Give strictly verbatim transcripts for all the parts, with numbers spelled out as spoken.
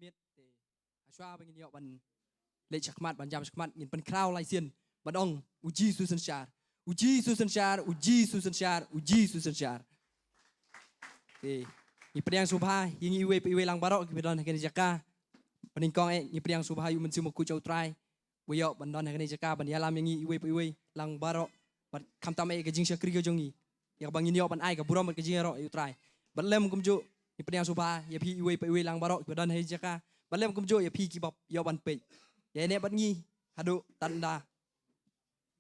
Miet te, hashwa ba ngin ïoh ban leit shakhmat, ban jam shakhmat, ngin pynkhraw lai sien ban ong, U Jisu synshar, U Jisu synshar, U Jisu synshar, U Jisu synshar. Te, ngi pdiang sngewbha ïa ngi iwei pa iwei lang baroh kiba don ha kane ka jaka. Banyngkong eh ngi pdiang sngewbha ïa U Mynsiem Bakhuid jong U Trai ba ïoh ban don ha kane ka jaka ban ïalam ïa ngi iwei pa iwei lang baroh. Bad khamtam eh ka jingshakri ka jong ngi, ïa kaba ngin ïoh ban ai ka burom bad ka jingïaroh ïa U Trai. Bad lem kumjuh ngi pdiang sngewbha ïa phi iwei pa iwei lang baroh kiba don ha kane ka jaka. Bad lem kumjuh ïa phi kiba ïoh ban peit ïa ne bad ngi haduh tanda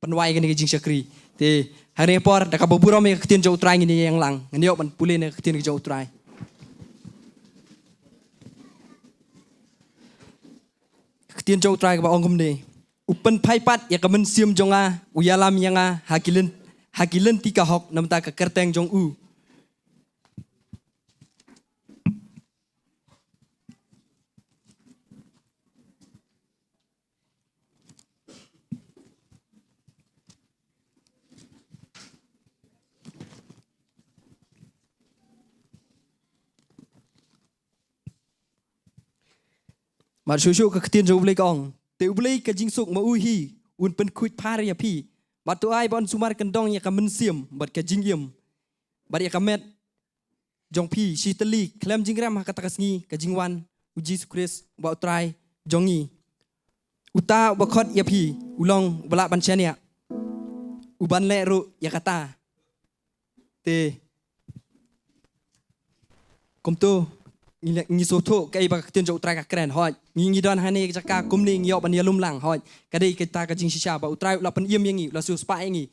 pynwai kane ka jingshakri. Te ha kane ka por da kaba burom ïa ka ktien jong U Trai ngin ïeng lang, ngin ïoh ban pule na ka ktien jong U Trai. Ka ktien jong U Trai kaba ong kumne: U pynphai pat ïa ka mynsiem jong nga, u ïalam ïa nga ha ki lyn, ha ki lynti ka hok, namar ka kyrteng jong u. Mar shuh shuh ka ktien jong U Blei ka ong: Te U Blei ka jingsuk ma u hi un pynkhuid phar ïa phi, bad to ai ba yn sumar kyndong ïa ka mynsiem bad ka jingim bad ïa ka met jong phi shitylli khlem jingrem ha kata ka sngi ka jingwan U Jisu Khrist uba U Trai jong ngi. Uta uba khot ïa phi u long uba lah ban shaniah, u ban leh ruh ïa kata. Te kumto ngi, ngi sngewthuh kaei ba ka ktien jong U Trai ka kren. Hooid, ngi, ngi don hangne ka jaka kumne ngi ïoh ban ïalum lang. Hooid, ka dei kata ka jingshisha ba U Trai u la pynim ïa ngi, u la siewspah ïa ngi,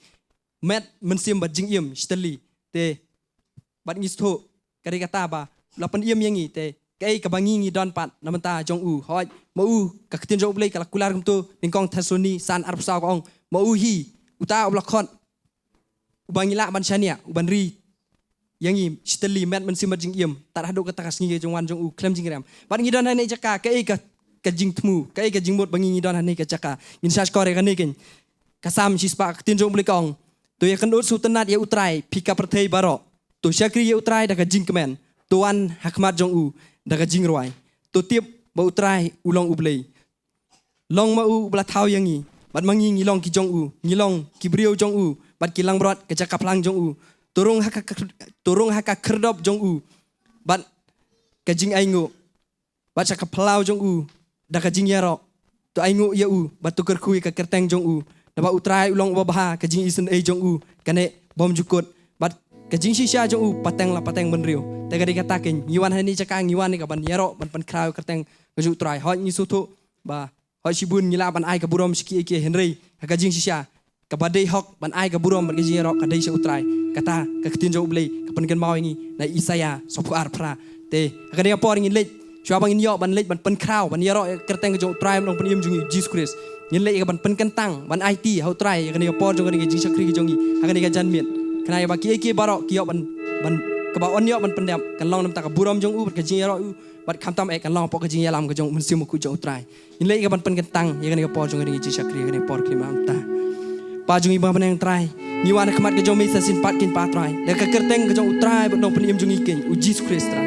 met, mynsiem bad jingim shitylli. Te bad ngi sngewthuh ka dei kata ba u la pynim ïa ngi. Te kaei kaba ngi, ngi don pat na bynta jong u? Hooid, ma u, ka ktien jong U Blei ka la kular kumto, nyngkong Thessaloni san arphew saw ka ong: Ma u hi uta uba la khot, uba ngi lah ban shaniah, u ban ri ïa ngi shitylli met, mynsiem bad jingim tad haduh kata ka sngi ka jingwan jong u khlem jingrem. Bad ngi don hangne ka jaka, kaei ka, ka jingthmu, kaei ka jingmut ba ngi, ngi don hangne ka jaka? Ngin sa shkor ïa kane kein. Ka Salm shispah, ka ktien jong U Blei ka ong: To ïakynduh sngewtynnad ïa U Trai phi ka pyrthei baroh. To shakri ïa U Trai da ka jingkmen. To wan ha khmat jong u da ka jingrwai. To tip ba U Trai u long U Blei. Long ma u uba la thaw ïa ngi, bad ma ngi ngi long ki jong u, ngi long ki briew jong u bad ki langbrot ka jaka phlang jong u. To rung ha ka, to rung ha ka khyrdop jong u bad ka jingainguh, bad sha ka phyllaw jong u da ka jingïaroh. To ainguh ïa u bad to kyrkhu ïa ka kyrteng jong u. Naba U Trai u long uba bha, ka jingisynei jong u ka neh bymjukut, bad ka jingshisha jong u pateng la pateng bynriew. Te ka dei kata kein, ngi wan hangne ka jaka, ngi wan ïa ka ban ïaroh, ban pynkhraw ïa ka kyrteng ka jong U Trai. Hooid, ngi sngewthuh ba hooid, shibun ngi lah ban ai ka burom sha kiei kiei, hynrei ha ka jingshisha kaba dei hok ban ai ka burom bad ka jingïaroh ka dei sha U Trai. Kata ka ktien jong U Blei ka pynkynmaw ïa ngi na Isaïah sawphew ar phra. Te ha kane ka por ngin leit, shuwa ba ngin ïoh ban leit ban pynkhraw, ban ïaroh ïa ka kyrteng ka jong U Trai, U Nongpynim jong ngi Jisu Khrist, ngin leit ïa ka ban pynkyntang, ban aiti ha U Trai ïa kane ka por jong kane ka jingshakri ka jong ngi ha kane ka janmiet. Khnang ba kiei kiei baroh ki ïoh ban, ban, kaba yn ïoh ban pyndep kan long namar ka burom jong u bad ka jingïaroh u, bad khamtam eh kan long hapoh ka jingïalam ka jong U Mynsiem Bakhuid jong U Trai. Ngin leit ïa ka ban pynkyntang ïa kane ka por jong kane ka jingshakri, ïa kane ka por khyllipmat. Pa jong ngi ba ha bneng Trai, ngi wan ha khmat ka jong me sa shisien pat kein Pa Trai, da ka kyrteng ka jong U Trai bad U Nongpynim jong ngi kein, U Jisu Khrist Trai.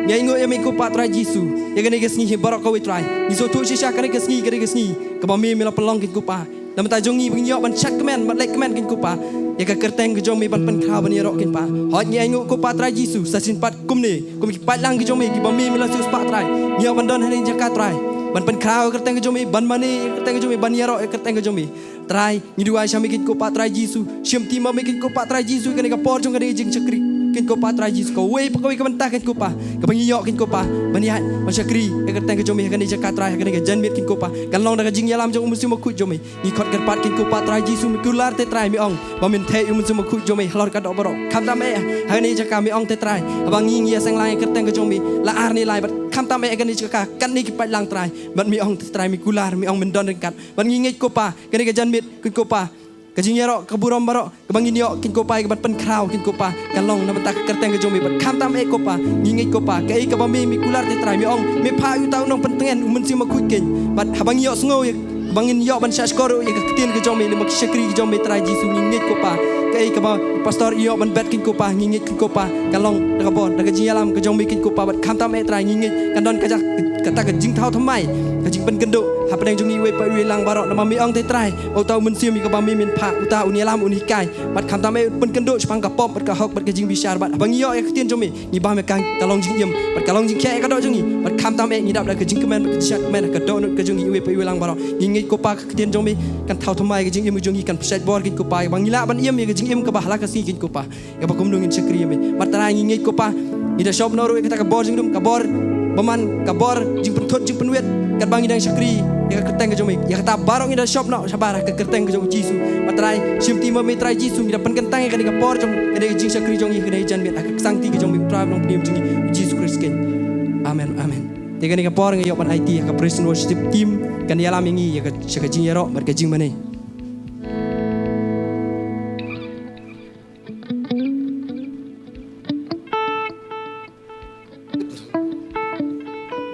Ngi ainguh ïa me ko Pa Trai Jisu ïa kane ka sngi hi baroh kawei Trai. Ngi sngewthuh shisha kane ka sngi ka dei ka sngi kaba me, me la pynlong kein ko Pa. Na bynta jong ngi ba ngin ïoh ban shad kmen bad leh kmen kein ko Pa ïa ka kyrteng ka jong me ban pynkhraw ban ïaroh kein Pa. Hooid, ngi ainguh ko Pa Trai Jisu sa shisien pat kumne, kum ki paidlang ki jong me kiba me, me la siewspah Trai, ngi ïoh ban don hangne ka jaka Trai, ban pynkhraw ïa ka kyrteng ka jong me, ban mane ïa ka kyrteng ka jong me, ban ïaroh ïa ka kyrteng ka jong me. Trai, ngi duwai sha me kein ko Pa Trai Jisu, shimti ma me kein ko Pa Trai Jisu ïa kane ka por jong kane ka jingshakri kein ko Pa Trai Jisu, kawei pa kawei ka bynta kein ko Pa, kaba ngi ïoh kein ko Pa ban ïaid ban shakri ïa ka kyrteng ka jong me ha kane ka jaka Trai, ha kane ka janmiet kein ko Pa, kan long da ka jingïalam jong U Mynsiem Bakhuid jong me. Ngi khot kyrpad kein ko Pa Trai Jisu, me kular te Trai, me ong ba men theh ïa U Mynsiem Bakhuid jong me halor ka doh baroh. Khamtam eh ha kane ka jaka, me ong te Trai, haba ngi, ngi ïaseng lang ïa ka kyrteng ka jong me la ar ne lai, bad khamtam eh ha kane ka jaka, katne ki paidlang Trai, bad me ong te Trai, me kular, me ong men don ryngkat. Bad ngi ngeit ko Pa, kane ka janmiet kein ko Pa, ka jingïaroh, ka burom baroh kaba ngin ïoh kein ko Pa ïa ka ban pynkhraw kein ko Pa, kan long na bynta ka kyrteng ka jong me. Bad khamtam eh ko Pa, ngi ngeit ko Pa, kaei kaba me, me kular te Trai, me ong me phah ïa uta u nongpyntngen, U Mynsiem Bakhuid kein. Bad haba ngi ïohsngew ïa, ba ngin ïoh ban shahshkor ïa ka ktien ka jong me lem bad ki shakri ki jong me Trai Jisu, ngi ngeit ko Pa, kaei kaba pastor i ïoh ban bet kein ko Pa, ngi ngeit kein ko Pa, kan long da ka bor, da ka jingïalam ka jong me kein ko Pa. Bad khamtam eh Trai, ngi ngeit kan don ka jak kata ka jingthaw thymmai, ka jingpynkynduh hapdeng jong ngi iwei pa iwei lang baroh, namar me ong te Trai, uta u mynsiem ïa kaba me men phah, uta un ïalam, un hikai. Bad khamtam eh un pynkynduh shaphang ka pop bad ka hok bad ka jingbishar, bad haba ngi ïoh ïa ka ktien jong me, ngi bam ïa ka, ka long jingim bad ka long jingkhiah ïa ka doh jong ngi. Bad khamtam eh ngi dap da ka jingkmen bad ka jingshad kmen ha ka dohnud ka jong ngi iwei pa iwei lang baroh. Ngi ngeit ko Pa, ka ktien jong me kan thaw thymmai ka jingim ka jong ngi, kan pynshait bor kein ko Pa, ba ngi lah ban im ïa ka jingim kaba ha la ka sngi kein ko Pa, ïa kaba kumno ngin shakri ïa me. Bad Trai, ngi ngeit ko Pa, ngi da shop noh ruh ïa kata ka bor jingdum, ka bor bymman, ka bor jingpynthut jingpynwit, katba ngi dang shakri ïa ka kyrteng ka jong me. Ïa kata baroh ngi da shop noh shabar ha ka kyrteng ka jong u Jisu. Bad Trai, shim ti ma me Trai Jisu, ngi da pynkyntang ïa kane ka por jong, kane ka jingshakri jong ngi, kane ka janmiet ha ka ksangti ka jong me, u Trai ba long pynïap jong ngi, u Jisu Khrist kein. Amen, amen. Te kane ka por nga ïoh ban aiti ha ka praise and worship team, kan ïalam ïa ngi ïa ka, sha ka jingïaroh bad ka jingmane.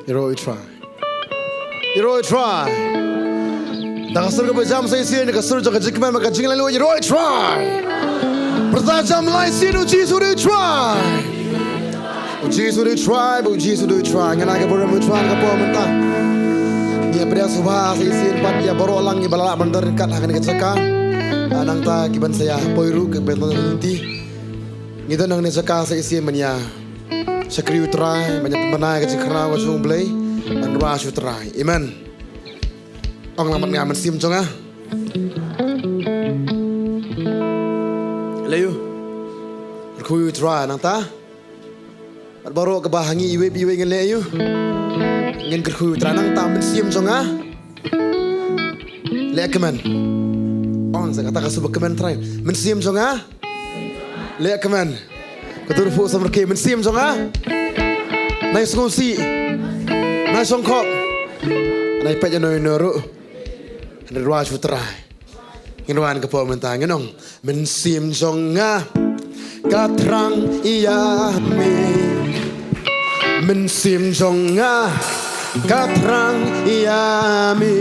Ïaroh ïa u Trai. Ïaroh ïa u Trai. Da ka sur kaba jam sa shisien, ka sur jong ka jingkmen bad ka jinglaitluid, ïaroh ïa u Trai. Pyrta jam lai shisien, u Jisu u dei u Trai. U Jisu u dei u Trai, u Jisu u dei u Trai. Ngan ai ka burom ïa u Trai ha ka por mynta. Ngi ïa pdiang sngewbha sa shisien pat ïa baroh lang ngi ba la lah ban don ryngkat ha kane ka jaka. Ah, nangta ki ban sa ïa poi ruh ki ban don lynti. Ngi don hangne ha ka jaka sa shisien ban ïa shakri ïa u Trai, ban ïa pynbna ïa ka jingkhraw ka jong U Blei, ban rwai sha u Trai. Amen. Ong lang bad nga, mynsiem jong nga. Leh ïa u. Kyrkhu ïa u Trai nangta. Bad baroh kaba ha ngi iwei pa iwei ngin leh ïa u. Ngin kyrkhu ïa u Trai nangta, mynsiem jong nga. Leh kmen. Ong sa kata ka sur ba kmen Trai. Mynsiem jong nga. Leh kmen. Ka dur phuh samrkhie, mynsiem jong nga. Nai sngewsih. Nai shongkop. Nai peit ïa no ïa no ruh. Nai rwai sha u Trai. Ngin rwai ha ka por mynta, ngin ong. Mynsiem jong nga ka thrang ïa me. Mynsiem jong nga ka thrang ïa me.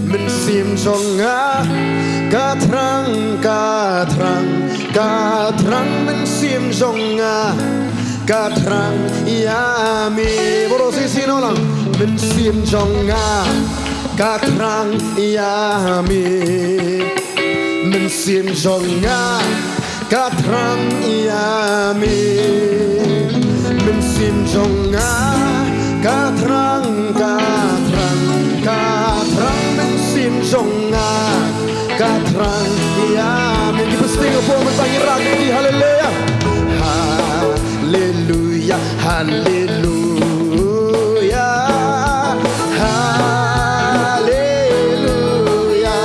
Mynsiem jong nga ka thrang, ka thrang, ka thrang. Mynsiem jong nga ka thrang ïa me. Baroh shisien ong lang. Mynsiem jong nga ka thrang ïa me. Mynsiem jong nga ka thrang ïa me. Mynsiem jong nga ka thrang, ka thrang, ka thrang. Mynsiem jong nga ka thrang ïa me. Ki pynstieng hapoh mynta, ngi rah ki, haleluya. Haleluya, haleluya, haleluya,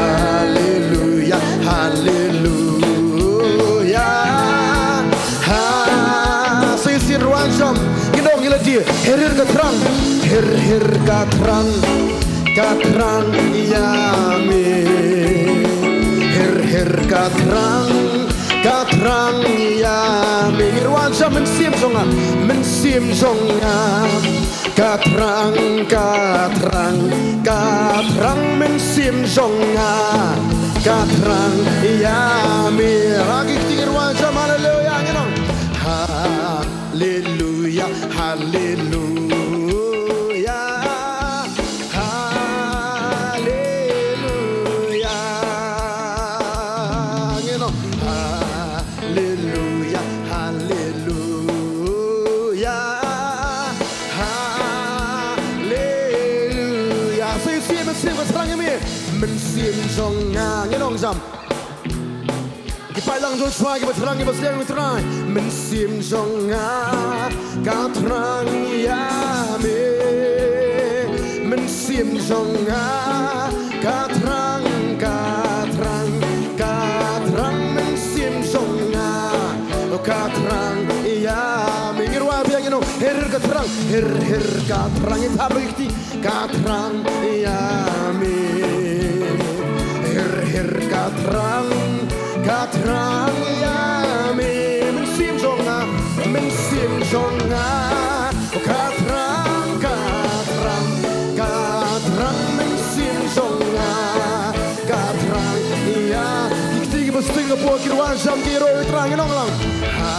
haleluya, haleluya. Ha, sa shisien rwai jam, ngin ong ïa lade. Her her ka thrang, her her ka thrang, ka thrang ïa me. Her her ka thrang, ka thrang ïa me. Ngi rwai jam. Mynsiem jong nga, mynsiem jong nga ka thrang, ka thrang, ka thrang. Mynsiem jong nga ka thrang ïa me. Rah ki kti, ngi rwai jam, haleluya, ngin ong. Haleluya, haleluya, haleluya. Ngin ong. Haleluya, haleluya, haleluya. Sa shisien, mynsiem ka thrang ïa me. Mynsiem jong nga, ngin ong jam. Ki paidlang jong u Trai kiba thrang, kiba sliang ïa u Trai. Mynsiem jong nga ka thrang ïa me. Mynsiem jong nga ka thrang, ka thrang, ka thrang. Mynsiem jong nga ka thrang ïa me. Ngi rwai biang, ngin ong. Her her ka thrang, her her ka thrang. Ngi thap ki kti. Ka thrang ïa me. Her her ka thrang, ka thrang ïa me. Mynsiem jong nga, mynsiem jong nga ka thrang, ka thrang, ka thrang. Mynsiem jong nga ka thrang ïa. Ki kti kiba sting hapoh, ki rwai jam, ki ïaroh ïa u Trai, ngin ong lang. Ha.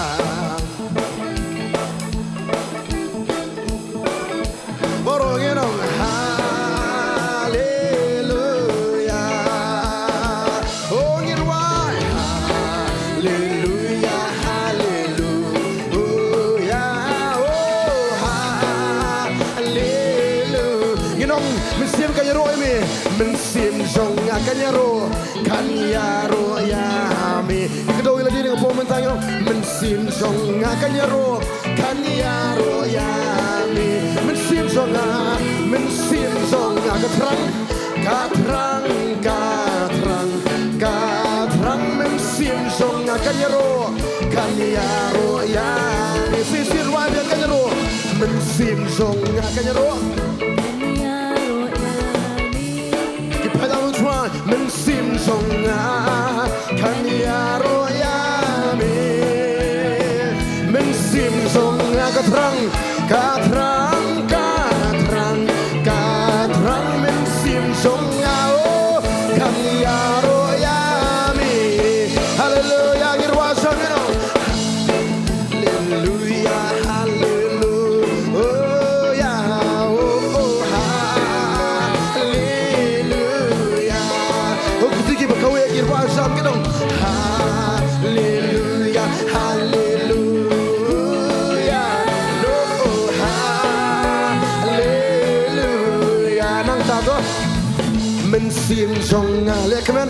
Mynsiem jong nga kan ïaroh, kan ïaroh ïa me. Mynsiem jong nga, mynsiem jong nga ka thrang, ka thrang, ka thrang, ka thrang. Mynsiem jong nga kan ïaroh, kan ïaroh ïa me. Shisien rwai biang, kan ïaroh. Mynsiem jong nga kan ïaroh. Ki pynlong thrang, mynsiem jong nga kan ïaroh ïa me. Mynsiem jong nga ka thrang, ka thrang, ka thrang, ka thrang. Mynsiem jong nga, oh, kan ïaroh ïa me. Haleluia, ngin rwai sha ngi noh. Haleluia, haleluia, oh, oh, haleluia. Oh, ki tiki ba kawei ki rwai sha ngi noh. Haleluia, haleluia, oh, oh, haleluia. Nangta to. Mynsiem jong nga leh kmen.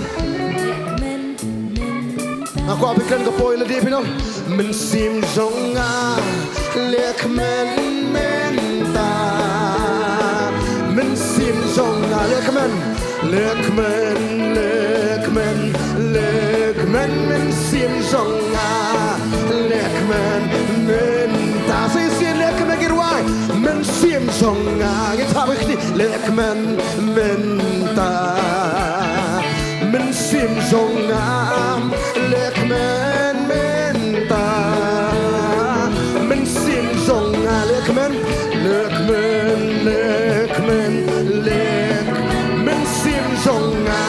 Nga kwah phi kren ka poi lade phi noh. Mynsiem jong nga leh kmen mynta. Mynsiem jong nga leh kmen. Leh kmen, leh kmen, leh kmen. Mynsiem jong nga leh kmen mynta. Shisien leh kmen, ki rwai. Mynsiem jong nga, ngin thap ïa ka kti. Leh kmen mynta. Mynsiem jong nga leh kmen mynta. Mynsiem jong nga leh kmen, leh kmen, leh kmen, leh kmen. Mynsiem jong nga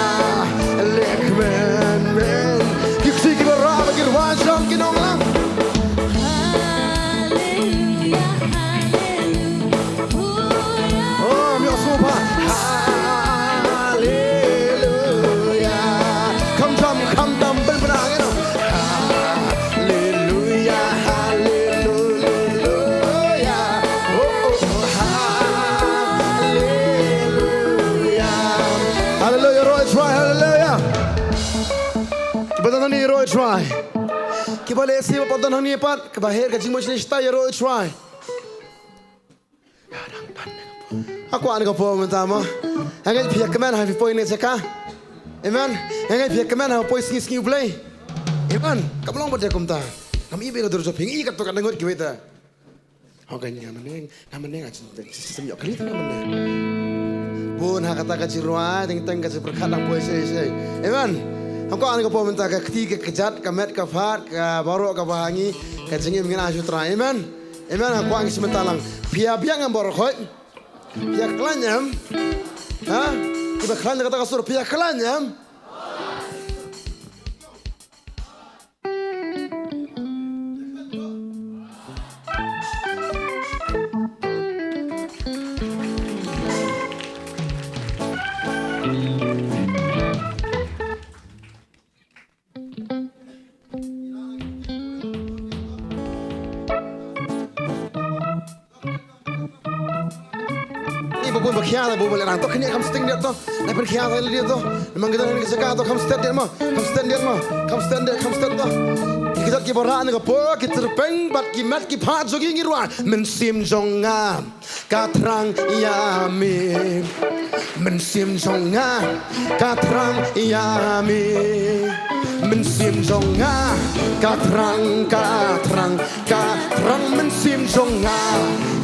leh kmen mynta. Ki kti kiba rah ba ki rwai sha ngi nonglang. Haleluia, haleluia. Oh, mi ong sngewbha. Haleluia. Kham jam, kham tam, pynbna ngi noh. Haleluia, haleluia. Oh, oh, oh, haleluia. Haleluia, ïaroh ïa U Trai, haleluia. Kiba don hangne ïaroh ïa U Trai. Kiba lehse ba don hangne pat, kiba her ka jingmut shane shatai, ïaroh ïa U Trai. Nga kwah kane ka por mynta mo. Nga ngeit phi ïa kmen ha phi poi ne jaka. Amen. Nga ngeit phi ïa kmen ha poi sngi sngi U Blei. Amen. Kam long ba dei kumta. Ngam i ba ka dur jong phi ngi katto katne ngut kiwei te. Hok nga mynne, nga mynne nga jingteng system ïoh kali nga mynne. Bun ha kata ka jingrwai, teng teng ka jingpyrkhat nang poi sei sei. Amen. Nga kwah kane ka por mynta ka kti ka kjat, ka met ka phad, ka baroh kaba ha ngi, ka jingim ngin ai sha U Trai. Amen. Amen, nga kwah ngi sngewthuh lang. Phi ïa biang em baroh khoit? Phi ïa khlaiñ em? Ha? Kiba khlaiñ kata ka sur, phi ïa khlaiñ em? Ni ba bun ba khia, ba bun ba leh nang to, khyndiat kham stet ngiat to. Nai pynkhia to lade to. Namar kita ni ka jaka to kham stet ngiat mo. Kham stet ngiat mo. Kham stet ngiat, kham stet to. Ki kjat kiba rah na ka por, ki tyrpeng bad ki met ki phad jong ngi ngi rwai. Mynsiem jong nga ka thrang ïa me. Mynsiem jong nga ka thrang ïa me. Mynsiem jong nga ka thrang, ka thrang, ka thrang. Mynsiem jong nga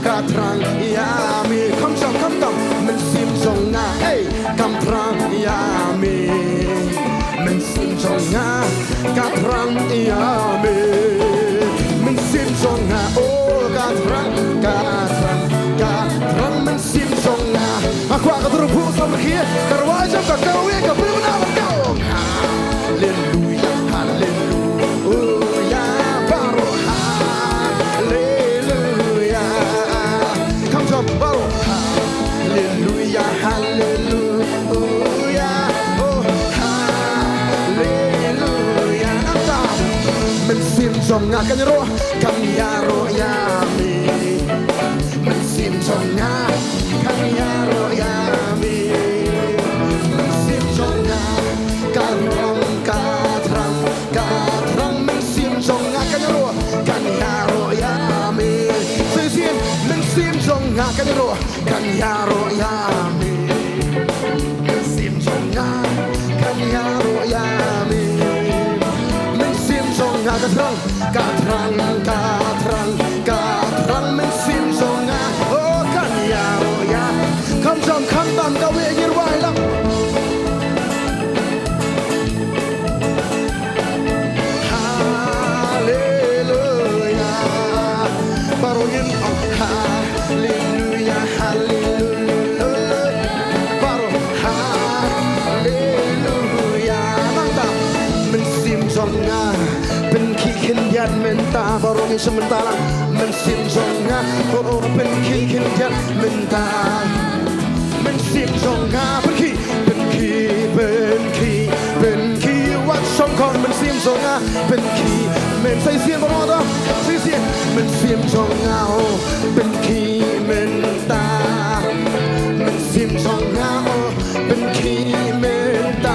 ka thrang ïa me. Kham jam, kham tam. Mynsiem jong nga, ey, kam thrang ïa me. Mynsiem jong nga ka thrang ïa me. Mynsiem jong nga, oh, ka thrang, ka thrang, ka thrang. Mynsiem jong nga. Nga kwah ka dur phu sam khie, ka rwai jong ka kawei ka pynbna ban ka ong. Haleluia, haleluia, baroh haleluia. Kham jam baroh haleluia, haleluia, oh haleluia. Nangta mynsiem jong nga kan ïaroh, kan ïaroh ïa me. Mynsiem jong nga kan ïaroh ïa me. Mynsiem jong nga ka thrang, ka thrang, ka thrang. Mynsiem jong nga kan ïaroh. Ïaroh, kan ïaroh ïa me. Mynsiem jong nga kan ïaroh ïa me. Mynsiem jong nga, ka thrang, ka thrang, ka thrang, ka thrang. Mynsiem jong nga, oh, kan ïaroh ïa. Kham jam, kham tam, kawei ngin rwai lang. Haleluya. Baroh ngin ong haleluya, haleluya. Baroh haleluya. Nangta, mynsiem jong nga pynkhih khyndiat mynta. Baroh ngin shu mynta lang. Mynsiem jong nga, oh, oh, pynkhih khyndiat mynta. Mynsiem jong nga pynkhih, pynkhih, pynkhih, pynkhih. Wat shong khong, mynsiem jong nga pynkhih. Myn sa shisien baroh to, sa shisien. Mynsiem jong nga, oh, pynkhih mynta. Mynsiem jong nga, oh, pynkhih mynta.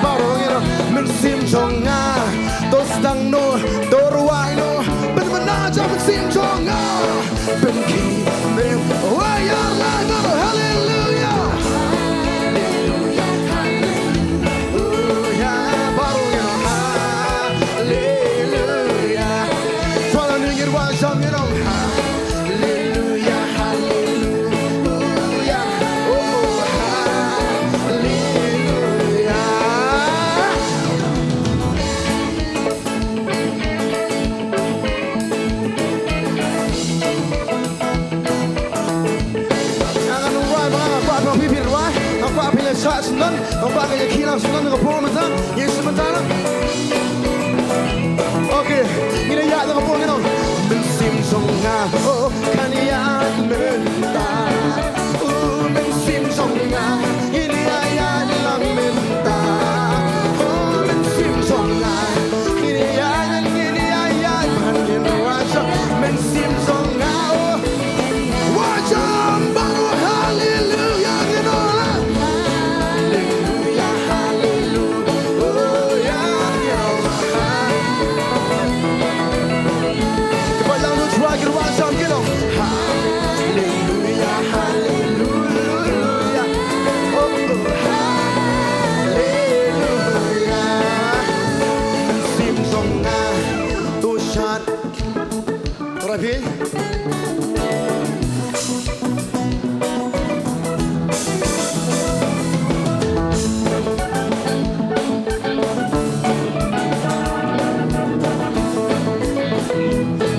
Baroh ngin ong, mynsiem jong nga. To sdang noh, to rwai noh. Pynbna jong mynsiem jong nga. Pynkhih mynta. Wai ïar lai baroh, haleluya. Haleluya, haleluya. Baroh ngin ong haleluya. Shuwa la ngin ïa rwai jam ngin ong haleluya, haleluya. Oh, oh, haleluya. Nga ngan rwai ba nga kwah phi phi rwai, nga kwah phi la shah shnong, nga kwah ka ïa ki lang shnong ka por mynta, ïa shu mynta na. Okay, ngin ïa ïa ka por ngin ong. Mynsiem jong nga, oh, kan ïa mynta. Oh, mynsiem jong nga, ngin ïa ïa lang mynta. Oh, mynsiem jong nga, ngin ïa ïa, ngin ïa ïa, ban ngin rwai jam. Mynsiem jong nga, oh. Rwai jam baroh, haleluya, ngin ong la. Haleluya, haleluya, ngin ong la. Kaba lang lut rwai, ki rwai jam, ngin ong. Haleluya, haleluya. Oh, oh, haleluya. Mynsiem jong nga, to shad. Rafi.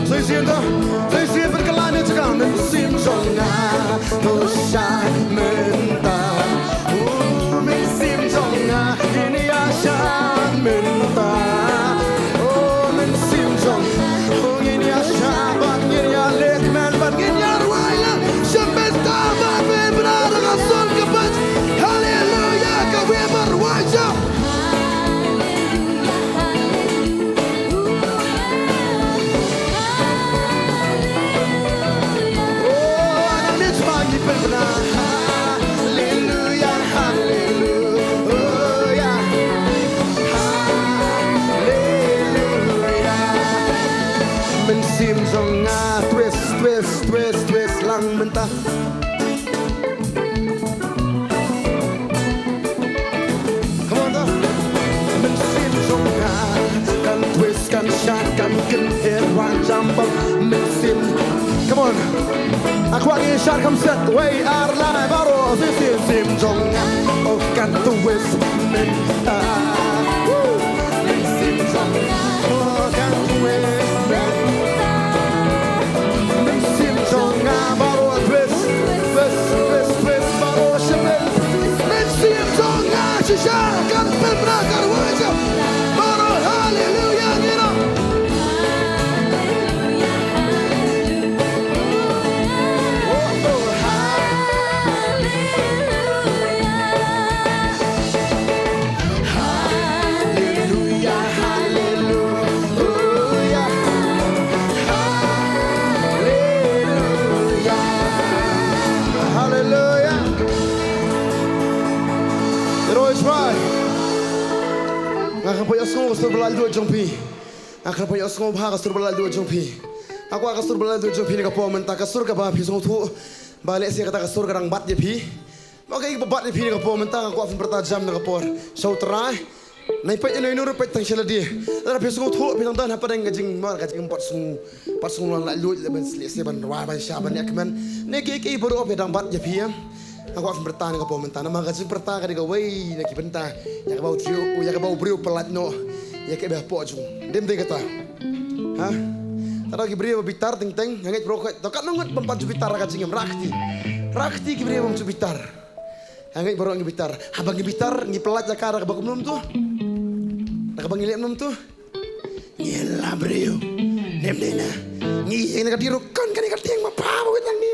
Sa shisien to, sa shisien pynkylla ne chaka, mynsiem jong nga, to shad mynta. Oh, mynsiem jong nga, ngin ïa shad mynta. Oh, mynsiem jong nga, oh, ngin ïa shad bad ngin ïa leh kmen bad ngin ïa rwai lang. Sha mynta bad me bra ra ka sur ka bad. Haleluya, kawei ba rwai jam. Haleluya, haleluya, haleluya. Mynsiem jong nga, twist, twist, twist, twist lang mynta. Come on, mynsiem jong nga kan twist, kan shad, kan kynher, wan jam bad mynsiem. Come on. Nga kwah ngin shad kham set. Wei, ar, lai, baroh. Mynsiem jong nga, oh, kan twist mynta. Woo. Mynsiem jong nga, oh, kan twist mynta. Mynsiem jong nga baroh twist, twist, twist, twist baroh shibit. Mynsiem jong nga shisha kan pynbna, kan wajah baroh. Haleluya, ngin ong. Oh, oh, haleluya. Haleluya, haleluya, haleluya. Haleluya. Roy Trai. Nga kyrpad ïohsngew ka sur ba la ïoh jong phi. Nga kyrpad ïohsngew bha ka sur ba la ïoh jong phi. Nga kwah ka sur ba la ïoh jong phi ne ka por mynta, ka sur kaba phi sngewthuh. Ba lehse kata ka sur ka dang bat ïa phi. Ba kaei ba bat ïa phi na ka por mynta, nga kwah phin pyrta jam na ka por. Sha U Trai. Nai peit ïa no ïa no ruh peit tang sha lade. Lada phi sngewthuh phi dang don hapdeng ka jingmar ka jingpot sngew, pot sngew la luid la ban slieh se ban rwai ban sha ban ïa kmen. Ne kiei kiei baroh phi dang bat ïa phi ïa. Nga kwah phin pyrta na ka por mynta namar ka jingpyrta ka dei kawei na ki bynta ïa kaba u briew, ïa kaba u briew pyllait noh ïa kaei ba hapoh jong u. Dem dei kata. Ha? Tang ki briew ba bitar teng teng, nga ngeit baroh khoit. To katno ngut ban pat ju bitar ha ka jingim, rah kti. Rah kti ki briew bym ju bitar. Nga ngeit baroh ngi bitar. Haba ngi bitar ngi pyllait ïa ka da kaba kumno mynta? Da kaba ngi leh mynta? Ngi la briew. Dem dei na. Ngi ïeng na ka diro kan kane ka tieng ba pha ba wit lang ni.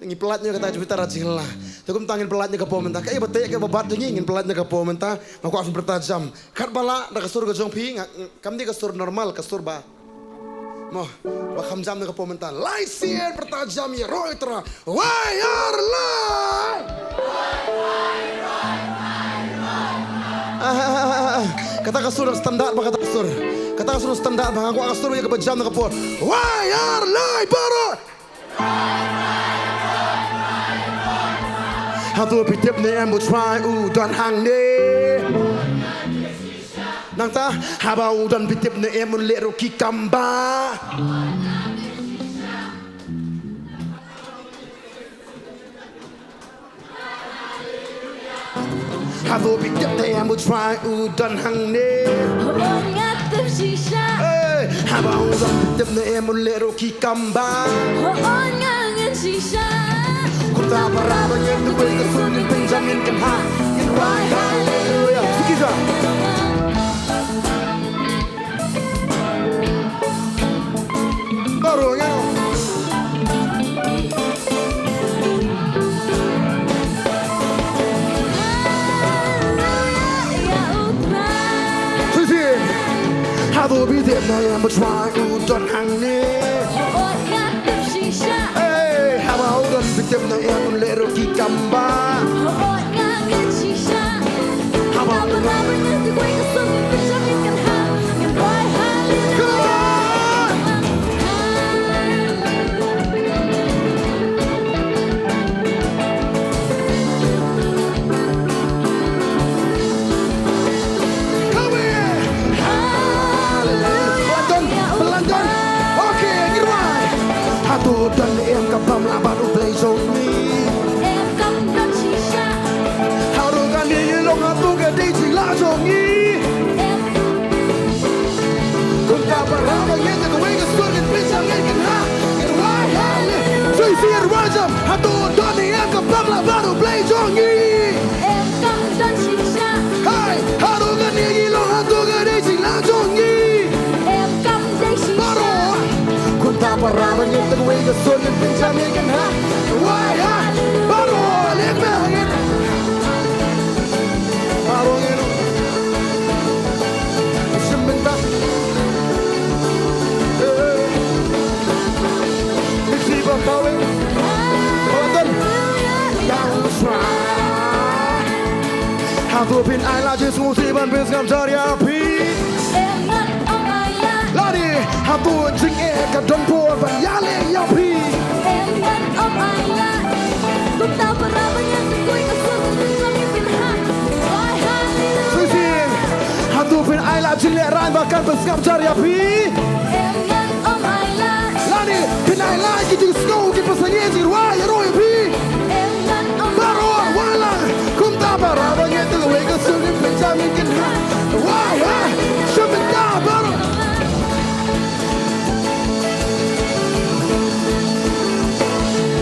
Ngi pyllait ïa kata ju bitar ha jingla. Te kumta ngin pyllait ïa ka por mynta. Kaei ba teh kaei ba bat jong ngi ngin pyllait ïa ka por mynta. Nga kwah phin pyrta jam. Katba lah da ka sur ka jong phi nga, kam dei ka sur normal ka sur ba. Mo, ba kham jam na ka por mynta. Lai sien pyrta jam ïa roi tra. Wai ar lai. Ah, ah, ah, ah, ah. Kata ka sur standard ba kata ka sur. Kata ka sur standard ba nga kwah ka sur ïa kaba jam na ka por. Wai ar lai baroh. Hato phi tip ne em U Trai u don hangne? Nangta haba u don phi tip ne em un leh ruh ki kam ba. Hato phi tip ne em U Trai u don hangne? Hooid nga tip shisha. Hey, haba u don phi tip ne em un leh ruh ki kam ba. Hooid nga ngeit shisha. Kumta para bangeit to kawei ka sur ngin pynjam ngin kynhah ngin wai haleluya. Siki sa. Baroh ngin. Sisi. Hato phi tip ne em U Trai u don hangne? Hooid nga tip shisha. Hey, haba u don phi tip ne em un leh ruh ki kam ba. Hooid nga ngeit shisha. Haba u don. Haba u don phi tip ne em un leh ruh ki kam ba. Come on. Come on. Hallelujah. London, London. Okay, ngin rwai. Hato don ne em ka bym lah bad U Blei jong ngi? Em kam don shisha. Hato kane i long hato ka dei jinglah jong ngi? Em. Kumta para bangeit to kawei ka sur ngin pynjam ngin kynhah ngin wai haleluya. Soi sir wajam. Hato don ne em ka bym lah bad U Blei jong ngi? Em kam don shisha. Hai, hato kane i long hato ka dei jinglah jong ngi? Em kam dei shisha. Baroh. Kumta para bangeit to kawei ka sur ngin pynjam ngin kynhah. Wai ha. Baroh leh bangeit. Baroh ngin. Shim bynta. Eh. Mixi ba kawei. Baroh ngin. Yang sra. Hato phin ai lad Jisu Khrist ban pynskhem jar ïa phi? Em ngan ym ai lad. Lane, hato jingeh ka don por ban ïaleh ïa phi? Em ngan ym ai lad. Kumta para bangeit to kawei ka sur ngin pynjam ngin kynhah. Wai haleluya. Shisien, hato phin ai lad jinglehraiñ ba kan pynskhem jar ïa phi? Em ngan ym ai lad. Lane, phin ai lad ki jingsngew ki pynsainïeng jingrwai ïaroh ïa phi? Em ngan ym ai lad. Baroh, wai lad. Kumta para bangeit to kawei ka sur ngin pynjam ngin kynhah. Wai ha. Shim bynta baroh.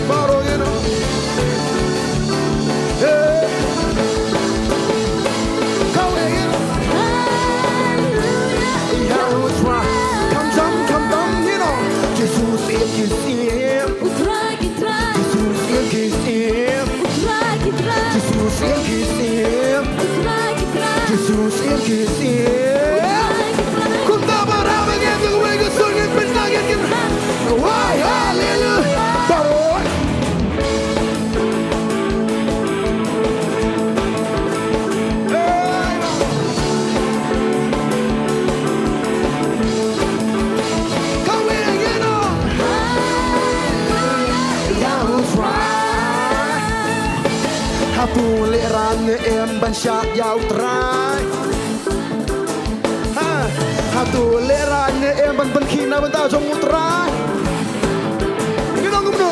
Baroh ngin. Hey. Kawei ngin. Haleluya. Yahweh. Kham jam, kham jam, you know. Jisu siem ki siem. U Trai ki trai. Jisu siem ki siem. U Trai ki trai. Jisu siem ki siem. U Trai ki trai. Jisu siem ki siem. Ban shah ïa U Trai. Ha, hato lehrain ne em ban pynkhih na bynta jong U Trai? Ngi ong kumno?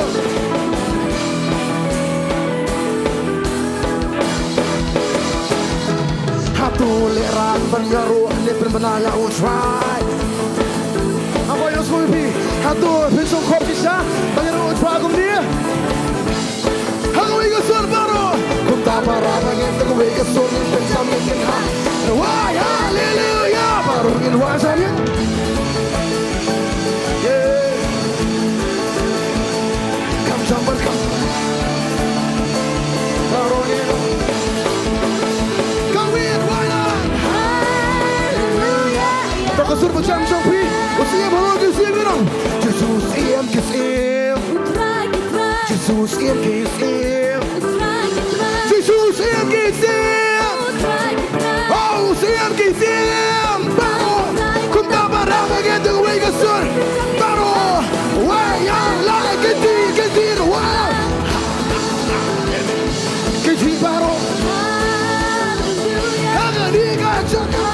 Hato lehrain ban ïaroh ne pynbna ïa U Trai? Haba ïohsngew ïa phi, hato phin shongkhop shisha ban ïaroh U Trai kumne? Ha kawei ka sur baroh. Kumta para bangeit ha kawei ka sur ngin pynjam ngin kynhah. Wai haleluya baroh ngin wai jam ngin. Yeah. Kam jam ban kam. Baroh ngin. Kawei wai lang. Haleluya. To ka sur ba jam jong phi. U Siem halor ki Siem ïa nang. Jisu Siem ki Siem. Jisu Siem ki Siem. Jisu Siem ki Siem. Oh, Siem ki Siem. Baroh. Kumta para bangeit ha kawei ka sur. Baroh. Wai ïa la ki ti ki ti wai. Ki ti baroh. Ha kane ka jaka.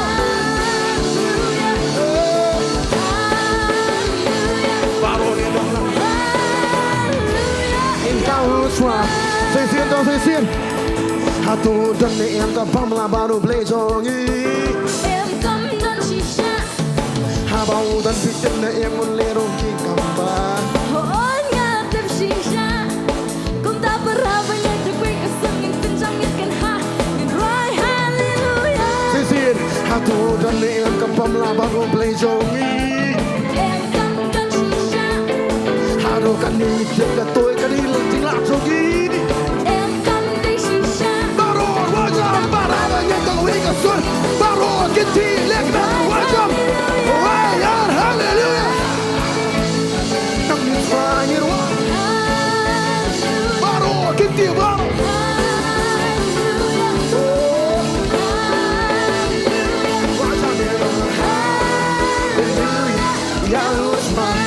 Baroh. Sa shisien to sa shisien. Hato don ne em ka bym lah ban u Blei jong ngi? Em kam don shisha. Haba u don phi tip ne em un leh ruh ki kam ba. Hooid nga tip shisha. Kumta para bangeit ha kawei ka sur ngin pynjam ngin kynhah ngin rwai haleluya. Sa shisien hato don ne em ka bym lah ban u Blei jong ngi? Em kam don shisha. Hato kane ka tip ka toi kane ka jingleh jong ngi? Em kam dei shisha. Baroh wajam para bangeit ha kawei ka sur. Baroh ki ti leh na wajam. Wai ïa haleluya. Nang ni twa ngi rwai. Baroh ki ti baroh. Wajam ïa. Haleluya. Ïa u Trai.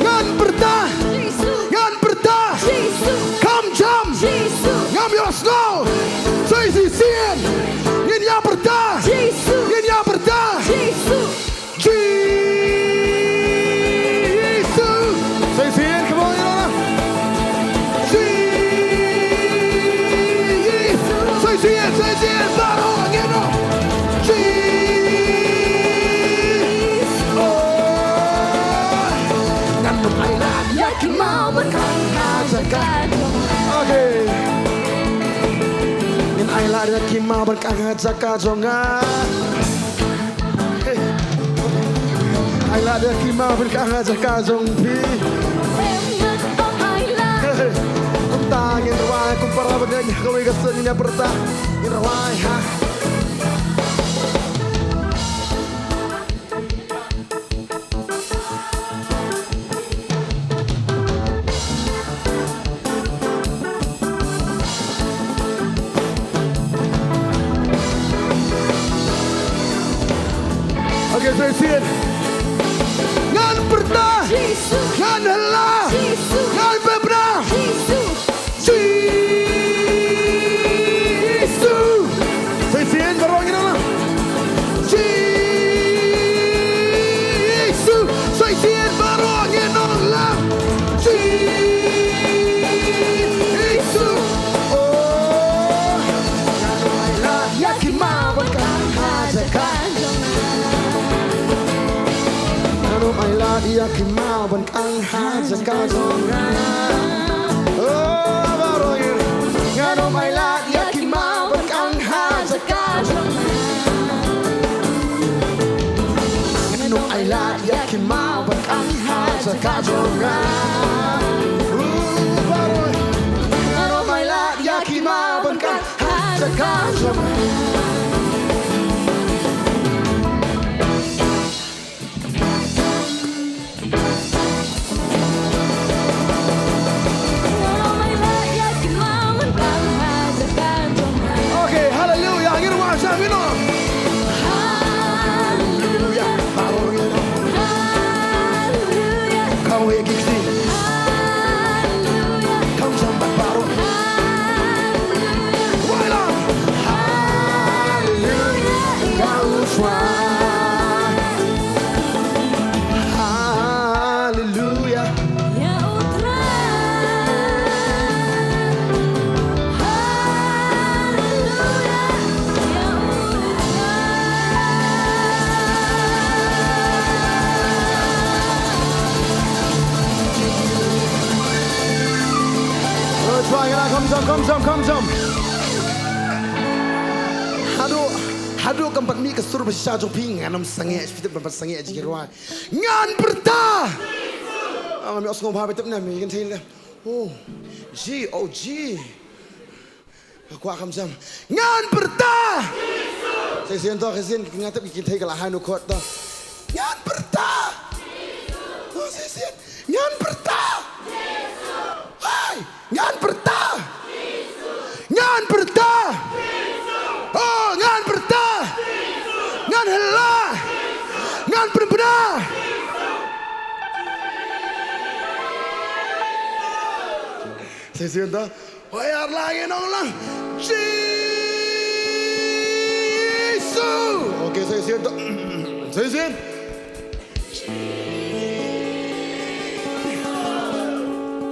Ngan pyrta. Ngan pyrta. Kam jam. Ngam ïohsngew. Sa shisien. Ngin ïa pyrta. Ngin ïa pyrta. Jisu. Sa shisien, come on, you know. Jisu. Sa shisien, sa shisien, baroh ngin ong. Jisu. Oh. Ngan ym ailad ïa ki maw ban kang ha jaka jong. Okay. Ngan ailad ïa ki maw ban kang ha jaka jong nga. Ailad ïa ki maw ban kang ha jaka jong phi. Em ngan ym ailad. Kumta ngin rwai kum para bangeit ha kawei ka sur ngin ïa pyrta. Ngin rwai ha. Okay, so it's here. Ngan pyrta. Jisu. Ngan hela. Jisu. Ngan pepra. Jisu. Jisu. Sa shisien baroh ngin ong. Jisu. Sa shisien baroh ngin ong lang. Jisu. Oh. Ngan ym ailad ïa ki maw ban kang ha jaka. Ngan ym ailad ïa ki maw ban kang ha jaka jong nga. Oh, baroh ngin. Ngan ym ailad ïa ki maw ban kang ha jaka jong nga. Ngan ym ailad ïa ki maw ban kang ha jaka jong nga. Oh, baroh ngin. Ngan ym ailad ïa ki maw ban kang ha jaka jong nga. Okay, hallelujah. Ngin wan sa ngin ong. Hallelujah. Baroh ngin ong. Hallelujah. Kawei ki kti. Hallelujah. Kam jam bad baroh. Hallelujah. Kham jam, kham jam, kham jam. Haduh, haduh kam pat mih ka sur ba shisha jong phi, ngan ym sangeh, phi tip ban pat sangeh jingïarwai. Ngan pyrta. Ah, me os ngong bha, phi tip ne, me kan thei ne. Oh, G, oh, G. Ka kwah kham jam. Ngan pyrta. Sa shisien to, sa shisien, nga tip ki kynthei ka la high note chord to. Ngan pyrta. Oh, sa shisien. Ngan pyrta. Hai, ngan pyrta. Ngan pyrta. Oh, ngan pyrta. Ngan hela. Ngan pyrta. Sa shisien to. Wei ar lai ngin ong lang. Jisu. Okay, sa shisien to. Sa shisien.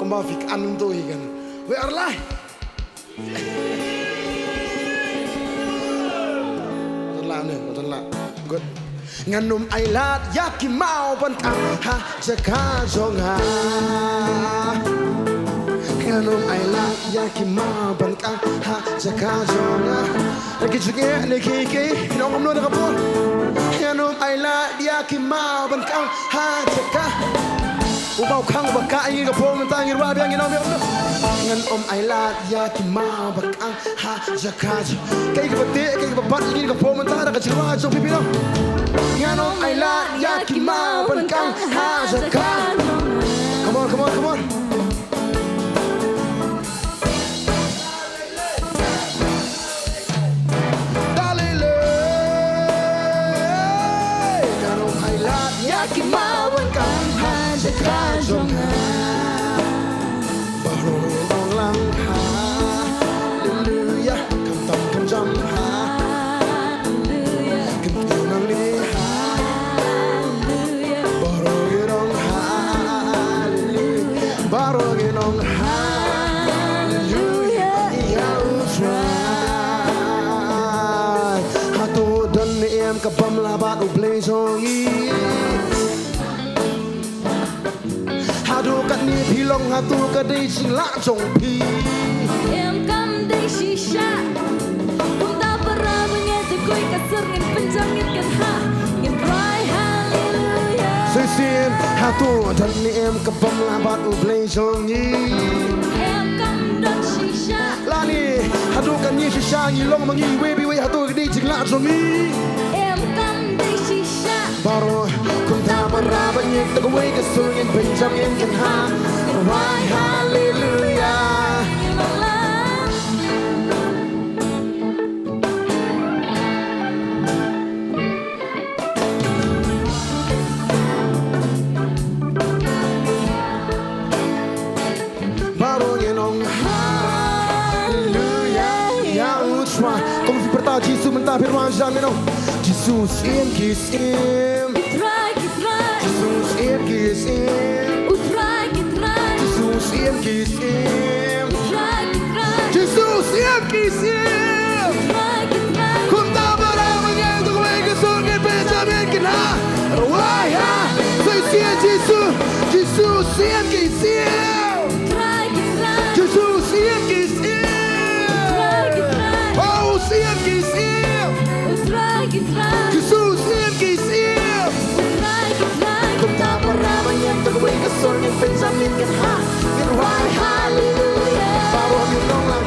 Kumba fik an to hi kan. Wei ar lai. Matan la ne, matan la. Good. Ngan ym ailad ïa ki maw ban kang ha jaka jong nga. Ngan ym ailad ïa ki maw ban kang ha jaka jong nga. Ïa ki jingeh ne ki ki, ngan ym noh na ka por. Ngan ym ailad ïa ki maw ban kang ha jaka. Uba u khang uba kah ïa ngi ka por mynta, ngi ruh biang ngi ong biang. Ngan ym ailad ïa ki maw ban kang ha jaka jong. Kaei kaba teh, kaei kaba bat ïa ngi ka por mynta da ka jingruh jong phi phi nong. Ngan ym ailad ïa ki maw ban kang ha jaka. Come on, come on, come on. Dalele. Ngan ym ailad ïa ki maw ban kang ha jaka jong nga. Baroh ngi ong lang haleluya. Khamtam khamjam haleluya. Kyntu nangne haleluya. Baroh ngi ong haleluya. Baroh ngi ong haleluya. Ïa U Trai. Hato don ne em ka bym lah bad U Blei jong ngi? Haduh katne phi long hato ka dei jinglah jong phi? Em kam dei shisha. Kumta para bangeit, da kawei ka sur ngin pynjam ngin kynhah, ngin rwai haleluya. Shisien hato don ne em ka bym lah bad U Blei jong ngi? Em kam don shisha. Lane haduh katne shisha ngi long ma ngi iwei pa iwei, hato ka dei jinglah jong ngi? Em kam dei shisha. Baroh kumta para bangeit, da kawei ka sur ngin pynjam ngin kynhah, rwai haleluya. Baroh ngin ong haleluya ïa U Trai. Kumba phi pyrta Jisu mynta, phi rwai jan, ngin ong Jisu Syiem ki syiem. U Trai ki trai. Jisu Syiem ki syiem. U Trai ki trai. Jisu Syiem ki syiem. U Trai ki trai. Jisu Syiem ki syiem. U Trai ki trai. Kumta para bangeit, da kawei ka sur ngin pynjam ngin kynhah, rwai ha. Sa shisien Jisu. Jisu Syiem ki syiem. U Trai ki trai. Jisu Syiem ki syiem. U Trai ki trai. Oh, Syiem ki syiem. U Trai ki trai. Jisu Syiem ki syiem. U Trai ki trai. Kumta para bangeit, da kawei ka sur ngin pynjam ngin kynhah, ngin rwai haleluya. Baroh ngin ong lang.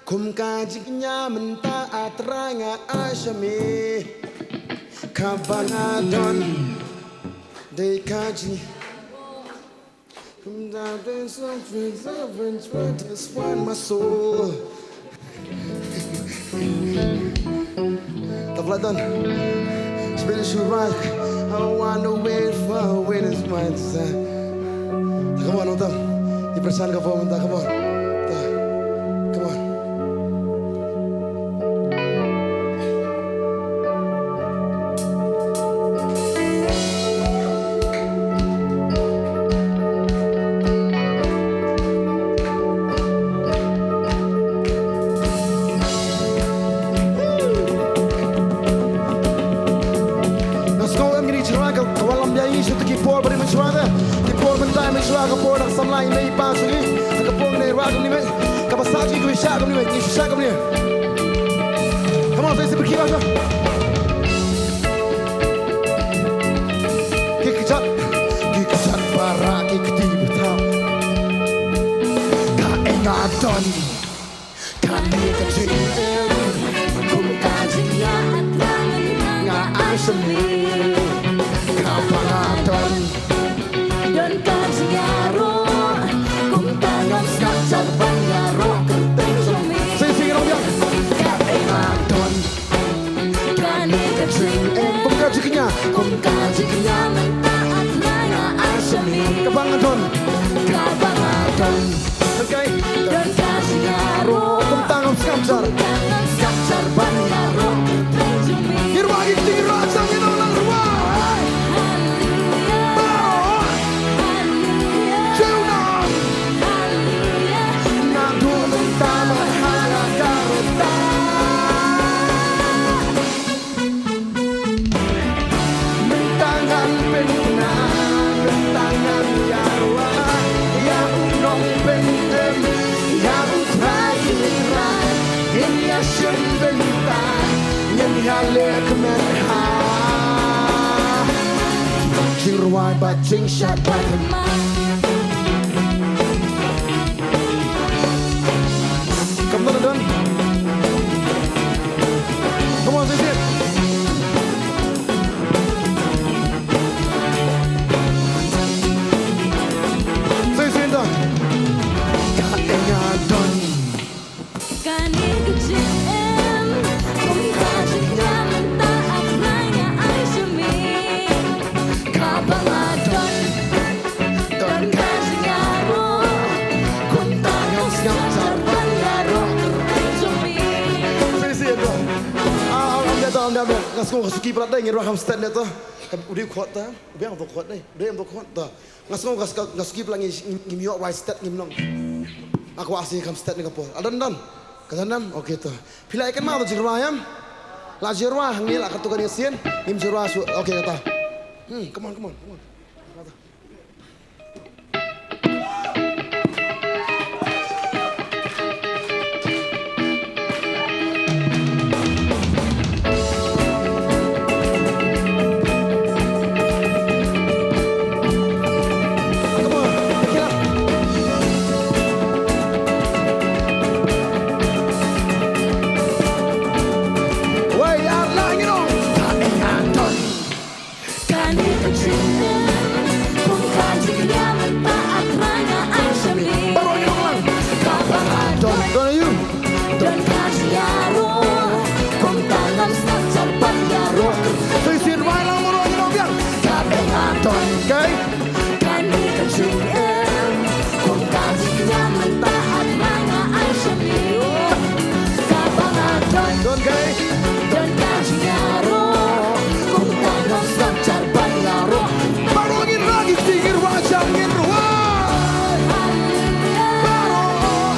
Kum ka jingkñia mynta A Trai nga ai sha me. Kaba nga don dei ka jing. Kum da dei something, something, just want my soul. Tap la don. Spin shoe rock. I wanna wait for when it's my time. Come on, Otam. Ngi pyrshang ka form ta, come on. Ta. Come on. Nga sngew em kine ki jingrwai ka, ka wallam ïa ngi sha ki por ba ri mynshwa te. Ki por mynta mynshwa ka por dang samla ïa i pa sha ngi. Ka por ne rwai kumne me. Kaba sah ki kwi sha kumne me. Ngi sha kumne. Come on, say, say, ki ba sha. Ki kjat, ki kjat para ki kti btha. Ka enga don. Kane ka jingim, kum ka jingïaid, nga ai sha me. Kaba nga don, don ka jingïaroh, kumta ngam sngap jar ban ïaroh kyrteng jong me. Sing, sing, Rong Biang. Kane nga don, kane ka jingim, kum ka jingkñia, kum ka jingkñia mynta A Trai nga ai sha me. Kaba nga don, kaba nga don. Okay. Don ka jingïaroh. Kumta ngam sngap jar. Kumta ngam sngap jar ban ïaroh kyrteng jong me. Ngi rwai ki kti, ngi rwai sha ngi nong nang rwai. Hallelujah. Baroh. Hallelujah. Jong nang. Hallelujah. Naduh mynta bad ha la ka rta. Mynta ngan pynbna, mynta ngan ïaroh ïa u nongpynim, ïa U Trai Trai. Ngin ïashim bynta, ngin ïaleh kmen ha jingrwai bad jingshad bad. Come on, Don, Don. Come on, say it. Say it, Don. Ka enga don. Kane ka jingim, kum ka jingkñia mynta A Trai nga ai sha me. Kaba nga don. Don ka jingïaroh, kumta ngam sngap jar ban ïaroh kyrteng jong me. Sisi, ïa to. Ah, ah, am ïa to, am ïa to. Nga sngew ka suki palat dei, ngin rwai kham stet ïa to. Ka u dei khot ta, u biang to khot dei, u dei em to khot ta. Nga sngew ka, ka, ka suki palat ngi, ngi, ngim ïoh rwai stet ngim long. Nga kwah sngew kham stet ne ka por. Ah, don, don. Ka don, don. Okay to. Phi la ïa kynmaw to jingrwai em? La jingrwai hangne la katto katne ka sien. Ngim jingrwai shuh. Okay, kata. Hmm, come on, come on, come on. Kane ka jingim, kum ka jingkñia mynta A Trai nga ai sha me. Baroh ngi ong lang. Kaba nga don. Don ïa u. Don ka jingïaroh, kumta ngam sngap jar ban ïaroh. Shisien rwai lang baroh ngi ong biang. Kaba nga don. Okay. Kane ka jingim, kum ka jingkñia mynta A Trai nga ai sha me. Kaba nga don. Don kaei? Don ka jingïaroh, kumta ngam sngap jar ban ïaroh. Baroh ngin rwai ki kti, ngin rwai jam, ngin rwai. Baroh.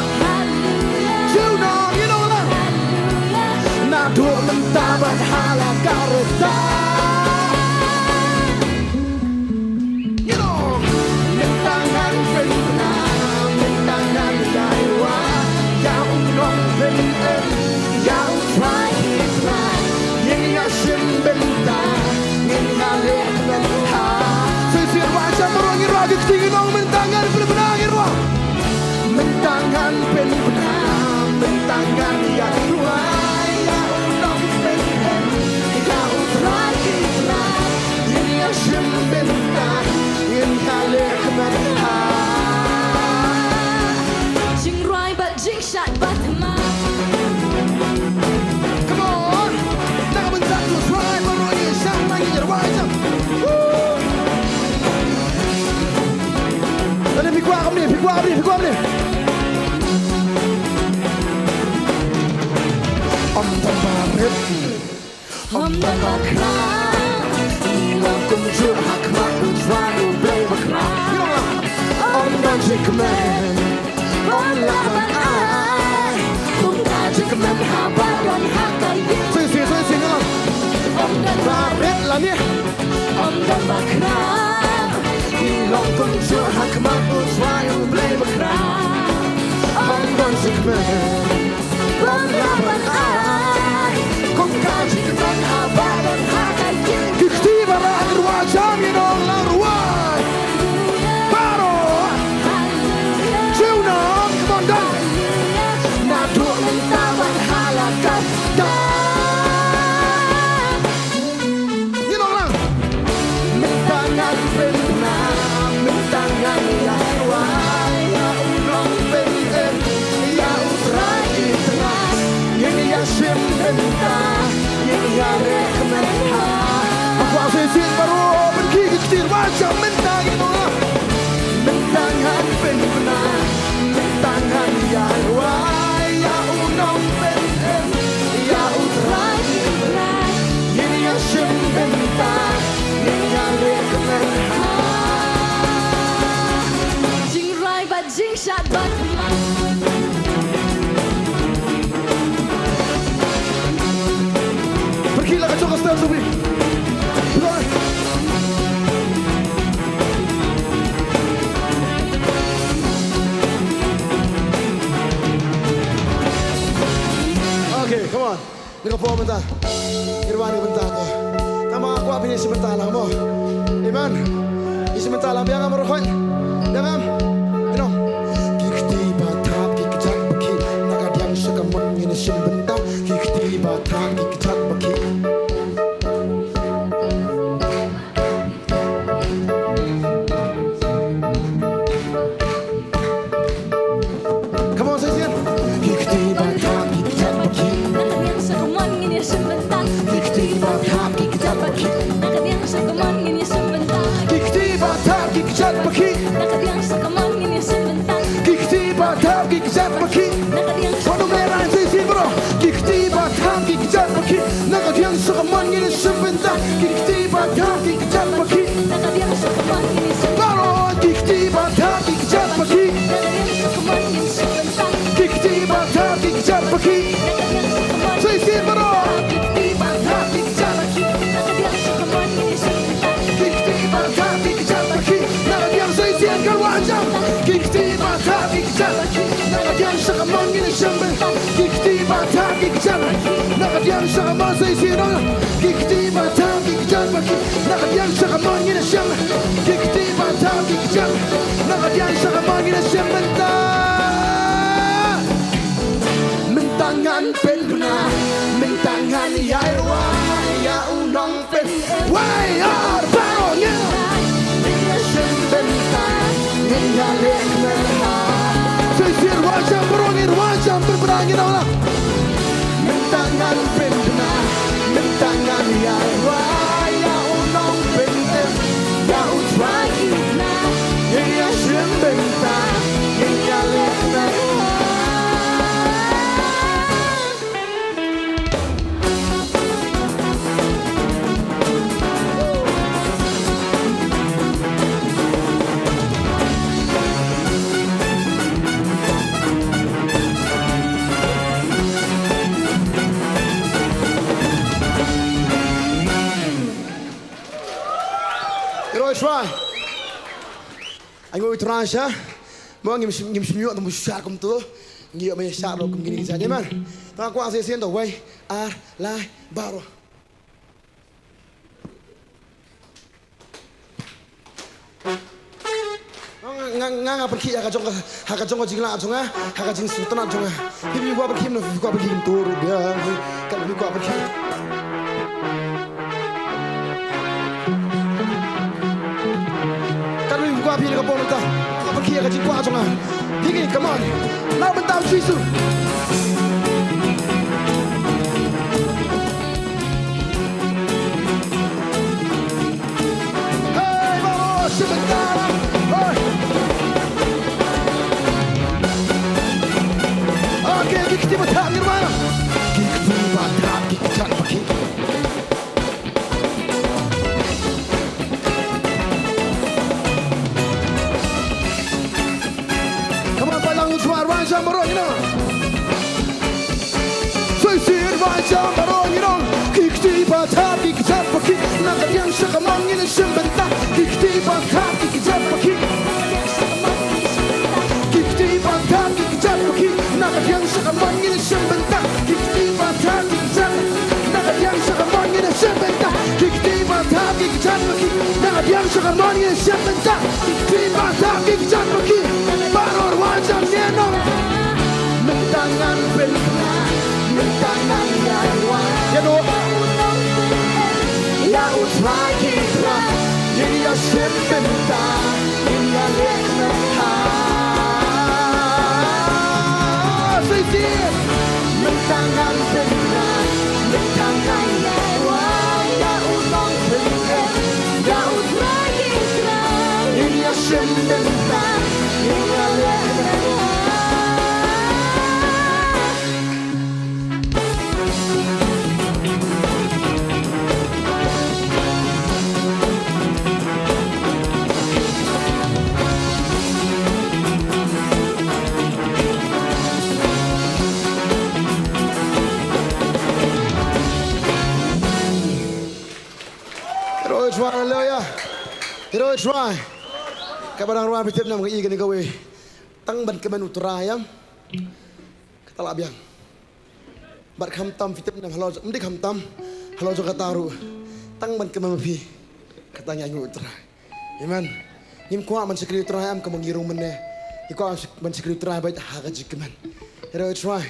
Shu nang, ngin ong nang. Naduh mynta bad ha la ka rta. Ngi ong, mynta ngan pynbna, mynta ngan ïaroh ïa u nongpynim, ïa U Trai Trai. Ngin ïashim bynta, ngin ïaleh bynta. Shisien rwai jam baroh, ngin rwai ki kti, ngin ong, mynta ngan pynbna, ngin rwai. Mynta ngan pynbna, mynta ngan Ym don ba rit, ym don ba khraw, ngi long kumjuh ha khmat u Trai U Blei ba khraw. Ym don jingkmen, ym lah ban ai, kum ka jingkmen haba don ha ka ïing. Shisien, shisien, ngi long. Ym don ba rit lane, ym don ba khraw, ngi long kumjuh ha khmat u Trai U Blei ba khraw. Ym don jingkmen, ym lah ban ai, kum ka jingkmen haba don ha ka ïing. Ki kti baroh, rwai jam, ngi nong lang rwai. Baroh. Jiw nong, come on, dang. Naduh mynta ban ha la ka da. Ngi long lang. Mynta ngan pynbna, mynta ngan ïa rwai ïa u nongpynim, ïa U Trai ki tnat. Ngin ïa shim bynta, ngin ïa leh kmen ha. Ba kwah shisien baroh, pynkhih ki kti, rwai jam mynta, ngi long lang. Mynta ngan pynbna, mynta ngan ïa rwai ïa u nongpynim, ïa U Trai. Ngin ïa shim bynta, ngin ïa leh kmen ha. Jingrwai bad jingshad bad. Pyrkhih la ka jong ka step subi. Okay, come on. Ngi ka por mynta. Ngi rwai ngi bynta ko. Tangba kwah phin ïa shim bynta lang mo. Amen. Ïa shim bynta lang, biang ngam, baroh khoit. Biang ngam. Ino. Ki kti ba thap, ki kjat ba khih, na ka diang sha ka mon ngin ïa shim bynta. Ki kti ba thap, ki kjat ba khih. Come on, say it again. Ki kti ba thap, ki kjat ba khih. Na ka diang sha ka mon ngin ïa shim bynta. Ki kti ba thap, ki kjat ba khih. Na ka diang sha ka mon ngin ïa shim bynta. Ki kti ba thap, ki kjat ba khih. Na ka diang sha ka mon ngin ïa shim bynta. Ki kti ba thap, ki kjat ba khih. Na ka diang sha ka mon. Say it again, bro. Ki kti ba thap, ki kjat ba khih. Na ka diang sha ka mon ngin ïa shim bynta. Ki kti ba thap, ki kjat ba khih. Na ka diang sha ka mon ngin ïa shim bynta. Baroh, ki kti ba thap, ki kjat ba khih. Na ka diang sha ka mon ngin ïa shim bynta. Ki kti ba thap, ki kjat ba khih. Na ka diang sha ka mon. Say it again, baroh. Ki kti ba thap, ki kjat ba khih. Na ka diang sha ka mon ngin ïa shim bynta. Ki kti ba thap, ki kjat ba khih. Na ka diang, say it again, ka rwai jam. Ki kti ba thap, ki kjat ba khih. Na ka diang sha ka mon ngin ïa shim bynta. Ki kti ba thap, ki kjat. Na ka diang sha ka mon, say it again. Ki kti ba thap, ki kjat ba khih. Na ka diang sha ka mon ngin ïa shim. Ki kti ba thap, ki kjat. Na ka diang sha ka mon ngin ïa shim bynta. Mynta ngan pynbna, mynta ngan ïa rwai ïa u nongpynim. Wai ar baroh ngin ïa shim bynta, ngin ïa leh kmen ha. Shisien rwai jam baroh, ngin rwai jam pynbna, ngin ong lang. Mynta ngan pynbna, mynta ngan ïa rwai ïa u nongpynim, ïa U Trai ki tnat. Ngin ïa shim bynta, ngin ïa leh kmen ha. Iro Trai. Ai ngoi Trai sha. Mo ngim shym, ngim shym ïoh tang ba shu shad kumto. Ngi ïoh ba ïa shad ruh kum kine ki jait, amen. Tang kwah sa shisien to, wei, ar, lai, baroh. Nga, nga, nga, nga pyrkhih ha ka jong ka, ha ka jong ka jinglah jong nga, ha ka jingsngewtynnat jong nga. Phi, phi kwah pyrkhih, phi kwah pyrkhih kumto ruh biang. Ka phi kwah pyrkhih. Katba phi kwah phi na ka por mynta. Kwah pyrkhih ïa ka jingkwah jong nga. Phi ngi, come on. Nang bynta U Jisu. Hey, vamos, shim bynta. Hey. Okay, ki kti ba thap ngin wan. Ki kti ba Trai, haleluya. Hero Trai. Kaba dang rwai phi tip nam ka i kane kawei. Tang ban kmen u Trai em. Kata la biang. Bad khamtam phi tip nam halor, ym dei khamtam. Halor jong kata ruh. Tang ban kmen phi. Kata ngi ainguh u Trai. Amen. Ngim kwah ban shakri u Trai em kumba ngi rung mynne. Ngi kwah ban shakri u Trai bad ha ka jingkmen. Hero Trai.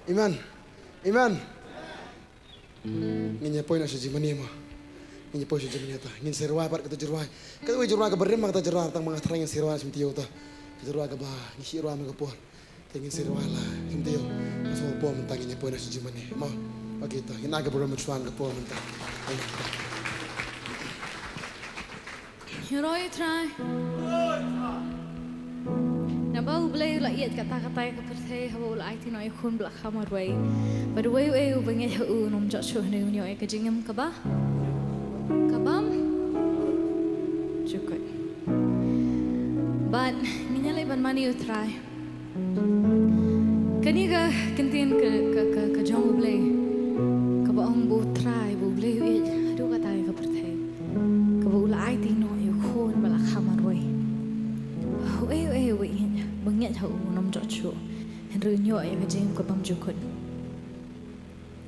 Amen. Amen. Ngin ïa poi noh sha jingmane mo. Ngin ïa poi sha jingmane ta. Ngin sa rwai pat kata jingrwai. Kata wei jingrwai kaba rim ma kata jingrwai tang ma nga thrang ngin sa rwai shim taïew ta. Kata jingrwai kaba ngi shu rwai ma ka por. Te ngin sa rwai la shim taïew. Ka shu poi mynta ngin ïa poi noh sha jingmane. Mo. Okay ta. Ngin ai ka burom shuwa ka por mynta. Hero Trai. Naba U Blei u la ïeit katta katta ïa ka pyrthei haba u la aiti noh ïa u khun ba la kha marwei. Bad uwei uwei uba ngeit ha u un ym jot shuh hynrei un ïoh ïa ka jingim kaba, ka bymjukut. Bad ngin ïaleh ban mane ïa u Trai. Kane ka ktien ka, ka, ka, ka jong U Blei kaba ong ba U Trai, ba U Blei u ïeit haduh katta ïa ka pyrthei, kaba u la aiti noh ïa u khun ba la kha marwei. Uei uei uba ngeit, ba ngeit ha u un ym jot shuh, hynrei un ïoh ïa ka jingim ka bymjukut.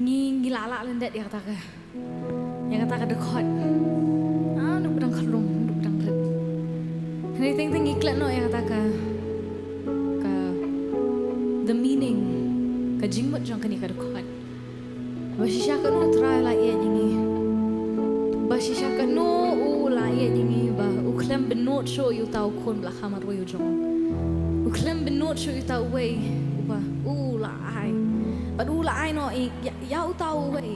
Ngi, ngi la lah lyndet ïa kata ka, ïa kata ka dkhot. Ah, duk dang khlung, duk dang rit. Hynrei teng teng ngi klet noh ïa kata ka, ka, the meaning, ka jingmut jong kane ka dkhot. Ba shisha katno U Trai u la ïeit ïa ngi. Ba shisha katno u la ïeit ïa ngi ba u khlem bynnud shuh ïa uta u khun ba la kha marwei u jong u. U khlem bynnud shuh ïa uta uwei uba u la ai. Bad u la ai noh ïa, ïa, ïa uta uwei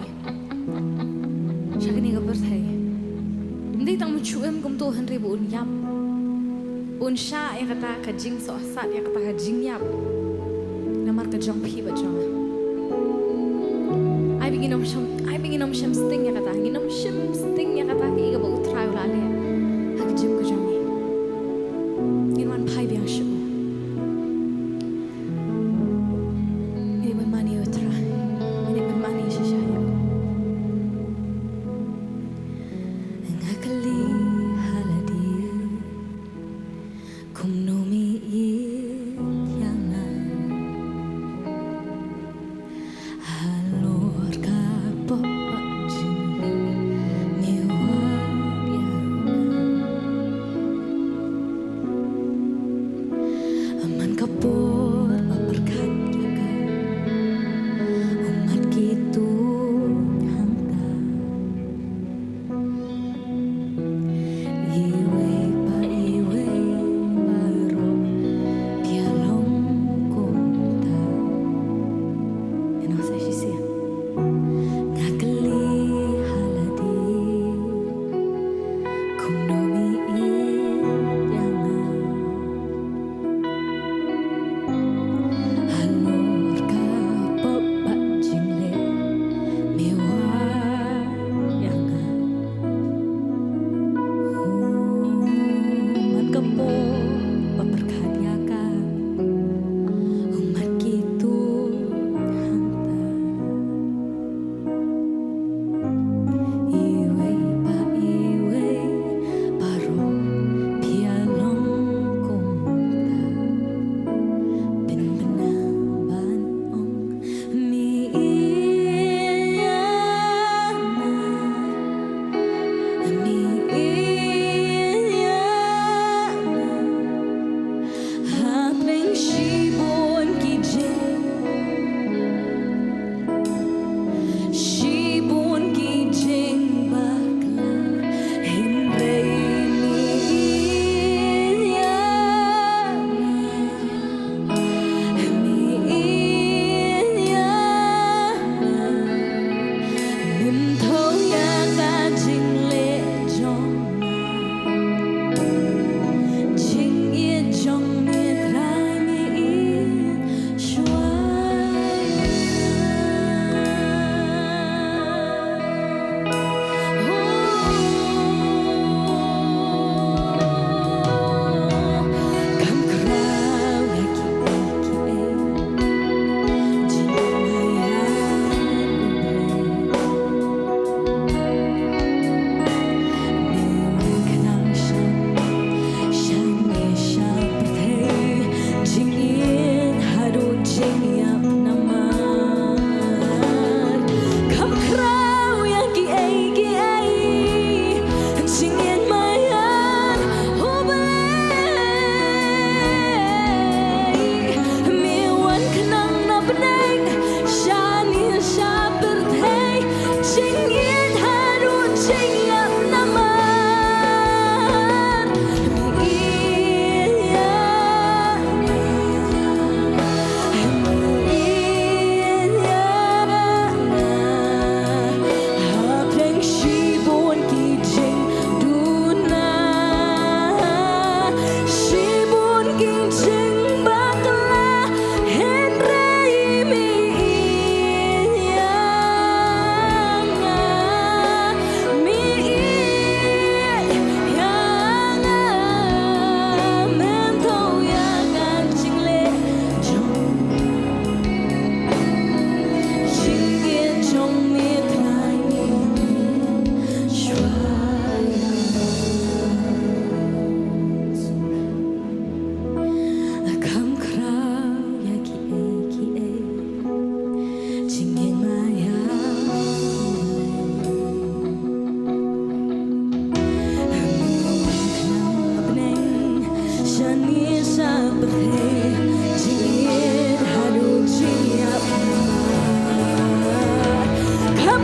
sha kane ka pyrthei. Ym dei tang mynshuh em kumto hynrei ba un ïap. Un shah ïa kata ka jingsohsat, ïa kata ka jingïap. Namar ka jong phi bad jong nga. Ai ba ngin ym shym, ai ba ngin ym shym sting ïa kata, ngin ym shym sting ïa kata kaei kaba U Trai u la leh ha ka jingim ka jong ngi. Ngin wan phai biang sha u. Ngin ïa ban mane ïa U Trai. Ngin ïa ban mane shisha ïa u. Nga kylli ha lade. Kumno me ïeit ïa nga halor ka pop ka jingim me wad ïa nga.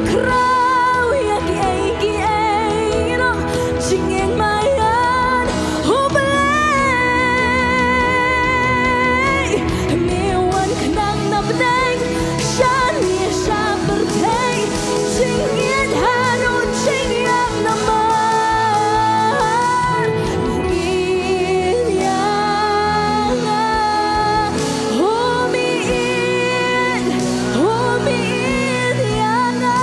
Khraw ïa kiei kiei ruh jingngeit maïan, U Blei. Me wan khnang na bneng, shane sha pyrthei, jingngeit haduh jingïap namar U ïeit ïa nga. U ïeit, U ïeit ïa nga.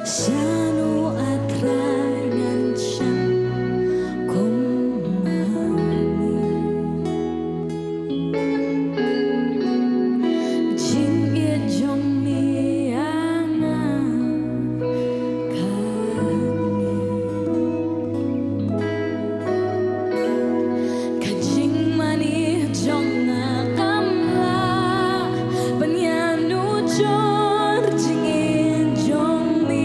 Shano A Trai ngan shang kumne? Jingïeit jong me ïa nga kane. Ka jingmane jong nga kam lah ban ïanujor jingïeit jong me.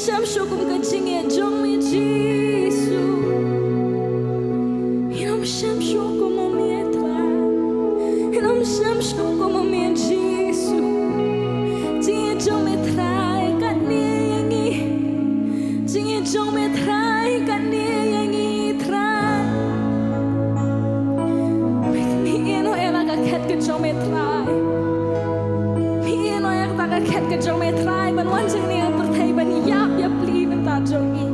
Shem shuh kum ka jingïeit jong me Jisu. Ngim shem shuh kum ma me Trai. Ngim shem shuh kum ma me Jisu. Jingïeit jong me Trai ka ïeh ïa ngi. Jingïeit jong me Trai ka ïeh ïa ngi Trai. Me ïehnoh ïa la ka khet ka jong me Trai. Me ïehnoh ïa kata ka khet ka jong me Trai ban wan jingïa pyrthei ban ïap ïa pli na bynta jong ngi.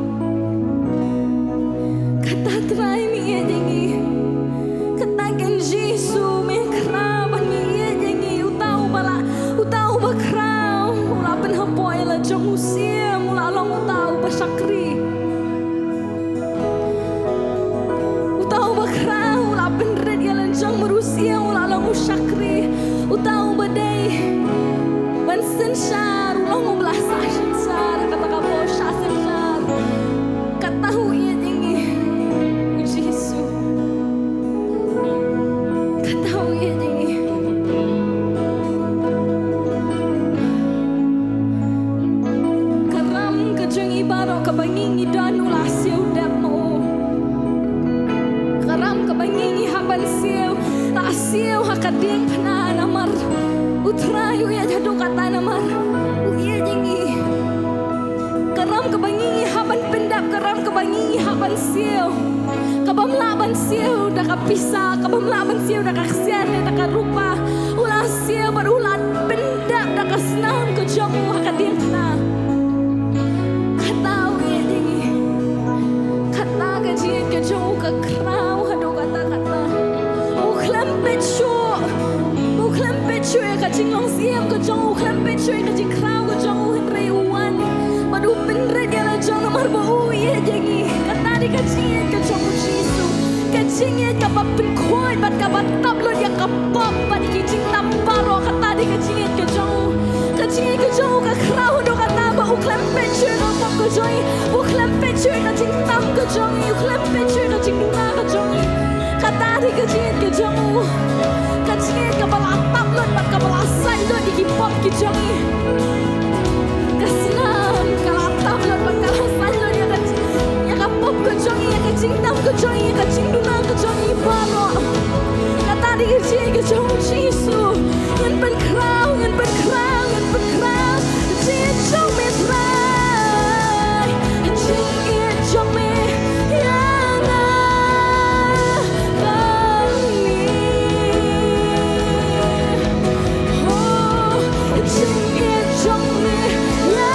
Kata Trai me ïeit ïa ngi. Kata ken Jisu me khraw ban me ïeit ïa ngi. Uta uba la, uta uba khraw u la pynhapoh ïa la jong u siem, u la long uta uba shakri. Uta uba khraw u la pynrit ïa la jong u siem, u la long u shakri. Uta uba dei ban synshar u long uba la sah synshar. Kata ka bor sah synshar. Kata u ïeit ïa ngi u Jisu. Kata u ïeit ïa ngi. Ka ram ka jong ngi baroh kaba ngi ngi don u la siew dep ma u. Ka ram kaba ngi ngi hap ban siew, la siew ha ka diengphna namar u Trai u ïeit haduh katta namar u ïeit ïa ngi. Ka ram kaba ngi ngi hap ban pyndep, ka ram kaba ngi ngi hap ban siew. Kabym lah ban siew da ka pisa, kabym lah ban siew da ka ksiar ne da ka rupa. U la siew bad u la pyndep da ka snam ka jong u ha ka diengphna. Kata u ïeit ïa ngi. Kata ka jingïeit ka jong u ka khraw haduh katta katta. U khlem peit shuh. U khlem peit shuh ïa ka jinglong siem ka jong u, u khlem peit shuh ïa ka jingkhraw ka jong u, hynrei u wan bad u pynrit ïa la jong namar ba u ïeit ïa ngi. Kata dei ka jingïeit ka jong u Jisu. Ka jingïeit kaba pynkhuid bad kaba tap lut ïa ka pop bad ïa ki jingtam baroh. Kata dei ka jingïeit ka jong u. Ka jingïeit ka jong u ka khraw haduh katta ba u khlem peit shuh ïa ka pop ka jong ngi, u khlem peit shuh ïa ka jingtam ka jong ngi, u khlem peit shuh ïa ka jingduna ka jong ngi. Kata dei ka jingïeit ka jong u. Ka jingïeit kaba la tap lut bad kaba la sait lut ïa ki pop ki jong ngi. Ka snam ka la tap lut bad ka la sait lut ïa ka, ïa ka pop ka jong ngi, ïa ka jingtam ka jong ngi, ïa ka jingduna ka jong ngi baroh. Kata dei ka jingïeit ka jong u Jisu. Ngin pynkhraw, ngin pynkhraw, ngin pynkhraw. Jingïeit jong me Trai. Jingïeit jong me ïa nga kane. Oh, jingïeit jong me ïa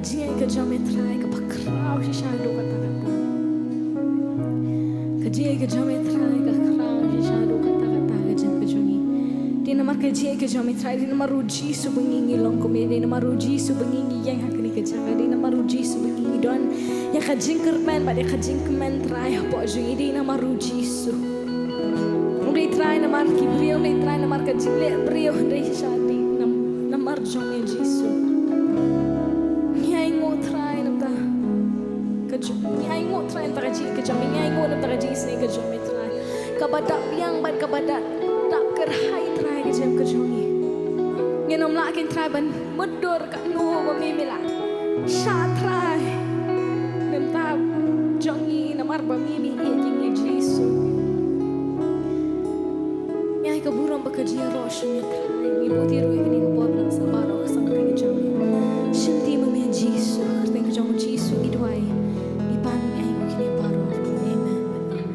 Jingïaid ka jong me Trai ka pynkhraw shisha haduh katta katta. Ka jingïaid ka jong me Trai ka khraw shisha haduh katta katta ka jingim ka jong ngi. Dei namar ka jingïaid ka jong me Trai, dei namar u Jisu ba ngi ngi long kum me, dei namar u Jisu ba ngi ngi ïeng ha kane ka jaka, dei namar u Jisu ba ngi ngi don ïa ka jingkyrmen bad ïa ka jingkmen Trai hapoh jong ngi, dei namar u Jisu. Ym dei Trai namar ki briew, ym dei Trai namar ka jingleh briew, hynrei shisha dei nam- namar jong me Jisu. Ngi ainguh Trai namar ka jong, ngi ainguh Trai namar ka jingïaid ka jong me, ngi ainguh namar ka jingisynei ka jong me Trai. Kaba dap biang bad kaba dap, dap kyrhai Trai ka jingim ka jong ngi. Ngin ym lah kein Trai ban mutdur katno ba me me la shah Trai. Namar jong ngi namar ba me me ïeit ïa ngi Jisu. Ngi ai ka burom bad ka jingïaroh sha me Trai. Ngi buh ïa ruh ïa kane ka por ban sa baroh ka song ka jong me. Shim ti ma me Jisu, ha ka kyrteng ka jong u Jisu ngi duwai. Ngi pan ngi ai ngi kine baroh. Amen. Amen.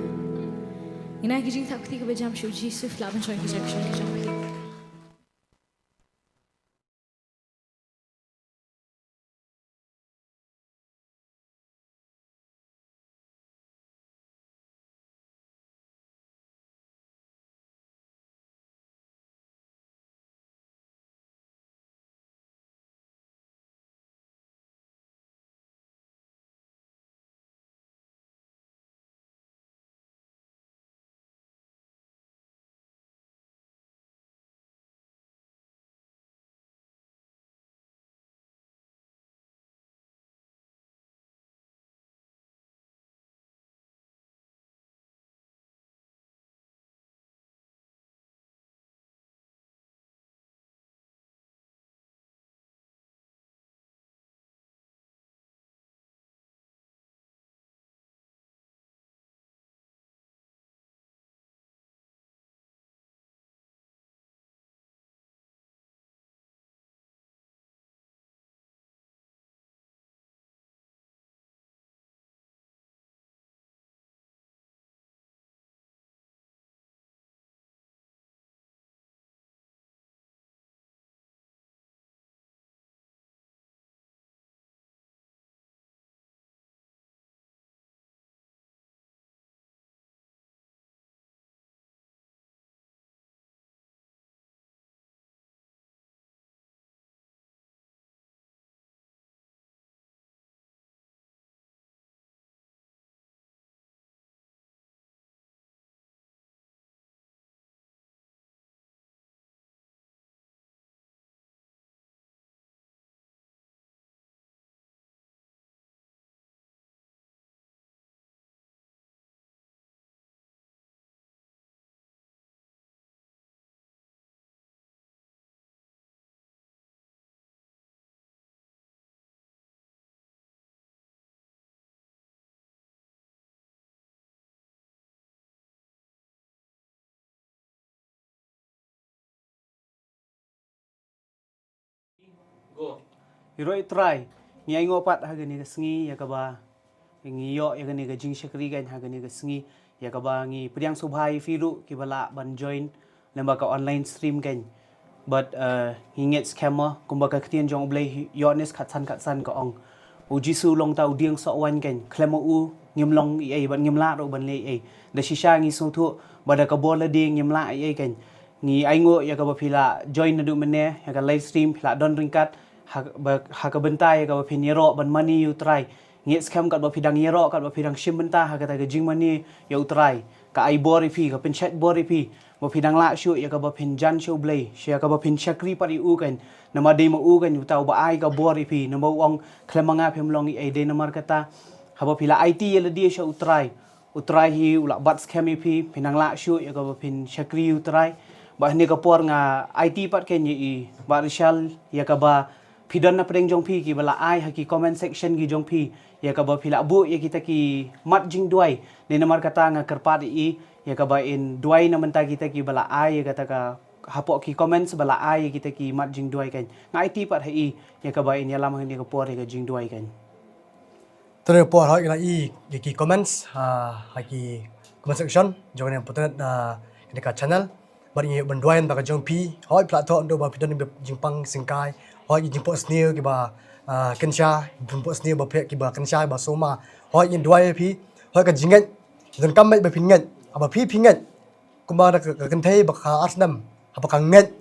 Ngin ai ka jingthap kti kaba jam sha u Jisu, phi lah ban shoi ka jingshoi ka jong phi. Ïaroh ïa u Trai, ngi ainguh pat ha kane ka sngi ïa kaba ngi ïoh ïa kane ka jingshakri kan ha kane ka sngi, ïa kaba ngi pdiang sngewbha ïa phi ruh kiba lah ban join lyngba ka online stream kan. Bad, eh, ngi ngeit skhem mo kumba ka ktien jong U Blei Ïoannis khatsan khatsan ka ong, U Jisu u long uta u dieng soh waiñ kan, khlem ma u ngim long ei ei bad ngim lah ruh ban leh ei ei. Da shisha ngi sngewthuh ba da ka bor lade ngim lah ei ei kan. Ngi ainguh ïa kaba phi la join naduh mynne ïa ka live stream, phi la don ryngkat ha, ba, ha ka bynta ïa kaba phin ïaroh ban mane ïa u Trai. Ngi ngeit skhem katba phi dang ïaroh, katba phi dang shim bynta ha kata ka jingmane ïa u Trai, ka ai bor ïa phi, ka pynshait bor ïa phi, ba phi dang lah shuh ïa kaba phin jan sha U Blei, sha ïa kaba phin shakri pat ïa u kan. Namar dei ma u kan uta uba ai ka bor ïa phi, namar u ong, khlem ma nga phim long ei ei. Dei namar kata, haba phi la aiti ïa lade sha u Trai, u Trai hi u la bat skhem ïa phi, phin nang lah shuh ïa kaba phin shakri ïa u Trai. Bad ha kane ka por nga aiti pat kan ïa i Bah Rishal, ïa kaba phi don na pdeng jong phi kiba la ai ha ki comment section ki jong phi, ïa kaba phi la buh ïa kita ki mat jingduwai. Dei namar kata nga kyrpad ïa i, ïa kaba in duwai na bynta kita kiba la ai ïa kata ka hapoh ki comments ba la ai ïa kita ki mat jingduwai kan. Nga aiti pat ha i, ïa kaba in ïalam ha kane ka por ïa ka jingduwai kan. Te na por hoi la i ïa ki comments ha, ha ki comment section jong ne pynternet na kane ka channel. Bad ngi ban duwai na ka jong phi, hoi phi la thoh ynda ba phi don jingpang jingkai, hoi ki jingphohsniew kiba ah, kynsha, phin phohsniew ba phi kiba kynsha ba sumar. Hooid ngin duwai ïa phi, hooid ka jingngeit, donkam beit ba phin ngeit, haba phi phi ngeit. Kumba da ka, ka kynthei ba ka ar snem, haba ka ngeit,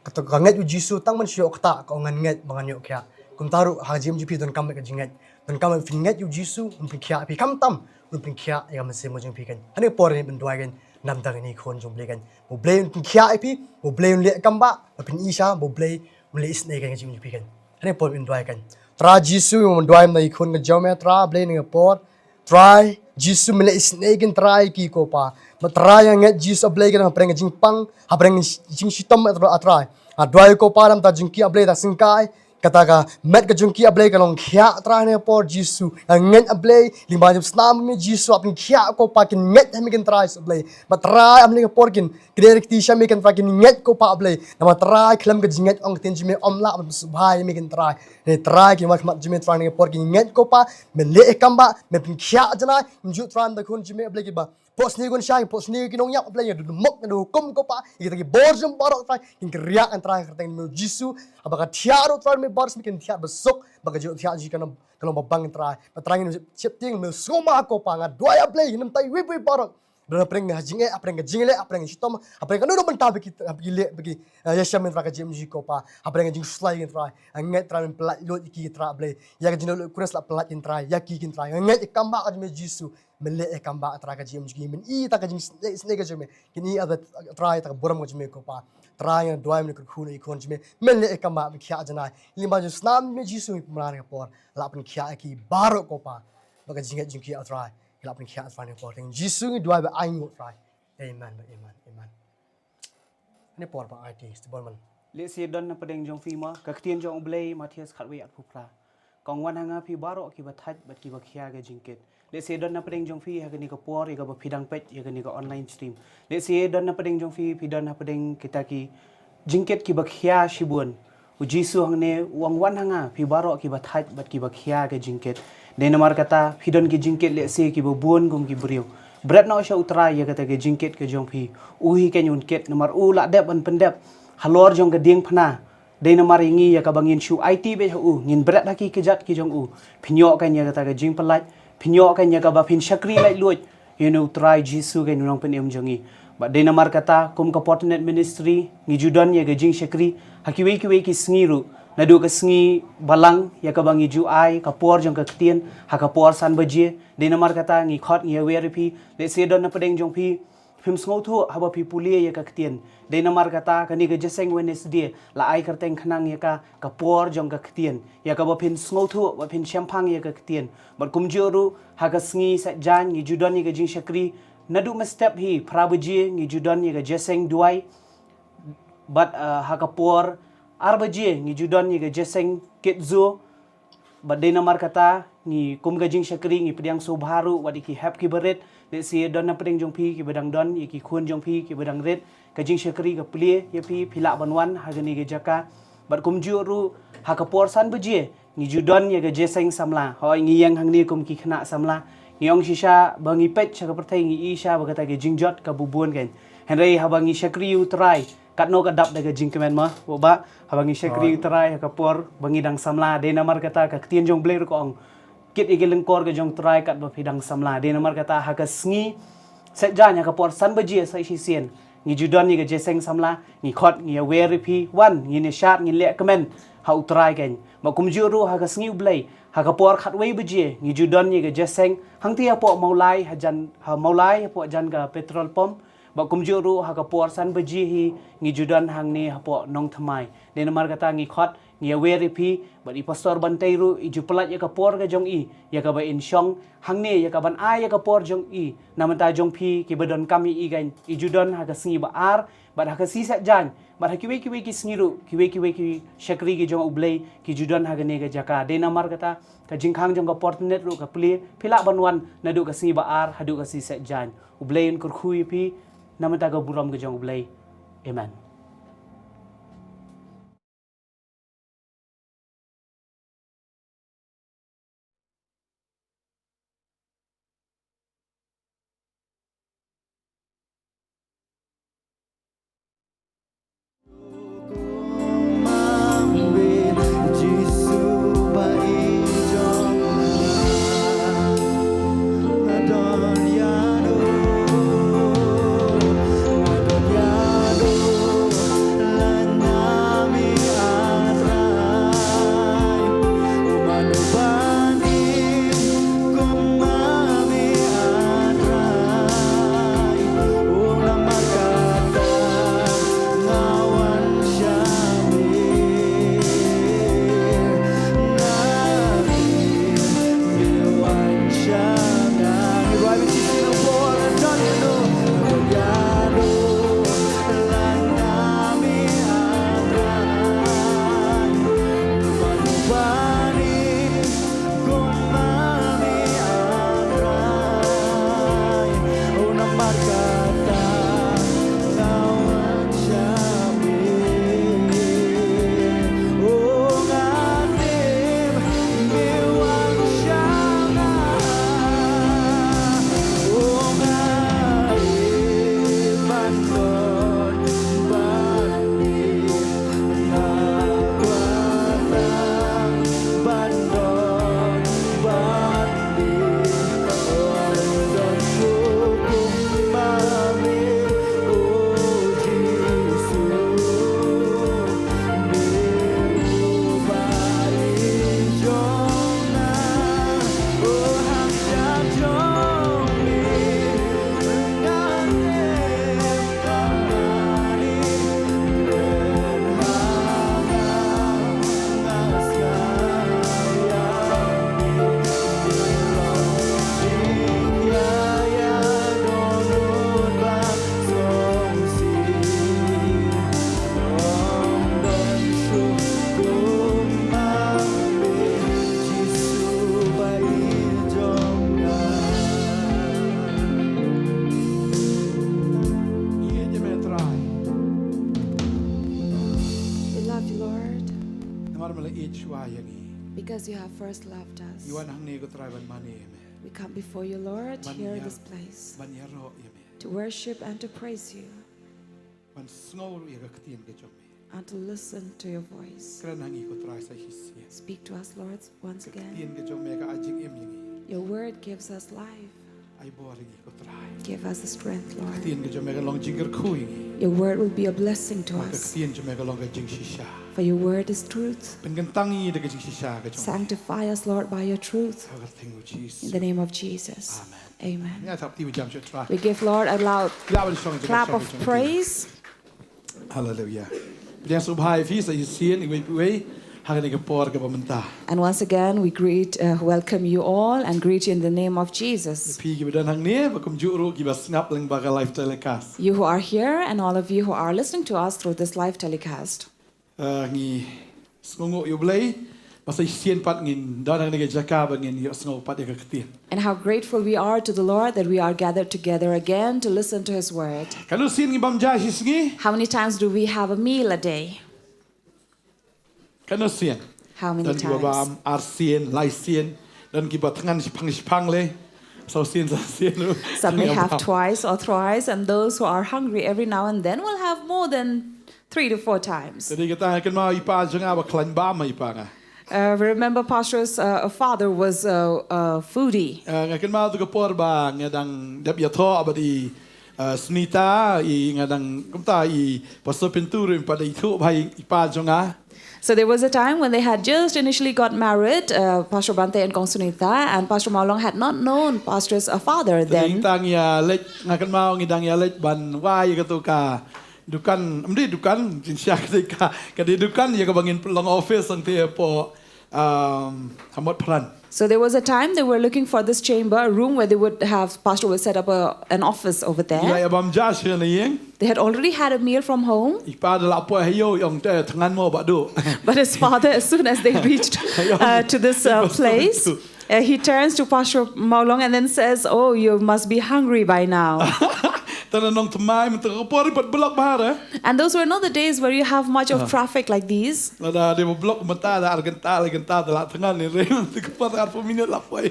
ka, ka ngeit ïa u Jisu tang ban shu ïoh ktah, ka ong ngan ngeit ba ngan ïoh khiah. Kumta ruh ha ka jingim jong phi donkam beit ka jingngeit. Donkam beit phin ngeit ïa u Jisu, un pynkhiah ïa phi khamtam, un pynkhiah ïa ka mynsiem ka jong phi kan. Hangne por ngin duwai kan, namar kane ka khun jong U Blei kan. U Blei un pynkhiah ïa phi, U Blei un leh kam ba, ba phin i sha, U Blei un leh isynei kan ka jingim jong phi kan. Hangne por ngin duwai kan. Trai Jisu, ngin duwai namar ka khun ka jong me, Trai Blei, hangne por. Trai Jisu, me leh isynei kan Trai ki ko Pa. Ba Trai nga ngeit Jisu A Blei kan hapdeng ka jingpang, hapdeng ka jingshitom A Trai. Nga duwai ko Pa namar ka jingkit A Blei da syngkai. Kata ka met ka jong ki A Blei ka long khiah Trai hangne por Jisu. Nga ngeit A Blei, lyngba jong u snam me Jisu, hap pynkhiah ko Pa kin ngeit ha me kan Trai Jisu A Blei. Ba Trai hangne ka por kin kdei kti sha me kan Trai kin ngeit ko Pa A Blei. Namar Trai khlem ka jingngeit ong ka ktien jong me ym lah ban sngewbha ïa me kan Trai. Hynrei Trai ki wan khmat jong me Trai hangne ka por kin ngeit ko Pa. Me leh kam ba, me pynkhiah janai, mynjur Trai da khun jong me A Blei kiba phohsniew kynsha, phohsniew ki nongïap A Blei, nga duh mok, nga duh hukum ko Pa, ïa kita ki bor jong baroh Trai, kin kyrïah kan Trai ha ka kyrteng jong me Jisu, haba ka thiah ruh Trai me baroh shisha kin thiah basuk, ba ka jingthiah jong ki kan long, kan long babang kan Trai, ba Trai ngin sheptieng me sngewma ko Pa, nga duwai A Blei, ngin ym tai wei wei baroh. Ba hapdeng ka jingeh, hapdeng ka jingleh, hapdeng ka shitom, hapdeng kano kano bynta ba ki, ba ki leh, ba ki, eh, ïashem kan Trai ka jingim jong ki ko Pa, hapdeng ka jingslai kan Trai, nga ngeit Trai men pyllait lut ïa ki Trai A Blei, ïa ka jingdonkam Khrist la pyllait kan Trai, ïa ki kan Trai, nga ngeit ïa kam ba ka jong me Jisu, men leh ïa kam ba Trai ka jingim jong ki, men i ta ka jingsnei, snei ka jong me, kin i A Blei Trai ta ka burom ka jong me ko Pa. Trai nga duwai men kyrkhu na i khun jong me, men leh ïa kam ba, men khiah janai. Lyngba jong u snam me Jisu ngi pynbna ka por, la pynkhiah ïa ki baroh ko Pa. Ba ka jingngeit jong ki A Trai, la pynkhiah Trai na ka por. Tang Jisu ngi duwai ba ai nguh Trai. Amen, amen, amen. Hangne por ba ai ti, stibon man. Lehse don na pdeng jong phi ma, ka ktien jong U Blei, Mathaios khatwei arphew phra. Ka ong wan ha nga phi baroh kiba thait bad kiba khia ka jingkit. Lehse don na pdeng jong phi ha kane ka por ïa kaba phi dang peit ïa kane ka online stream. Lehse don na pdeng jong phi, phi don ha pdeng kita ki jingkit kiba khia shibun. U Jisu hangne u ong wan ha nga phi baroh kiba thait bad kiba khia ka jingkit. Dei namar kata phi don ki jingkit lehse kiba bun kum ki briew. Bret noh sha U Trai ïa kata ka jingkit ka jong phi. U hi kan un kit namar u la dep ban pyndep halor jong ka diengphna. Dei namar ïa ngi ïa kaba ngin shu aiti beit ha u, ngin bret ha ki kjat ki jong u. Phin ïoh kan ïa kata ka jingpyllait, phin ïoh kan ïa kaba phin shakri laitluid ïa une U Trai Jisu kan U Nongpynim jong ngi. Bad dei namar kata kum ka Fortinet Ministry ngi ju don ïa ka jingshakri ha kiwei kiwei ki sngi ruh. Naduh ka sngi Balang ïa kaba ngi ju ai ka por jong ka ktien ha ka por san baje. Dei namar kata ngi khot ngi aware ïa phi, lehse don na pdeng jong phi phim sngewthuh haba phi pule ïa ka ktien. Dei namar kata kane ka Jingïaseng Wednesday la ai kyrteng khnang ïa ka, ka por jong ka ktien. Ïa kaba phin sngewthuh, ba phin shemphang ïa ka ktien. Bad kumjuh ruh ha ka sngi Saitjaiñ ngi ju don ïa ka jingshakri. Naduh mynstep hi phra baje ngi ju don ïa ka jingïaseng duwai. Bad, eh, ha ka por ar baje ngi ju don ïa ka jingïaseng kit zoo. Bad dei namar kata ngi kum ka jingshakri ngi pdiang sngewbha ruh wat ïa ki hep ki barit, lehse don na pdeng jong phi kiba dang don ïa ki khun jong phi kiba dang rit, ka jingshakri ka plie ïa phi, phi lah ban wan ha kane ka jaka. Bad kumjuh ruh ha ka por san baje ngi ju don ïa ka jingïaseng samla. Hooid ngi ïeng hangne kum ki khynnah samla. Ngi ong shisha ba ngi peit sha ka pyrthei ngi i shisha ba kata ka jingjot kaba bun kan. Hynrei haba ngi shakri ïa U Trai katno ka dap da ka jingkmen ma, u ba, haba ngi shakri ïa U Trai ha ka por ba ngi dang samla, dei namar kata ka ktien jong U Blei ruh ka ong, kit ïa ki lyngkor ka jong U Trai katba phi dang samla. Dei namar kata ha ka sngi Saitjaiñ ha ka por san baje sa shisien ngi ju don ïa ka jingïaseng samla, ngi khot ngi aware ïa phi, wan ngin ïa shad ngin leh kmen ha U Trai kan. Bad kumjuh ruh ha ka sngi U Blei ha ka por khatwei baje ngi ju don ïa ka jingïaseng hangtei hapoh Mawlai, hajan ha Mawlai hapoh jan ka petrol pump. Bad kumjuh ruh ha ka por san baje hi ngi ju don hangne hapoh Nongthymmai. Dei namar kata ngi khot ngi aware ïa phi, bad i Pastor Bantei ruh i ju pyllait ïa ka por ka jong i ïa kaba in shong hangne, ïa kaban ai ïa ka por jong i na bynta jong phi kiba donkam ïa i kan. I ju don ha ka sngi ba ar, bad ha ka sngi Saitjaiñ, bad ha kiwei kiwei ki sngi ruh kiwei kiwei ki shakri ki jong U Blei ki ju don ha kane ka jaka. Dei namar kata ka jingkhang jong ka Fortinet ruh ka plie, phi lah ban wan naduh ka sngi ba ar haduh ka sngi Saitjaiñ. U Blei un kyrkhu ïa phi na bynta ka burom ka jong U Blei. Amen. Namar me la ïeit shuwa ïa ngi. Because you have first loved us. Ngi wan hangne ko Trai ban mane ïa me. We come before you, Lord, Ban here in ïa- this place Ban ïaroh ïa me. To worship and to praise you Ban sngew ruh ïa ka ktien ka jong me. and to listen to your voice. Kren ha ngi ko Trai sa shisien. Speak to us, Lord, once Ka again. ktien ka jong me ka ai jingim ïa ngi. Your word gives us life. Ai bor ïa ngi ko Trai. Give us the strength, Ka Lord. ktien ka jong me ka long jingkyrkhu ïa ngi. Your word will be a blessing to Ka us. ktien jong me ka long ka jingshisha. For your word is truth. Pynkyntang ïa ngi da ka jingshisha ka jong me. Sanctify us, Lord, by your truth. Ha ka kyrteng u Jisu. In the name of Jesus. Amen. Amen. Ïa thap kti ba jam sha u Trai. We give, Lord, a loud Ïa ban shong jong clap shong of jong jong. Praise. Hallelujah. Pdiang sngewbha ïa phi sa shisien iwei pa iwei ha kane ka por kaba mynta. And once again, we greet, uh, welcome you all and greet you in the name of Jesus. Phi kiba don hangne ba kumjuh ruh kiba sngap lyngba ka live telecast. You who are here and all of you who are listening to us through this live telecast. Uh, ngi sngewnguh ïa U Blei ba sa shisien pat ngin don ha kane ka jaka ba ngin ïohsngew pat ïa ka ktien. And how grateful we are to the Lord that we are gathered together again to listen to His word. Katno sien ngi bam ja shi sngi? How many times do we have a meal a day? Katno sien? How many Don kiba times? bam ar sien, lai sien. Don kiba thngan shipang shipang le. Saw sien saw sien. Some may have twice or thrice, and those who are hungry every now and then will have more than three to four times. Te dei kata nga kynmaw i pa jong nga ba khlaiñ bam i pa nga. Uh, remember, Pastor's uh, father was a, a foodie. Uh, nga kynmaw tu ka por ba nga dang dep ïathoh bad i uh, Sunita, i nga dang kumta i Pastor Pintu ruh pat i thuh bha i pa jong nga. So there was a time when they had just initially got married, uh, Pastor Bante and Kong Sunita, and Pastor Maulong had not known Pastor's uh, father Te dei then. Tang ïa leit nga kynmaw ngi dang ïa leit ban wai ïa katu ka dukan, ym dei dukan, jingshisha ka dei ka, ka dei dukan ïa kaba ngin long office ang te po um, ha Motphran. So there was a time they were looking for this chamber, a room where they would have, Pastor would set up a, an office over Ngi la there. ïa bam ja sha na ïing. They had already had a meal from home, I pa da la poi ha ïew i ong te thngan mo ba du. but his father, as soon as they reached uh, to this uh, place, uh, he turns to Pastor Maulong and then says, "Oh, you must be hungry by now." Te na nongthymmai mynta ka por i pat block bha re. And those were not the days where you have much of traffic like these. Lada dei ba block mynta da ar kynta lai kynta da la thngan ni re. Te ka por arphew minit la poi.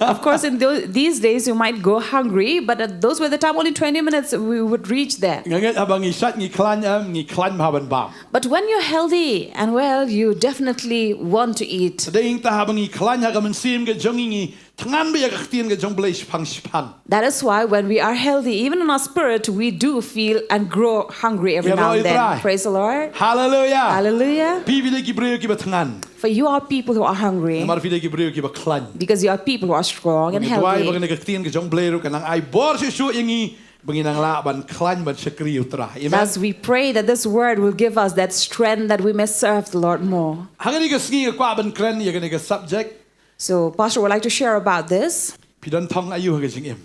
Of course, in tho- these days you might go hungry, but uh, those were the time only twenty minutes we would reach there. Nga ngeit haba ngi shait ngi khlaiñ em ngi khlaiñ bha ban bam. But when you're healthy and well, you definitely want to eat. Te dei ïa kata haba ngi khlaiñ ha ka mynsiem ka jong ngi ngi thngan bha ïa ka ktien ka jong Blei shipang shipang. That is why when we are healthy, even in our spirit, we do feel and grow hungry every Ïa now roi and then. Trai. Praise the Lord. Hallelujah. Hallelujah. Phi phi dei ki briew kiba thngan. For you are people who are hungry Namar phi dei ki briew kiba khlaiñ. because you are people who are strong and Ngi duwai ba healthy. kane ka ktien ka jong Blei ruh kan nang ai bor shuh shuh ïa ngi ba ngin nang lah ban khlaiñ ban shakri ïa u Trai. Amen. Thus, we pray that this word will give us that strength that we may serve the Lord more. Ha kane ka sngi nga kwah ban kren ïa kane ka subject. So, Pastor would like to share about this. Phi don thong aïu ha ka jingim.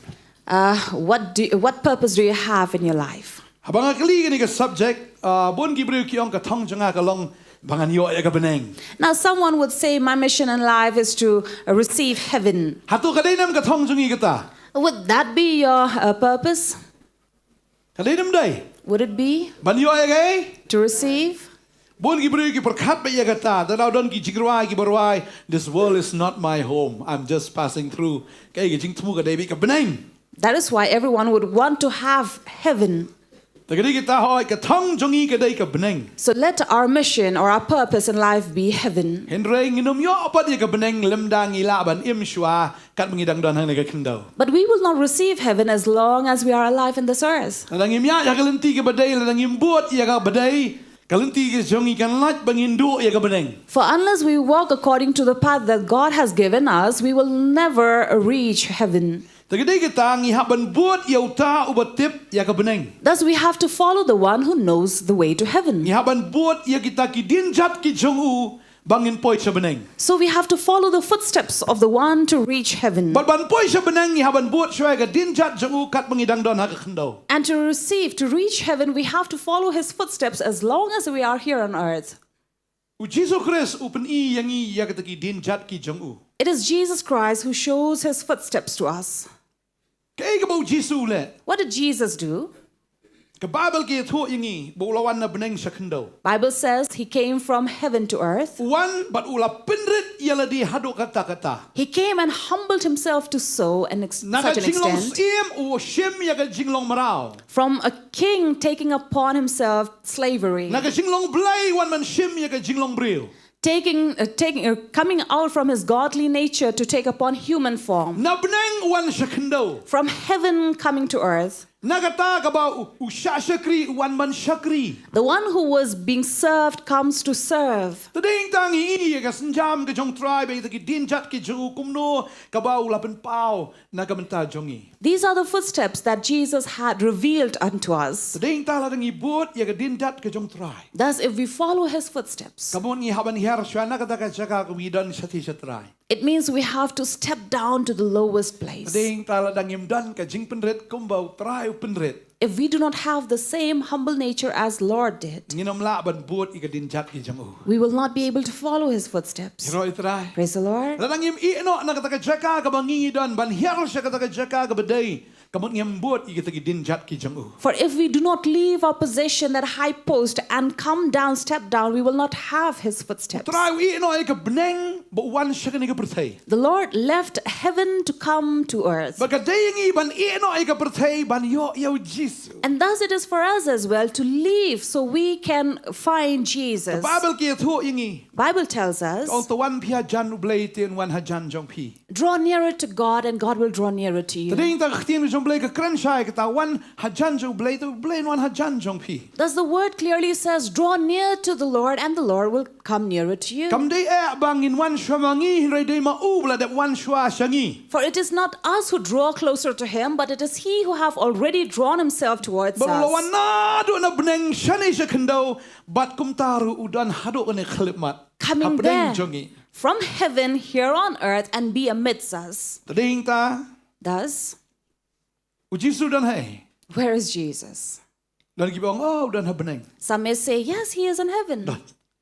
Uh, what do what purpose do you have in your life? Haba nga kylli kane ka subject, uh, bun ki briew ki ong ka thong jong nga ka long ba ngan ïoh ïa ka bneng. Now, someone would say, "My mission in life is to uh, receive heaven." Hato ka dei ne em ka thong jong ngi kata? Would that be your uh, purpose? Ka dei ne em dei? Would it be Ban ïoh ïa kaei? To receive? Bun ki briew ki pyrkhat bha ïa kata, te nang don ki jingrwai kiba rwai, "This world is not my home. I'm just passing through." Kaei ka jingthmu? Ka dei beit ka bneng. That is why everyone would want to have heaven. Te ka dei kita hoi ka thong jong ngi ka dei ka bneng. So let our mission or our purpose in life be heaven. Hynrei ngin ym ïoh pat ïa ka bneng lymda ngi lah ban im shuwa katba ngi dang don hangne ha ka khyndew. But we will not receive heaven as long as we are alive in this earth. Lada ngim ïaid ha ka lynti kaba dei, lada ngim bud ïa kaba dei, ka lynti ka jong ngi kan lait ba ngin duh ïa ka bneng. For unless we walk according to the path that God has given us, we will never reach heaven. Te ka dei kata ngi hap ban bud ïa uta uba tip ïa ka bneng. Thus, we have to follow the one who knows the way to heaven. Ngi hap ban bud ïa kita ki dienjat ki jong u ba ngin poi sha bneng. So we have to follow the footsteps of the one to reach heaven. Bad ban poi sha bneng ngi hap ban bud shuwa ïa ka dienjat jong u katba ngi dang don ha ka khyndew. And to receive, to reach heaven, we have to follow his footsteps as long as we are here on earth. U Jisu Khrist u pyni ïa ngi ïa kita ki dienjat ki jong u. It is Jesus Christ who shows his footsteps to us. Kaei kaba u Jisu u leh? What did Jesus do? Ka Baibl ka ïathuh ïa ngi ba u la wan na bneng sha khyndew. Bible says he came from heaven to earth. Wan bad u la pynrit ïa lade haduh katta katta. He came and humbled himself to so an ex- Na ka such an jinglong extent. Syiem u shim ïa ka jinglong mraw. From a king taking upon himself slavery. Na ka jinglong Blei wan ban shim ïa ka jinglong briew. Taking, uh, taking, uh, coming out from his godly nature to take upon human form. Na bneng wan sha khyndew. From heaven coming to earth. Na kata kaba u, u shah shakri u wan ban shakri. The one who was being served comes to serve. Te dei tang ïa ka sienjam ka jong Trai ba ïa kita ki dienjat ki jong u kumno kaba u la pynpaw na ka bynta jong ngi. These are the footsteps that Jesus had revealed unto us. Te dei tang lada ngi bud ïa ka dienjat ka jong Trai. Thus, if we follow his footsteps, Ka mut ngi hap ban hiar shuwa na kata ka jaka kaba ngi don shathie sha Trai. it means we have to step down to the lowest place. Te dei tang lada ngim don ka jingpynrit kumba u Trai u pynrit. If we do not have the same humble nature as Lord did, Ngin ym lah ban bud ïa ka dienjat ki jong u. we will not be able to follow his footsteps. Ïaroh ïa Trai. Praise the Lord. Lada ngim ïeh noh na kata ka jaka kaba ngi don ban hiar sha kata ka jaka kaba dei. Ka mut ngim bud ïa kita ki dienjat ki jong u. For if we do not leave our position, that high post, and come down, step down, we will not have his footsteps. Trai u ïeh noh ïa ka bneng ba u wan sha kane ka pyrthei. The Lord left heaven to come to earth. Ba ka dei ïa ngi ban ïeh noh ïa ka pyrthei ban ïoh ïa u Jisu. And thus it is for us as well to leave so we can find Jesus. Ka Baibl ka ïathuh ïa ngi. Bible tells us, Ong to wan phi hajan u Blei te un wan hajan jong phi. Draw nearer to God and God will draw nearer to Te you. dei tang ka ktien jong u Blei ka kren shai kata wan hajan jong u Blei te u Blei un wan hajan jong phi. Thus the word clearly says, draw near to the Lord and the Lord will come nearer to you. Kam dei eh ba ngin wan shuwa ma ngi hynrei dei ma u ba la dep wan shuwa sha ngi. For it is not us who draw closer to him, but it is he who have already drawn himself towards Ba u la wan us. naduh na bneng shane sha khyndew bad kumta ruh u don haduh kane ka khyllipmat. Coming Ha bneng there jong ngi. From heaven here on earth and be amidst us. Te dei tang Thus, u Jisu u don haei? Where is Jesus? Don kiba ong oh u don ha bneng. Some may say, yes, he is in heaven.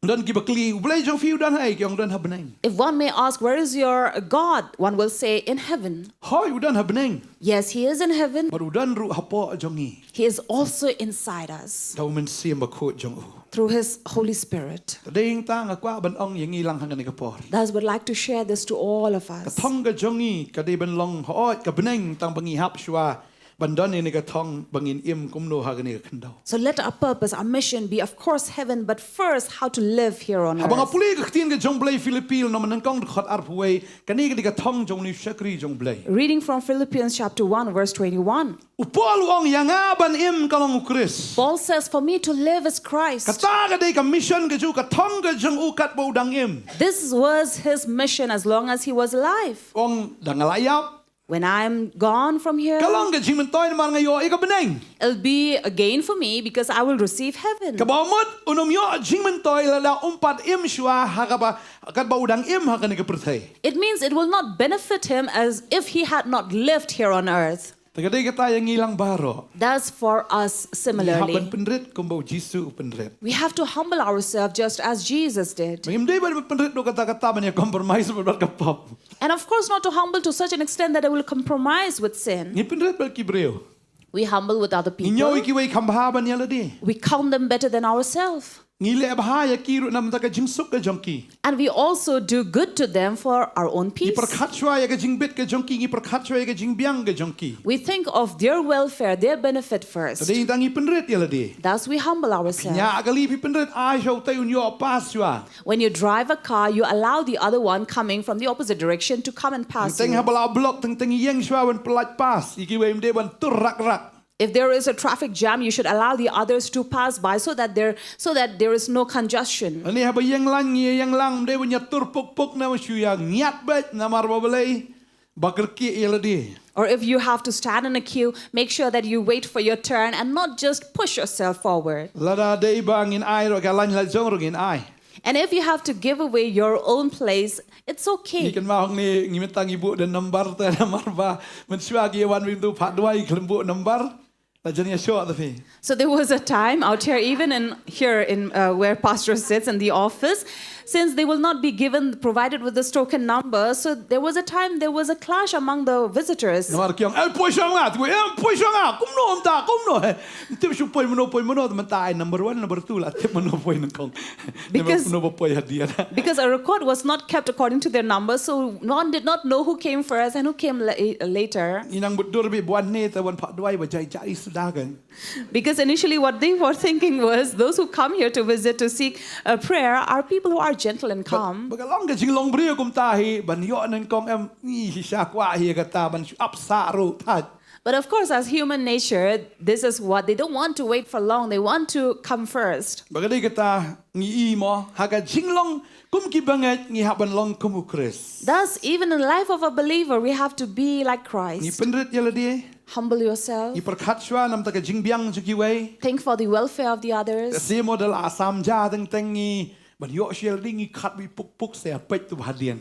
Don kiba kylli u Blei jong phi u don haei ki ong u don ha bneng. If one may ask, where is your God? One will say, in heaven. Hooid u don ha bneng. Yes, he is in heaven. Bad u don ruh hapoh jong ngi. He is also inside us Da u Mynsiem Bakhuid jong u. Through his Holy Spirit. Te dei tang nga kwah ban ong ïa ngi lang ha kane ka por. Thus, would like to share this to all of us. Ka thong ka jong ngi ka dei ban long hooid ka bneng tang ba ngi hap shuwa ban don ïa kane ka thong ba ngin im kumno ha kane ka khyndew. So let our purpose, our mission be, of course, heaven, but first, how to live here on Haba nga earth. pule ka ktien ka jong u Blei Philippi lynnong ba nyngkong dkhot arphew wei, kane ka dei ka thong jong une u shakri jong u Blei. Reading from Philippians chapter one, verse twenty-one. U Paul u ong ïa nga ban im ka long u Khrist. Paul says, for me to live is Christ. Kata ka dei ka mission ka jong u, ka thong ka jong u katba u dang im. This was his mission as long as he was alive. U ong da nga la ïap. When I'm gone from here, Ka long ka jingmyntoi namar nga ïoh ïa ka bneng. it'll be a gain for me because I will receive heaven. Kaba mut un ym ïoh jingmyntoi lada um pat im shuwa ha kaba katba u dang im ha kane ka pyrthei. It means it will not benefit him as if he had not lived here on earth. Te ka dei kata ïa ngi lang baroh. Thus, for us Ngi hap ban similarly, pynrit kumba u Jisu u pynrit. we have to humble ourselves just as Jesus did. Ngim dei ban pynrit ruh katta katta ban ïa compromise bad ka pop. And of course, not to humble to such an extent that I will compromise with sin. Ngi pynrit bad ki briew. We humble with other Ngi ñiew ïa people. kiwei kham bha ban ïa lade. We count them better than ourselves. Ngi leh bha ïa ki ruh namar ka jingsuk ka jong ki. And we also do good to them for our own Ngi peace. pyrkhat shuwa ïa ka jingbit ka jong ki, ngi pyrkhat shuwa ïa ka jingbiang ka jong ki. We think of their welfare, their benefit first. Te dei tang ngi pynrit ïa lade. Thus, we humble ourselves. Ñiah kali phi pynrit ai sha utei un ïoh pass shuwa. When you drive a car, you allow the other one coming from the opposite direction to come and pass Teng you. haba la block teng teng ïeng shuwa ban pynlait pass. Ïa kiwei ym dei ban tur rak rak. If there is a traffic jam, you should allow the others to pass by so that there so that there is no congestion. Lane haba ïeng lain ngi ïeng lang ym dei ban ïa tur puk puk na shu ïa ngiat beit namar ba balei ba kyrkieh ïa lade. Or if you have to stand in a queue, make sure that you wait for your turn and not just push yourself forward. Lada dei ba ngin ai ruh ka lain la jong ruh ngin ai. And if you have to give away your own place, it's Ngi okay. kynmaw hangne ngi mynta ngi buh da number te namar ba mynshuwa ki wan bynta phah duwai khlem buh number. La jan ïa shoh te phi. So there was a time out here, even in here in uh, where Pastor sits in the office, Since they will not be given, provided with this token number, so there was a time there was a clash among the visitors. Namar ki ong, "Eh, poi sha nga," te ki ong, "Eh, poi sha nga, kumno mynta, kumno, eh?" Tip shu poi mano, poi mano, mynta ai number one, number two, la tip mano poi nyngkong. Because, mano ba poi hadien. Because a record was not kept according to their number, so one did not know who came first and who came la-, later. Ngi nang bud dur beit ba wan hangne te wan phah duwai ba jai jai suda kan. Because initially what they were thinking was those who come here to visit to seek a prayer are people who are gentle and calm. Ba ka long ka jinglong briew kumta hi, ban ïoh nyngkong em, ngi shisha kwah hi kata, ban shu ap sah ruh, thait. But of course, as human nature, this is what they don't want to wait for long. They want to come first. Ba ka dei kata ngi i mo, ha ka jinglong kum ki bangeit ngi hap ban long kum u Khrist. Thus, even in the life of a believer, we have to be like Christ. Ngi pynrit ïa lade. Humble yourself. Ngi pyrkhat shuwa namar ka jingbiang jong kiwei. Think for the welfare of the others. Te shu mo da la sam ja teng teng ngi ban ïoh shuh ïa lade, ngi khat beit puk puk sha peit tu ba hadien.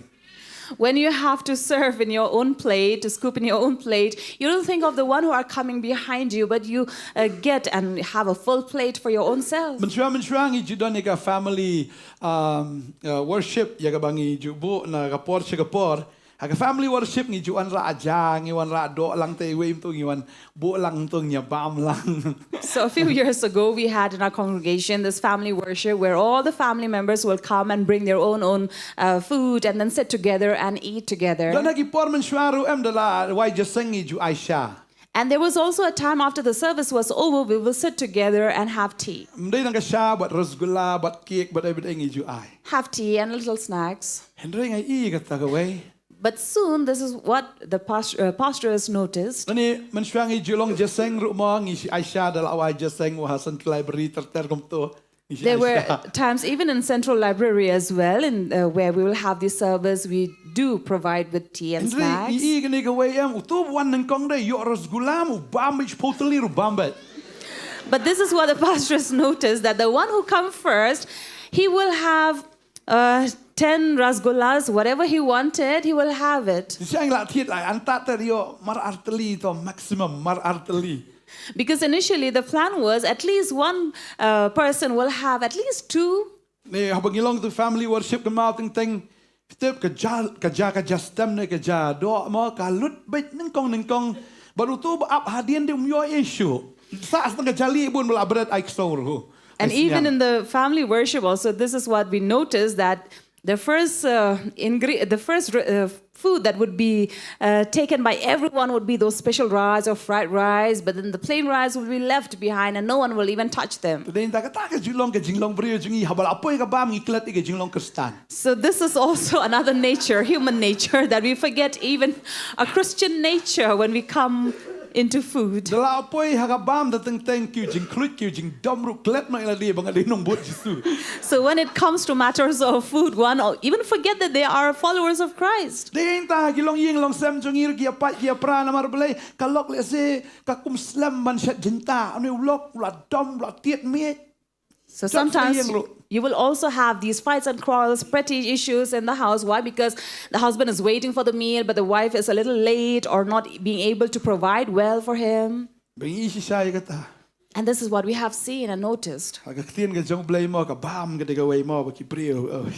When you have to serve in your own plate, to scoop in your own plate, you don't think of the one who are coming behind you, but you, uh, get and have a full plate for your own self. Mynshuwa mynshuwa ngi ju don ïa ka family, um, uh, worship, ïa kaba ngi ju buh na ka por sha ka por. Ha ka family worship ngi ju wanrah ja, ngi wanrah doh lang, te iwei to ngi wan buh lang, to ngi bam lang. So a few years ago, we had in our congregation this family worship where all the family members will come and bring their own, own, uh, food and then sit together and eat together. Don ha ki por mynshuwa ruh em da la wai jingïaseng ngi ju ai sha. And there was also a time after the service was over, we will sit together and have tea. Ym dei tang ka sha, bad rasgulla, bad cake, bad everything ngi ju ai. Have tea and little snacks. Hynrei nga i kata kawei. But soon, this is what the past-, uh, pastor has noticed. Nani, mynshuwa ngi ju long jingïaseng ruh mo, ngi shu ai sha da la wai jingïaseng, wah ha Central Library ter ter kumto. Ngi shu ai sha. There were times, even in Central Library as well, in, uh, where we will have this service, we do provide with tea and snacks. Hynrei i, i kane kawei em, uto ba wan nyngkong de, ïoh rasgulla, u bam beit, putli ruh bam beit. But this is what the pastor has noticed, that the one who come first, he will have uh, ten rasgullas, whatever he wanted, he will have it. Shisha ngi la thied la, ynda te ïoh mar artylli to maximum, mar artylli. Because initially the plan was at least one, uh, person will have at least two. Ne, haba ngi long tu family worship kynmaw teng teng, tip ka ja, ka ja, ka ja stem ne ka ja doh mo, ka lut beit nyngkong nyngkong. Bad uto ba ap hadien de um ïoh issue. Sah tang ka jali bun ba la bret ai ksew ruh. And even in the family worship also, this is what we noticed, that the first, uh, ingre-, the first, uh, food that would be, uh, taken by everyone would be those special rice or fried rice, but then the plain rice will be left behind and no one will even touch them. Te dei ynda kata ka jinglong, ka jinglong briew jong ngi, haba la poi ka bam ngi klet ïa ka jinglong Khristan. So this is also another nature, human nature, that we forget even a Christian nature when we come into food. Da la poi ha ka bam da teng teng ki jingkhluit ki jingdom ruh klet noh ïa lade ba nga dei nongbud Jisu. So when it comes to matters of food, one o-, even forget that they are followers of Christ. Dei ynda ki longïing longsem jong ngi ruh ki ïa pait ki ïa pra namar balei ka lok lehse ka kum slem ban shet jingtah, une u lok u la dom u la tied miej. So sometimes you will also have these fights and quarrels, petty issues in the house. Why? Because the husband is waiting for the meal, but the wife is a little late or not being able to provide well for him. Ba ngi shisha ïa kata. And this is what we have seen and noticed. Ha ka ktien ka jong U Blei mo ka bam ka dei kawei mo ba ki briew. Oh.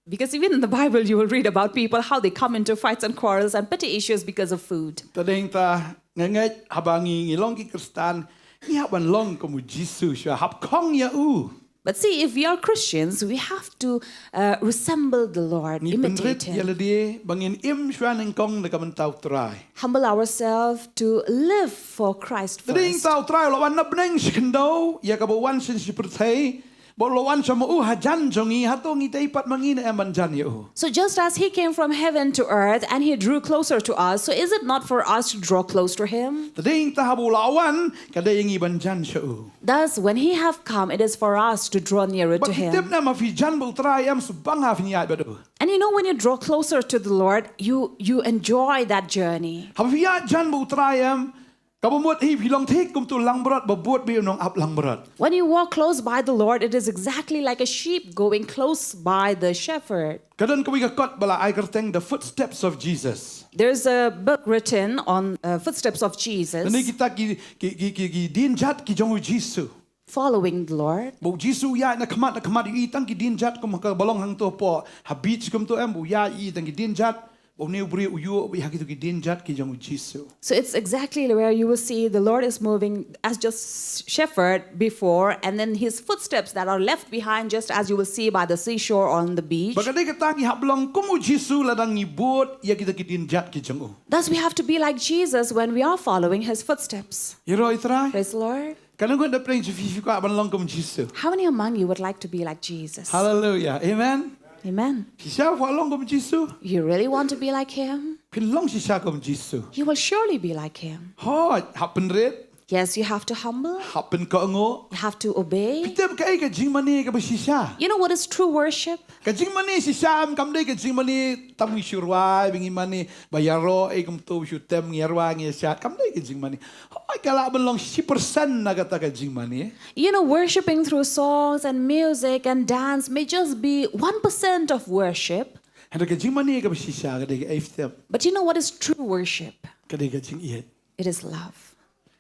Because even in the Bible, you will read about people, how they come into fights and quarrels and petty issues because of food. Te dei ynda nga ngeit haba ngi, ngi long ki Khristan, ngi hap ban long kum u Jisu, shu hap khong ïa u. But see, if we are Christians, we have to, uh, resemble the Lord, imitate Him. Ngi pynrit ïa lade ba ngin im shuwa nyngkong da ka bynta U Trai. Humble ourselves to live for Christ first. Te dei ynda U Trai u la wan na bneng sha khyndew, ïa kaba wan sha pyrthei, ba u la wan sha ma u hajan jong ngi, hato ngi dei pat ma ngi ne em ban jan ïa u? So just as he came from heaven to earth and he drew closer to us, so is it not for us to draw close to him? Te dei ynda haba u la wan, ka dei ïa ngi ban jan sha u. Thus, when he have come, it is for us to draw nearer to him. Bad phi tip ne em, haba phi jan bad U Trai em, shu bang ha phin ïaid bad u. And you know, when you draw closer to the Lord, you, you enjoy that journey. Haba phi ïaid jan bad U Trai em, kaba mut hi phi long thik kum uto u langbrot ba bud bad u nongap langbrot. When you walk close by the Lord, it is exactly like a sheep going close by the shepherd. Ka don kawei ka kot ba la ai kyrteng The Footsteps of Jesus. There's a book written on, uh, footsteps of Jesus. Kine kita ki, ki, ki, ki, ki dienjat ki jong u Jisu. following the Lord. Ba u Jisu u ïaid na khmat na khmat, ïohi tang ki dienjat kum ka ba long hangto hapoh ha beach kumto em, ba u ïaid ïohi tang ki dienjat. Ba une u briew u ïoh beit ha kito ki dienjat ki jong u Jisu. So it's exactly where you will see the Lord is moving as just shepherd before, and then his footsteps that are left behind, just as you will see by the seashore or on the beach. Ba ka dei kata ngi hap long kum u Jisu lada ngi bud ïa kita ki dienjat ki jong u. Thus, we have to be like Jesus when we are following his footsteps. Ïaroh ïa u Trai. Praise the Lord. Kan ngi da pyrshang shuh shuh ban long kum u Jisu. How many among you would like to be like Jesus? Hallelujah. Amen. Amen. Shisha phi long kum u Jisu. You really want to be like him? Phin long shisha kum u Jisu. You will surely be like him. Hooid, hap pynrit, Yes, you have to humble. Hap pynkohnguh. You have to obey. Phi tip kaei ka jingmane kaba shisha. You know what is true worship? Ka jingmane shisha em kam dei ka jingmane tam ngi shu rwai ba ngi mane, ba ïaroh ei kumto shu tem ngi ïarwai ngi ïashad, kam dei ka jingmane. Hooid, ka lah ban long shi percent na kata ka jingmane. You know, worshiping through songs and music and dance may just be one percent of worship. Hynrei ka jingmane kaba shisha ka dei kaei, phi tip? But you know what is true worship? Ka dei ka jingïeit. It is love.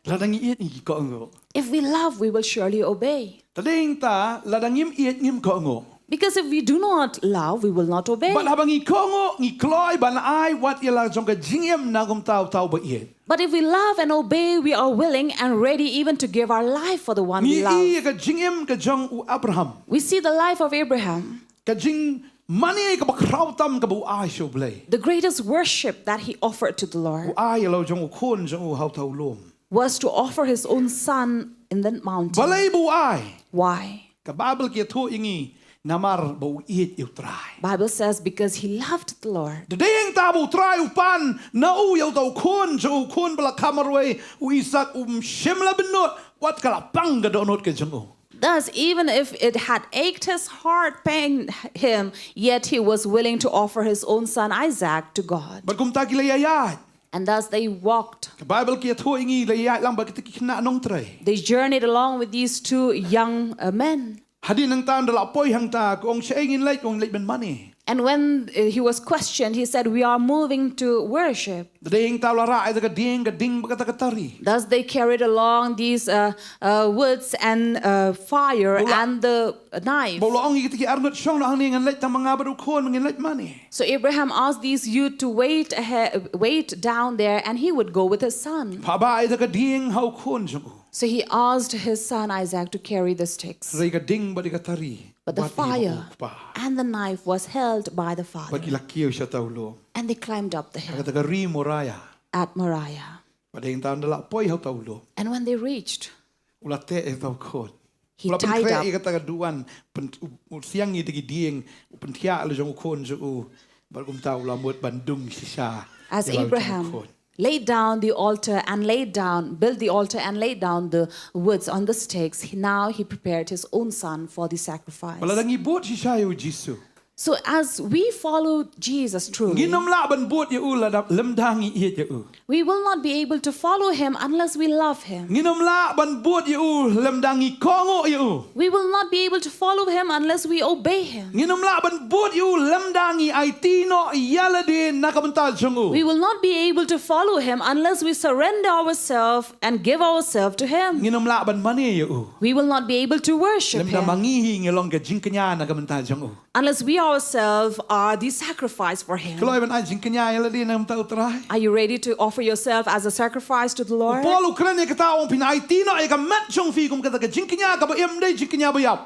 Lada ngi ïeit ngi kohnguh. If we love, we will surely obey. Te dei hangta lada ngim ïeit ngim kohnguh. Because if we do not love, we will not obey. Bad haba ngi kohnguh ngi kloi ban ai wat ïa la jong ka jingim na kumta uta uba ïeit. But if we love and obey, we are willing and ready even to give our life for the one we Ngi love. ïohi ka jingim ka jong u Abraham. We see the life of Abraham. Ka jingmane kaba khraw tam kaba u ai sha U Blei. The greatest worship that he offered to the U Lord ai ïa la jong u khun jong u ha uta u lum. Was to offer his own son in that mountain. Balei ba u ai? Why? Ka Baibl ka ïathuh ïa ngi namar ba u ïeit ïa u Trai. Bible says because he loved the Lord. Te dei hangta ba u Trai u pan na u ïa uta u khun jong u, u khun ba la kham marwei, u Isaak, um shym la bynnud wat ka la pang ka dohnud ka jong u. Thus, even if it had ached his heart, pained him, yet he was willing to offer his own son Isaac to God. Bad kumta ki la ïaid. And thus they walked. Ka Baibl ka ïathuh ïa ngi la ïaid lang bad kita ki khynnah nongtrei. They journeyed along with these two young uh, men. Hadien nangta ynda la poi hangta ka ong shaei ngin leit, ong leit ban mane. And when uh, he was questioned, he said, "We are moving to worship." Te dei hangta la rah ïa ka dieng, ka ding bad kata ka tari. Thus they carried along these uh, uh, woods and uh, fire Bula- and the knife. Ba u la ong ïa kita ki arngut shong noh hangne, ngan leit tang ma nga bad u khun, ngin leit mane. So Abraham asked these youth to wait ahead, wait down there, and he would go with his son. Phah ba ïa ka dieng ha u khun jong u. So he asked his son Isaac to carry the sticks. Hynrei ka ding bad ïa ka tari. But the Wat ïa u fire kpa. And the knife was held by the Bad father. ki la kiew sha uta u lum. And they climbed up the Ha hill kata ka ri Moriah. At Moriah. Bad dei hangta ynda la poi ha uta u lum. And when they reached, U la teh ïa uta u khun. He U la tied pynkhreh up. ïa kata ka duwan, pyn- u, u siang ïa kita ki dieng, u pynthiah la jong u khun jong u. Bad kumta u la mut ban dung shisha. As Ïa la u jong u Abraham khun. Laid down the altar and laid down, built the altar and laid down the woods on the stakes, he, now he prepared his own son for the sacrifice. Ba lada ngi bud shisha ïa u Jisu. So as we follow Jesus truly, Ngin ym lah ban bud ïa u lada lymda ngi ïeit ïa u. We will not be able to follow him unless we love him. Ngin ym lah ban bud ïa u lymda ngi kohnguh ïa u. We will not be able to follow him unless we obey him. Ngin ym lah ban bud ïa u lymda ngi aiti noh ïa lade na ka bynta jong u. We will not be able to follow him unless we surrender ourselves and give ourselves to him. Ngin ym lah ban mane ïa u. We will not be able to worship Lymda ma him ngi hi ngi long ka jingkñia na ka bynta jong u. Unless we ourselves are the sacrifice for him. Kloi ban ai jingkñia ïa lade na ka bynta u Trai. Are you ready to offer yourself as a sacrifice to the Lord? Paul u kren ïa kata, ong phin aiti noh ïa ka met jong phi kum kata ka jingkñia kaba im, dei jingkñia ba ïap.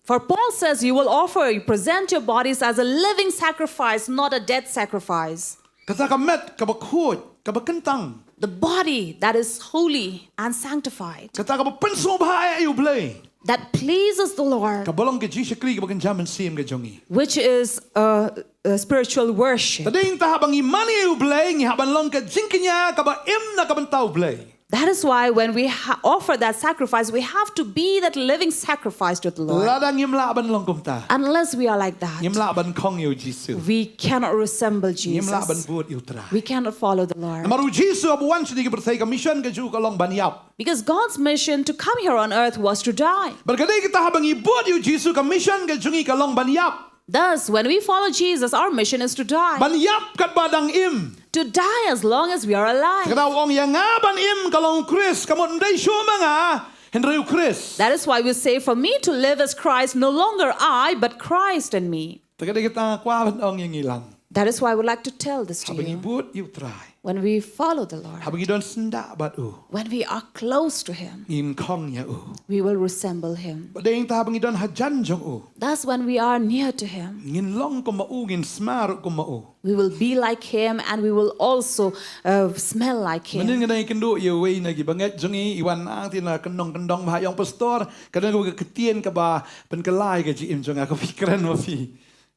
For Paul says, "You will offer, you present your bodies as a living sacrifice, not a dead sacrifice." Kata ka met kaba khuid, kaba kyntang. The body that is holy and sanctified, Kata kaba pynsngewbha ïa u Blei. That pleases the Lord, Kaba long ka jingshakri kaba kynja mynsiem ka jong ngi. Which is a, a spiritual worship. Te dei hangta haba ngi mane ïa u Blei, ngi hap ban long ka jingkñia kaba im na ka bynta u Blei. That is why when we ha- offer that sacrifice, we have to be that living sacrifice to the Lord. Lada ngim lah ban long kumta, Unless we are like that, ngim lah ban khong ïa u Jisu. We cannot resemble Jesus. Ngim lah ban bud ïa u Trai. We cannot follow the Lord. Namar u Jisu haba u wan sha kane ka pyrthei, ka mission ka jong u ka long ban ïap. Because God's mission to come here on earth was to die. Bad ka dei kata, haba ngi bud ïa u Jisu, ka mission ka jong ngi ka long ban ïap. Thus, when we follow Jesus, our mission is to die. Ban ïap katba dang im. To die as long as we are alive. Kata u ong ïa nga ban im ka long u Khrist, ka mut ym dei shuh ma nga, Hynrei u Khrist. That is why we say, "For me to live is Christ, no longer I, but Christ in me." Te ka dei kata nga kwah ban ong ïa ngi lang. That is why I would like to tell this to Haba ngi you. bud ïa u Trai. When we follow the Lord, Haba ngi don syndah bad u. When we are close to Him, Ngin khong ïa u. We will resemble Him. Ba dei ta haba ngi don hajan jong u. That's when we are near to Him. Ngin long kum ma u, ngin sma ruh kum ma u. We will be like Him and we will also uh, smell like Him. Mynnin nga dang ïakynduh ïa uwei na ki bangeit jong ngi, i wan nang ti na kyndong kyndong bha ïong pastor, ka don ka ktien kaba pynkylla ïa ka jingim jong nga, ka phi kren ma phi.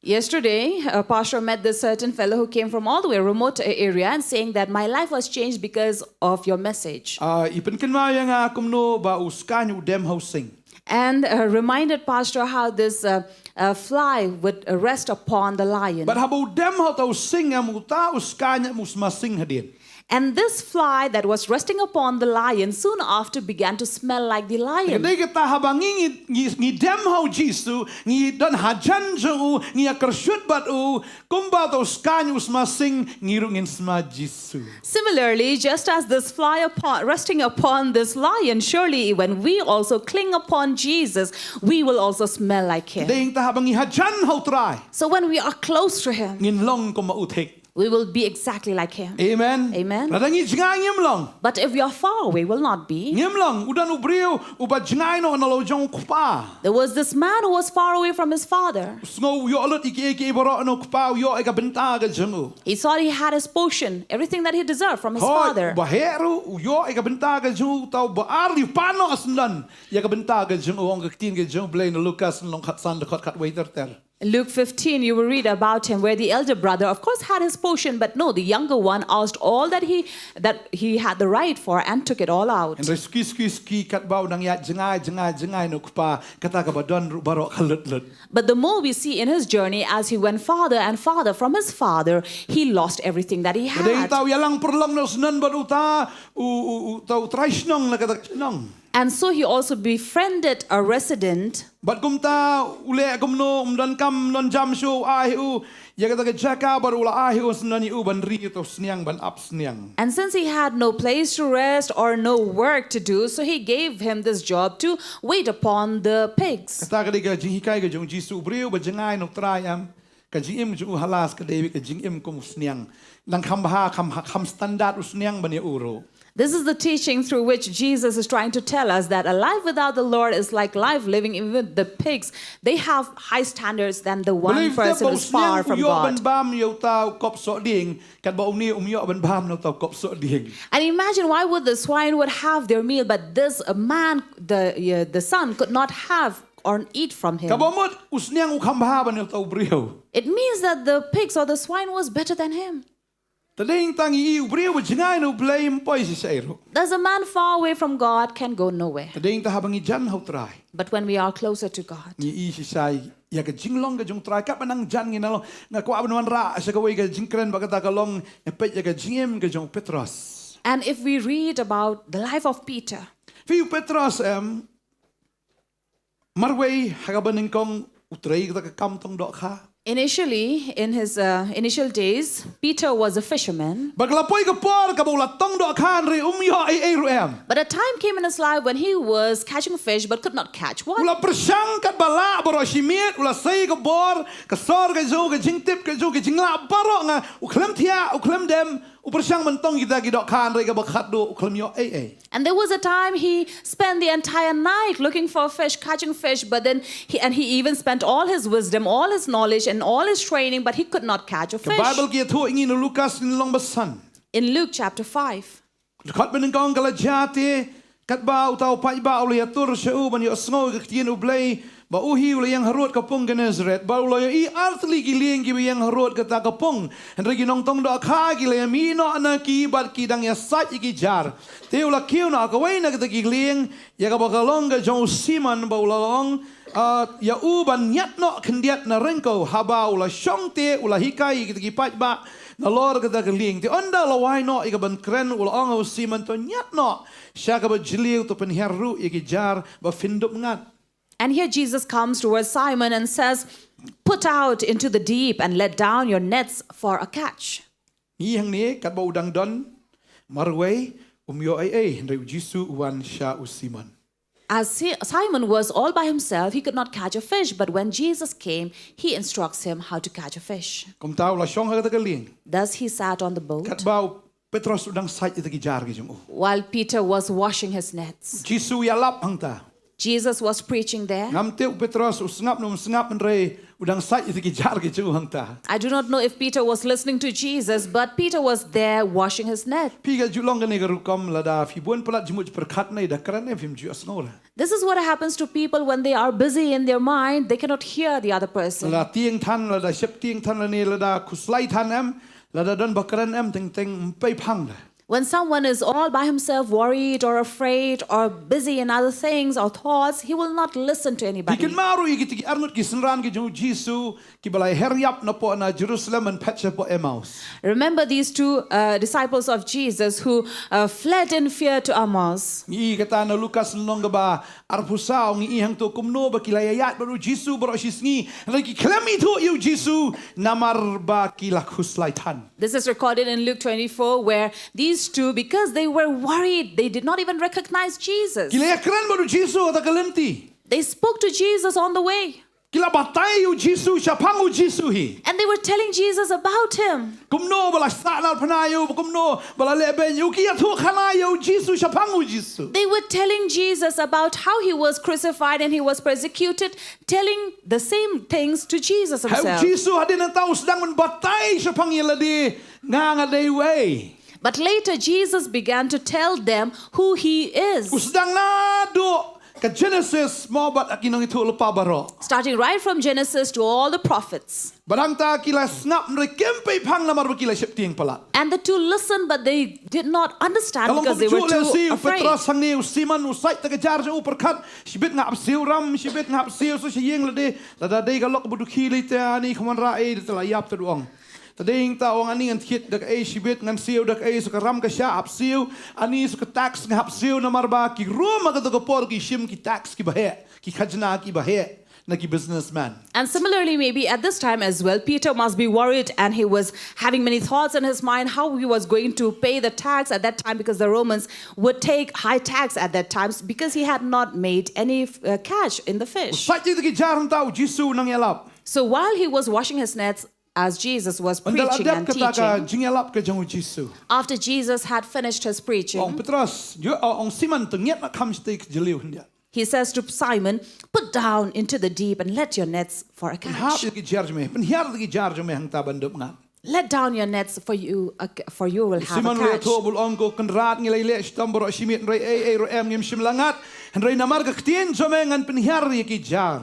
Yesterday, a pastor met this certain fellow who came from all the way remote area and saying that my life was changed because of your message. Ah, i pynkynmaw ïa nga kumno ba u skaiñ u dem ha u sing. And uh, reminded pastor how this uh, uh, fly would uh, rest upon the lion. Bad haba u dem ha uta u sing em, uta u skaiñ em u sma sing hadien. And this fly that was resting upon the lion soon after began to smell like the Ka lion. dei kata haba ngi ngi ngi, ngi dem ha u Jisu, ngi don hajan jong u, ngi ïa kyrshut bad u, kumba uta u skaiñ u sma sing, ngi ruh ngin sma Jisu. Similarly, just as this fly upon, resting upon this lion, surely when we also cling upon Jesus, we will also smell like Ka Him. dei ta haba ngi hajan ha u Trai, So when we are close to Him, ngin long kum ma u thik. We will be exactly like Him. Amen. Amen. Lada ngi jngai ngim long. But if we are far away, we'll not be. Ngim long, u don u briew uba jngai noh na la u jong u kpa. There was this man who was far away from his father. Sngew u ïoh lut ïa kiei kiei baroh na u kpa, u ïoh ïa ka bynta ka jong u. He thought he had his portion, everything that he deserved from his Hooid, father. uba heh ruh u ïoh ïa ka bynta ka jong u, uta uba ar u pan noh syndon ïa ka bynta ka jong u, ong ka ktien ka jong u Blei na Lukas lynnong khatkhyndai dkhot khatkhyndai ter ter. In Luke fifteen, you will read about him, where the elder brother, of course, had his portion, but no, the younger one asked all that he that he had the right for and took it all out. Hynrei suki suki suki katba u nang ïaid jngai jngai jngai na u kpa, kata kaba don ruh baroh ka lut lut. But the more we see in his journey, as he went farther and farther from his father, he lost everything that he Ka dei had. ta u ïalang pyrlong noh syndon bad uta u u u uta u trai shnong na kata ka shnong. And so he also befriended a resident. Bad kumta u leh kumno, um don kam, um don jam shuh, u ai u ïa kata ka jaka bad u la ai u syndon ïa u ban ri uta u sniang, ban ap sniang. And since he had no place to rest or no work to do, so he gave him this job to wait upon the pigs. Kata ka dei ka jinghikai ka jong u Jisu. U briew ba jngai na u Trai em, ka jingim jong u ha last ka dei ka jingim kum u sniang. Nang kham bha, kham, kham standard u sniang ban ïa u ruh. This is the teaching through which Jesus is trying to tell us that a life without the Lord is like life living even with the pigs. They have high standards than the one Believe person ba u who's far sniang u from ïoh ban God. bam ïa uta u kop sohdieng, katba une um ïoh ban bam na uta u kop sohdieng. And imagine, why would the swine would have their meal, but this uh, man, the uh, the son, could not have or eat from him? Kaba mut u sniang u kham bha ban ïa uta u briew. It means that the pigs or the swine was better than him. Te dei tang i u briew ba jngai na u Blei, ym poi shisha ruh. Thus, a man far away from God can go nowhere. Te dei ta haba ngi jan ha u Trai, But when we are closer to God, ngi i shisha ïa ka jinglong ka jong u Trai. Katba nang jan ngi na long, nga kwah ban wanrah sha kawei ka jingkren ba kata ka long, nga peit ïa ka jingim ka jong u Petros. And if we read about the life of Peter, Phi u Petros em, marwei ha kaba nyngkong u trei kata ka kam tong dohkha. Initially, in his uh, initial days, Peter was a fisherman. Bad ka la poi ka por kaba u la tong dohkha hynrei um ïoh ei ei ruh em. But a time came in his life when he was catching fish but could not catch U one. la pyrshang katba lah baroh shi miet, u la sei ka bor, ka sor ka jong u, ka jingtip ka jong u, ka jinglah baroh, nga u khlem thiah, u khlem dem, u pyrshang ban tong kita ki dohkha hynrei kaba khatduh u khlem ïoh ei ei. And there was a time he spent the entire night looking for fish, catching fish, but then he, and he even spent all his wisdom, all his knowledge, and all his training, but he could not catch a Ka fish. Baibl ka ïathuh ïa ngi na Lukas lynnong ba san. In Luke chapter five, Dkhot ba nyngkong ka la jia te, katba uta u paidbah u la ïatur sha u ban ïohsngew ïa ka ktien u Blei, ba u hi u la ïeng harud ka pung Gennesaret, ba u la ïohi artylli ki lieng kiba ïeng harud kata ka pung. Hynrei ki nongtong dohkha ki la ïamih noh na ki bad ki dang ïasaid ïa ki jar. Te u la kiew noh ha kawei na kita ki lieng, ïa kaba ka long ka jong u Simon, ba u la ong, ah, ïa u ban ñiad noh khyndiat na ryngkew. Haba u la shong te u la hikai ïa kita ki paidbah nalor kata ka lieng. Te ynda la wai noh ïa ka ban kren u la ong ha u Simon, to ñiad noh sha kaba jylliew, to pynhiar ruh ïa ki jar ba phin dup ngat. And here Jesus comes towards Simon and says, "Put out into the deep and let down your nets for a catch." Ngi hangne katba u dang don marwei, um ïoh ei ei, hynrei u Jisu u wan sha u Simon. As Si- Simon was all by himself, he could not catch a fish. But when Jesus came, he instructs him how to catch a fish. Kumta u la shong ha kata ka lieng. Thus he sat on the boat. Katba u Petros u dang sait ïa kita ki jar ki jong u. While Peter was washing his nets, Jisu u ïalap hangta. Jesus was preaching there. Ngam tip u Petros u sngap ne um sngap, hynrei u dang sait ïa kita ki jar ki jong u hangta. I do not know if Peter was listening to Jesus, but Peter was there washing his net. Phi ka ju long kane ka rukom, lada phi bun palat jingmut jingpyrkhat ne da kren ne phim ju ïohsngew re. This is what happens to people when they are busy in their mind, they cannot hear the other person. Lada tieng than, lada sheptieng than, lane lada khuslai than em, lada don ba kren em, teng teng ym pei phang re. When someone is all by himself, worried or afraid or busy in other things or thoughts, he will not listen to anybody. Phi kynmaw ruh ïa kita ki arngut ki synran ki jong u Jisu, kiba la her ïap napoh na Jerusalem ban phet shapoh Emmaus. Remember these two uh, disciples of Jesus who uh, fled in fear to Emmaus. Ngi i kata na Lukas lynnong kaba arphew saw, ngi i hangto kumno ba ki la ïaid bad u Jisu baroh shi sngi, hynrei ki khlem ithuh ïa u Jisu namar ba ki la khuslai than. This is recorded in Luke twenty-four, where these two, because they were worried, they did not even recognize Jesus. Ki la ïakren bad u Jisu ha kata ka lynti. They spoke to Jesus on the way. Ki la batai ïa u Jisu shaphang u Jisu hi. And they were telling Jesus about him. Kumno ba la sahnarphna ïa u, kumno ba la lehbeiñ ïa u, ki ïathuhkhana ïa u Jisu shaphang u Jisu. They were telling Jesus about how he was crucified and he was persecuted, telling the same things to Jesus himself. Hynrei u Jisu hadien nangta u sdang ban batai shaphang ïa lade, nga nga dei uei. But later Jesus began to tell them who he is. U sdang naduh ka Genesis mo bad ha ki nongïathuhlypa baroh. Starting right from Genesis to all the prophets. Bad hangta ki la sngap hynrei kim pei phang namar ba ki la sheptieng palat. And the two listened, but they did not understand because they were too afraid. Ka long kumjuh lehse u Petros hangne, u Simon u sait ïa ka jar jong u, pyrkhat, shibit nga hap siew ram, shibit nga hap siew sa sha ïing lade, lada dei ka lok ba dukhi lei te ani kham wanrah ei, te la ïap te da ong. Te dei nangta ong ani ngan thied da kaei, shibit ngan siew da kaei, sa ka ram ka shah hap siew, ani sa ka tax nga hap siew, namar ba ki Rom ha kata ka por ki shim ki tax kiba heh, ki khajna kiba heh na ki businessman. And similarly, maybe at this time as well, Peter must be worried and he was having many thoughts in his mind how he was going to pay the tax at that time, because the Romans would take high tax at that time because he had not made any uh, catch in the fish. Sait ïa kita ki jar hangta u Jisu u nang ïalap. So while he was washing his nets, as Jesus was preaching and teaching, ynda la dep kata ka jingïalap ka jong u Jisu, after Jesus had finished his preaching, ong Petros, ïoh, ong Simon, to ngiat na kham shatei ka jylliew hyndia. He says to Simon, "Put down into the deep and let your nets for a catch." Pynhap ïa ki jar jong me, pynhiar ïa ki jar jong me hangta ban dup ngat. "Let down your nets for you, uh, for you will have a catch." Simon u la ïathuh bad u ong, ko Kynrad, ngi la ïaleh shitom baroh shi miet hynrei ei ei ruh em ngim shym la ngat, hynrei namar ka ktien jong me ngan pynhiar ïa ki jar.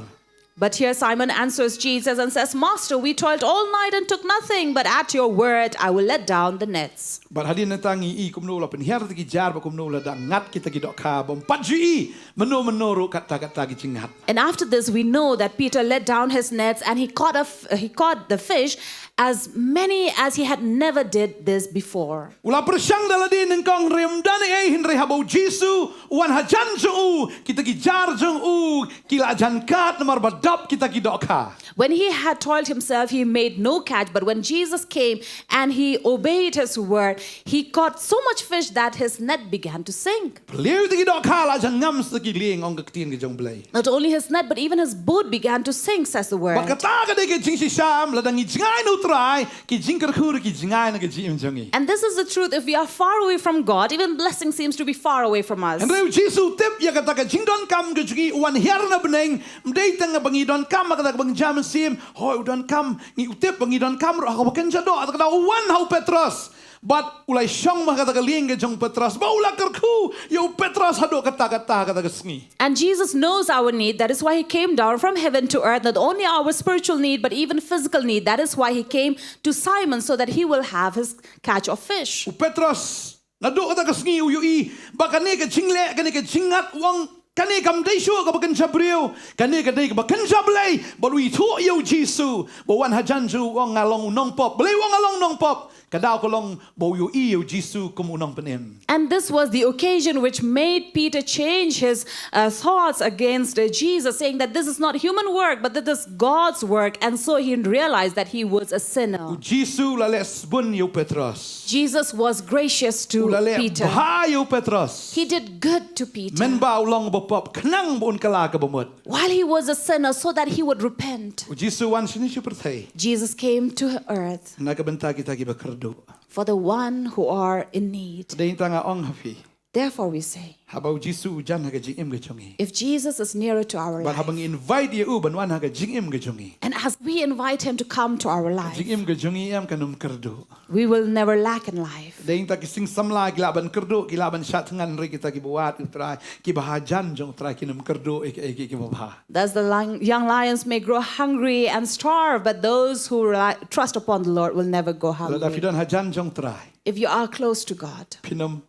But here Simon answers Jesus and says, "Master, we toiled all night and took nothing, but at your word I will let down the nets." Bad hadien nangta ngi i kumno u la pynhiar ïa ki jar bad kumno u la da ngat kita ki dohkha bym pat ju i mynno mynno ruh katta katta ki jingngat. And after this, we know that Peter let down his nets and he caught a f- he caught the fish as many as he had never did this before. U la pyrshang da lade nyngkong, hynrei ym don ei ei, hynrei haba u Jisu u wan hajan jong u, kita ki jar jong u ki la jan kat namar ba dap kita ki dohkha. When he had toiled himself, he made no catch. But when Jesus came and he obeyed his word, he caught so much fish that his net began to sink. Phylliew ïa kita ki dohkha la jan ngam sa ki lieng, ong ka ktien ka jong U Blei. Not only his net, but even his boat began to sink, says the word. Bad kata ka dei ka jingshisha, lada ngi jngai na U Trai, ki jingkyrkhu ruh ki jngai na ka jingim jong ngi. And this is the truth. If we are far away from God, even blessing seems to be far away from us. Hynrei u Jisu u tip ïa kata ka jingdonkam ka jong ngi, u wan hiar na bneng, ym dei tang ba ngi donkam ha kata kaba ngi jia mynsiem, hooid u donkam, ngi u tip ba ngi donkam ruh ha kaba kynja doh, ha kata u wan ha u Petros. Bad u la shong ha kata ka lieng ka jong u Petros, bad u la kyrkhu ïa u Petros haduh katta katta ha kata ka sngi. And Jesus knows our need. That is why he came down from heaven to earth, not only our spiritual need, but even physical need. That is why he came to Simon, so that he will have his catch of fish. U Petros, naduh kata ka sngi u ïohi ba kane ka jingleh, kane ka jingngat, u ong, kane kam dei shuh kaba kynja briew, kane ka dei kaba kynja Blei, bad u ithuh ïa u Jisu ba u wan hajan jong u, u ong nga long u nongpop. Balei u ong nga long nongpop? Ka daw ka long ba u ïohi ïa u Jisu kum u nongpynim. And this was the occasion which made Peter change his uh, thoughts against uh, Jesus, saying that this is not human work, but that is God's work. And so he realized that he was a sinner. U Jisu u la leh sbun ïa u Petros. Jesus was gracious to Peter. U la leh bha ïa u Petros. He did good to Peter. Mynba u long ba pop khnang ba un kylla ka bamut. While he was a sinner, so that he would repent, U Jisu wan shane sha pyrthei. Jesus came to earth. Na ka bynta kita kiba kyrduh. For the one who are in need. Dei tang nga ong ha phi. Therefore we say, haba u Jisu u jan ha ka jingim ka jong ngi, if Jesus is nearer to our life, bad haba ngi invite ïa u ban wan ha ka jingim ka jong ngi, and as we invite him to come to our life, jingim ka jong ngi em kan ym kyrduh. We will never lack in life. Dei ta ki sing samla ki lah ban kyrduh, ki lah ban shah thngan, hynrei kita kiba wad ïa u Trai, kiba hajan jong u Trai kin ym kyrduh ïa ki, ïa ki, ïa kiba bha. Thus the lang- young lions may grow hungry and starve, but those who rely, trust upon the Lord will never go hungry. Lada phi don hajan jong u Trai, if you are close to God, phin ym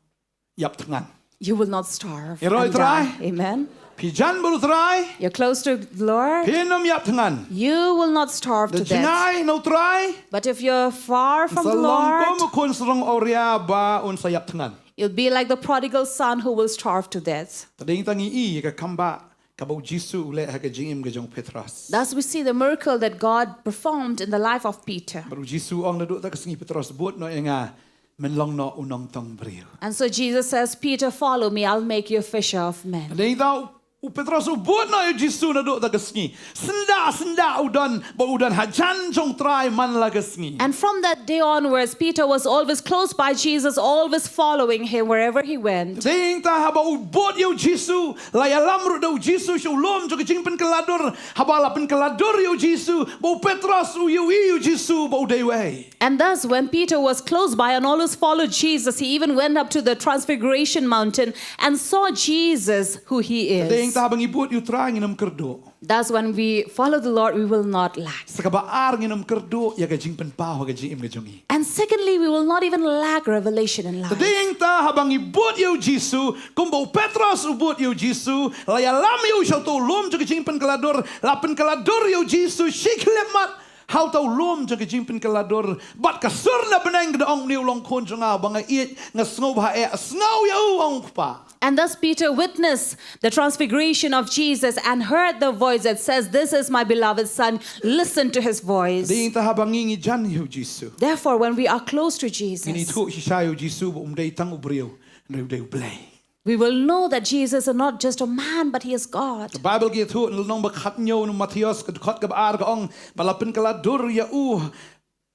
ïap thngan. You will not starve. Ïaroh ïa u Trai. Amen. Phi jan bad u Trai. You're close to the Lord. Phin ym ïap thngan. You will not starve to death. Lada jngai na u Trai, but if you're far from the Lord, sa long kum u khun sarong awria ba un sa ïap thngan. You'll be like the prodigal son who will starve to death. Te dei tang ngi i ïa ka kam ba kaba u Jisu u leh ha ka jingim ka jong u Petros. Thus we see the miracle that God performed in the life of Peter. Bad u Jisu u ong, naduh ta ka sngi Petros, bud noh ïa nga, men long noh u nongtong briew. And so Jesus says, Peter, follow me, I'll make you a fisher of men. Dei ta u Petros u bud noh ïa u Jisu naduh ta ka sngi. Syndah syndah u don, ba u don hajan jong u Trai man la ka sngi. And from that day onwards, Peter was always close by Jesus, always following him wherever he went. Dei ta haba u bud ïa u Jisu, la ïalam ruh da u Jisu sha u lum jong ka jingpynkylla dur. Haba la pynkylla dur ïa u Jisu, ba u Petros u ïohi ïa u Jisu ba u dei uei. And thus, when Peter was close by and always followed Jesus, he even went up to the Transfiguration Mountain and saw Jesus, who he is. Dei ta haba ngi bud ïa u Trai, ngin ym kyrduh. Thus, when we follow the Lord, we will not lack. Sa kaba ar, ngin ym kyrduh ïa ka jingpynpaw ha ka jingim ka jong ngi. And secondly, we will not even lack revelation in life. Te dei ta haba ngi bud ïa u Jisu, kumba u Petros u bud ïa u Jisu, la ïalam ïa u sha uta u lum jong ka jingpynkylla dur, la pynkylla dur ïa u Jisu shi khyllipmat ha uta u lum jong ka jingpynkylla dur, bad ka sur na bneng ka da ong, une u long khun jong nga ba nga ïeit, nga sngewbha eh, sngew ïa u, ong u Kpa. And thus Peter witnessed the transfiguration of Jesus and heard the voice that says, "This is my beloved Son, listen to his voice." Dei ta haba ngi ngi jan ïa u Jisu, therefore, when we are close to Jesus, ngin ithuh shisha ïa u Jisu ba um dei tang u briew, hynrei u dei u Blei. We will know that Jesus is not just a man, but he is God. Ka Baibl ka ïathuh, lynnong ba khathynñiew na u Mathaios, ka dkhot kaba ar, ka ong, bad la pynkylla dur ïa u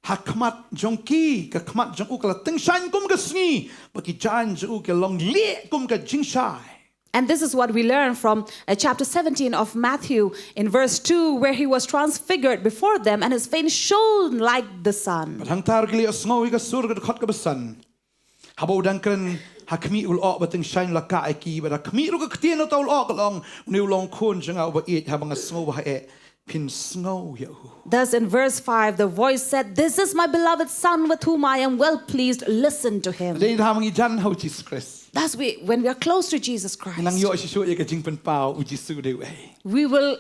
ha khmat jong ki, ka khmat jong u ka la tyngshaiñ kum ka sngi, bad ki jaiñ jong u ki la long lieh kum ka jingshai. And this is what we learn from uh, chapter seventeen of Matthew in verse two, where he was transfigured before them and his face shone like the sun. Bad hangta ruh ki la ïohsngew ïa ka sur, ka dkhot kaba san. Haba u dang kren ha khmih u lyoh ba tyngshaiñ la kah ïa ki, bad ha khmih ruh ka ktien uta u lyoh ka la ong, une u long khun jong nga uba ïeit, haba nga sngewbha eh, phin sngew ïa u. Thus in verse five, the voice said, "This is my beloved Son with whom I am well pleased. Listen to him." Dei ta haba ngi jan ha u Jisu Khrist. Thus we, when we are close to Jesus Christ, ngin nang ïoh shuh shuh ïa ka jingpynpaw u Jisu u dei uei. We will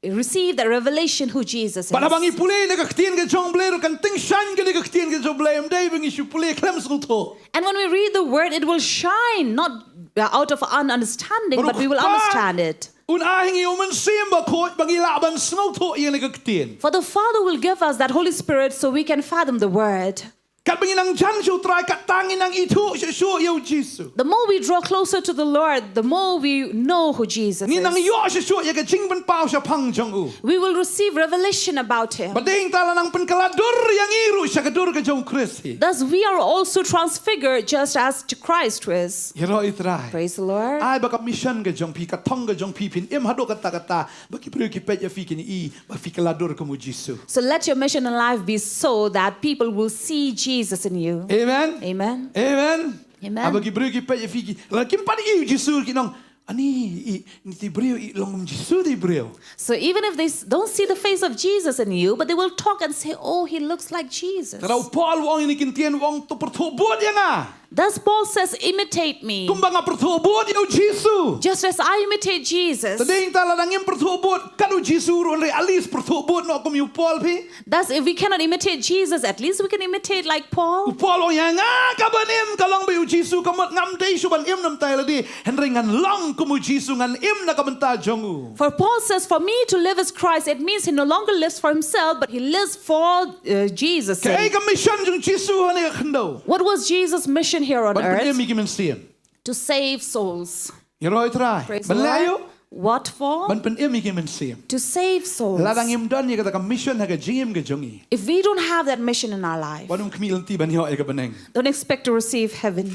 receive the revelation who Jesus is. Bad haba ngi pule na ka ktien ka jong u Blei ruh kan tyngshaiñ kane ka ktien ka jong u Blei, ym dei ba ngi shu pule khlem sngewthuh. And when we read the word, it will shine, not uh, out of ununderstanding, but we will understand it. Un ai ha ngi u Mynsiem Bakhuid ba ngi lah ban sngewthuh ïa kane ka ktien. For the Father will give us that Holy Spirit so we can fathom the word. Katba ngi nang jan sha u Trai, katta ngi nang ithuh shuh shuh ïa u Jisu. The more we draw closer to the Lord, the more we know who Jesus is. Ngi nang ïoh shuh shuh ïa ka jingpynpaw shaphang jong u. We will receive revelation about him. Bad dei ta la nang pynkylla dur ïa ngi ruh sha ka dur ka jong u Khrist hi. Thus we are also transfigured just as to Christ was. Ïaroh ïa u Trai. Praise the Lord. Ai ba ka mission ka jong phi, ka thong ka jong phi, phin im haduh katta katta, ba ki briew ki peit ïa phi kin i ba phi kylla dur kum u Jisu. So let your mission in life be so that people will see Jesus in you. Amen. Amen. Amen. Amen. Haba ki briew ki peit ïa phi ki, lada kim pat i u Jisu kin ong, ani, i, ni te briew, i long kum u Jisu te briew. So even if they s- don't see the face of Jesus in you, but they will talk and say, "Oh, he looks like Jesus." Te u Paul u ong ïa kine ki ktien, u ong, to pyrthuh bud ïa nga. Thus Paul says, "Imitate me." Kumba nga pyrthuh bud ïa u Jisu. Just as I imitate Jesus. Te dei ta lada ngim pyrthuh bud kat u Jisu ruh, hynrei at least pyrthuh bud noh kum u Paul phi. Thus, if we cannot imitate Jesus, at least we can imitate like Paul. U Paul u ong, ïa nga kaban im ka long bad u Jisu, ka mut ngam dei shuh ban im na bynta ïa lade, hynrei ngan long kum u Jisu, ngan im na ka bynta jong u. For Paul says, "For me to live is Christ." It means he no longer lives for himself, but he lives for uh, Jesus' sake. Kaei ka mission jong u Jisu ha kane ka khyndew? What was Jesus' mission here on earth? Ban pynim ïa ki mynsiem. To save souls. Ïaroh ïa u Trai. Praise Ban the leh ïa u. Lord. What for? Ban pynim ïa ki mynsiem. To save souls. Lada ngim don ïa kata ka mission ha ka jingim ka jong ngi. If we don't have that mission in our life, Wat ym khmih lynti ban ïoh ïa ka bneng. Don't expect to receive heaven.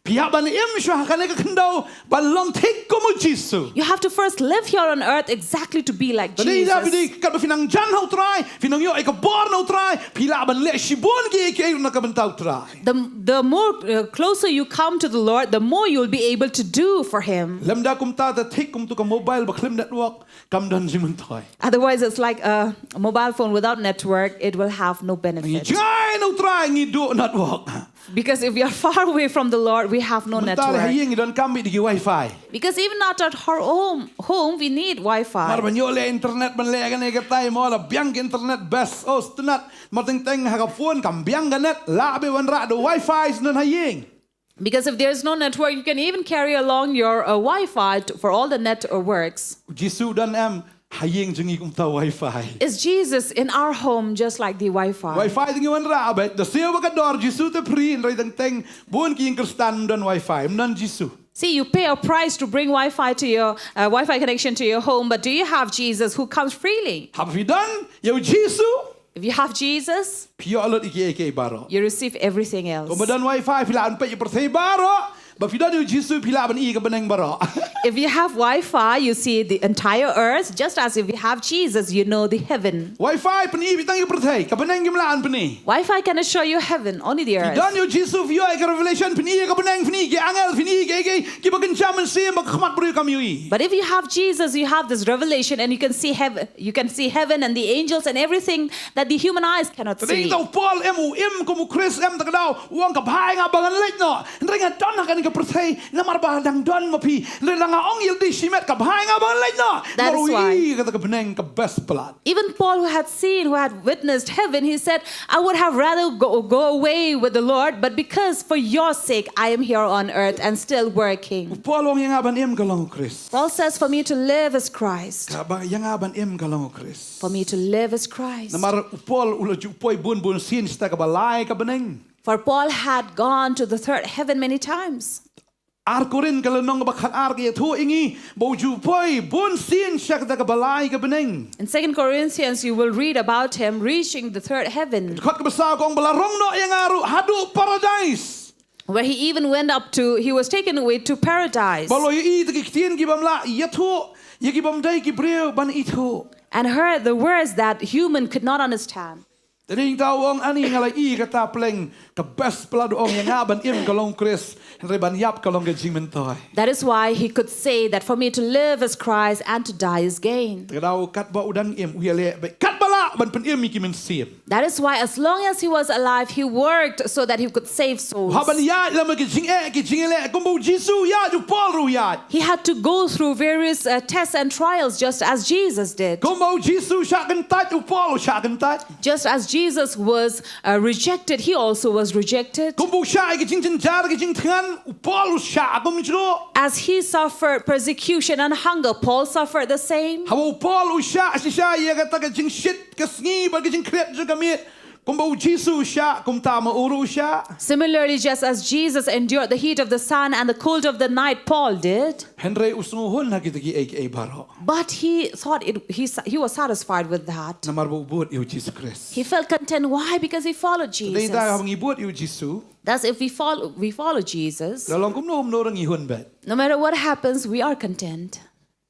Phi hap ban im shuwa ha kane ka khyndew ban long thik kum u Jisu. You have to first live here on earth exactly to be like Te dei da phi Jesus. dei katba phi nang jan ha u Trai, phi nang ïoh ïa ka bor na u Trai, phi lah ban leh shibun kiei kiei na ka bynta u Trai. The, the more uh, closer you come to the Lord, the more you'll be able to do for Him. Lymda kumta te thik kum tu ka mobile ba khlem network, kam don jingmyntoi. Otherwise, it's like a mobile phone without network, it will have no benefit. Jngai na u Trai ngi duh network. Because if we are far away from the Lord, we have no Mynta leh ha network. ïing ngi donkam beit da ki wifi. Because even at our home, home we need Mar Wi-Fi. ban ïoh leh internet ban leh kane katai mo la biang ka internet best. Oh, stunat. Mar teng teng ha ka phone kam biang ka net. Lah beit ban rah da wifi shen ha ïing. Because if there's no network, you can even carry along your uh, Wi-Fi to, for all the net uh, works. Jisu don em ha ïing jong ngi kumta wifi. Is Jesus in our home just like the Wi-Fi? Wifi te ngi wanrah beit, da siew bad ka dor, Jisu te free, hynrei teng teng bun ki ïing Khristan ym don wifi, ym don Jisu. See, you pay a price to bring Wi-Fi to your uh, Wi-Fi connection to your home, but do you have Jesus who comes freely? Haba phi don ïa u Jisu, If you have Jesus, phi ïoh lut ïa kiei kiei baroh. You receive everything else. Kumba don wifi phi lah ban peit ïa pyrthei baroh. Ba phi don ïa u Jisu phi lah ban i ka bneng baroh. If you have Wi-Fi, you see the entire earth. Just as if you have Jesus, you know the heaven. Wifi pyni beit tang ïa pyrthei, ka bneng kim lah ban pyni. Wi-Fi can assure you heaven, only the Phi don earth. ïa u Jisu phi ïoh ïa ka revelation, phin i ïa ka bneng, phin i ïa ki angel, phin i ïa kiei kiei kiba kynshem mynsiem ba ka khmat briew kam ïohi. But if you have Jesus, you have this revelation, and you can see heaven. You can see heaven and the angels and everything that the human eyes cannot Te dei see. tang u Paul em, u im kum u Khrist em, te ka daw u ong ka bha ïa nga ba ngan leit noh. Hynrei nga don ha kane ka pyrthei namar ba dang don ma phi. Hynrei lada nga ong ïalade shimet, ka bha ïa nga ba ngan leit noh. That Namar is u why. i kata ka bneng ka best palat. Even Paul, who had seen, who had witnessed heaven, he said, "I would have rather go, go away with the Lord, but because for your sake I am here on earth and still working." Paul u ong ïa nga ban im ka long u Khrist. Paul says, "For me to live is Christ. Ka ba ïa nga ban im ka long u Khrist. For me to live is Christ." Namar u Paul u la ju poi bun bun sien sha kata kaba lai ka bneng. For Paul had gone to the third heaven many times. Ar Korinth ka lynnong kaba khatar ka ïathuh ïa ngi ba u ju poi bun sien sha kata kaba lai ka bneng. In Second Corinthians, you will read about him reaching the third heaven, Dkhot kaba saw ka ong ba la rong noh ïa nga ruh haduh paradise. where he even went up to, he was taken away to paradise Ba la ïohi ïa ki ktien ki bym lah ïathuh ïa ki bym dei ki briew ban ithuh. and heard the words that human could not understand. Te dei tang u ong, ani nga la i kata pleng, ka best palat u ong ïa nga ban im ka long u Khrist, hynrei ban ïap ka long ka jingmyntoi. That is why he could say that for me to live is Christ and to die is gain. Te ka daw katba u dang im u ïaleh beit katba lah ban pynim ïa ki mynsiem. That is why, as long as he was alive, he worked so that he could save souls. Hap ban ïaid lem ki jingeh ki jingïaleh kumba u Jisu u ïaid, u Paul ruh u ïaid. He had to go through various uh, tests and trials just as Jesus did. Kumba u Jisu u shah kyntait, u Paul u shah kyntait. Just as Jesus was uh, rejected, he also was rejected. Kumba u shah ïa ki jingjynjar ki jingthngan, u Paul u shah kumjuh. As he suffered persecution and hunger, Paul suffered the same. Haba u Paul u shah shisha ïa kata ka jingshit ka sngi bad ka jingkhriat jong ka miet, kumba u Jisu u shah kumta ma u ruh u shah. Similarly, just as Jesus endured the heat of the sun and the cold of the night, Paul did. Hynrei u sngewhun ha kita kiei kiei baroh. But he thought it, he, sa- he was satisfied with that. Namar ba u bud ïa u Jisu Khrist. He felt content. Why? Because he followed Te dei tang Jesus. haba ngi bud ïa u Jisu, Thus, if we follow, we follow Jesus, la long kumno kumno ruh ngi hun beit. No matter what happens, we are content.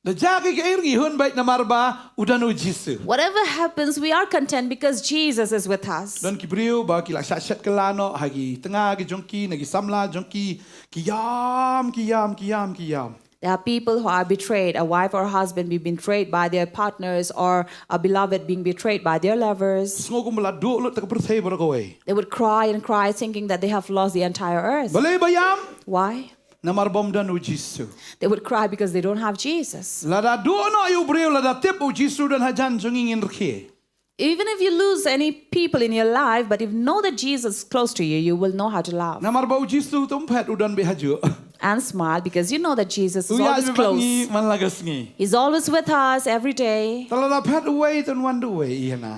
Da jia kaei kaei ruh ngi hun beit namar ba u don u Jisu. Whatever happens, we are content because Jesus is with us. Don ki briew ba ki la shah shet kylla noh ha ki tnga ki jong ki, na ki samla jong ki, ki ïam, ki ïam, ki ïam, ki ïam. There are people who are betrayed, a wife or a husband being betrayed by their partners, or a beloved being betrayed by their lovers. Sngew kumba la duh lut kata ka pyrthei baroh kawei. They would cry and cry, thinking that they have lost the entire earth. Balei ba ïam? Why? Namar ba ym don u Jisu. They would cry because they don't have Jesus. Lada duh noh ïa u briew, lada tip u Jisu don hajan jong ngi, ngin rkhie. Even if you lose any people in your life, but if you know that Jesus is close to you, you will know how to love. Namar ba u Jisu te um phet, u don beit hajuh. And smile because you know that Jesus U is ïaid always beit bad ngi close. man la ka sngi. He's always with us every day. Te lada phet uwei te un wan da uwei ïa nga.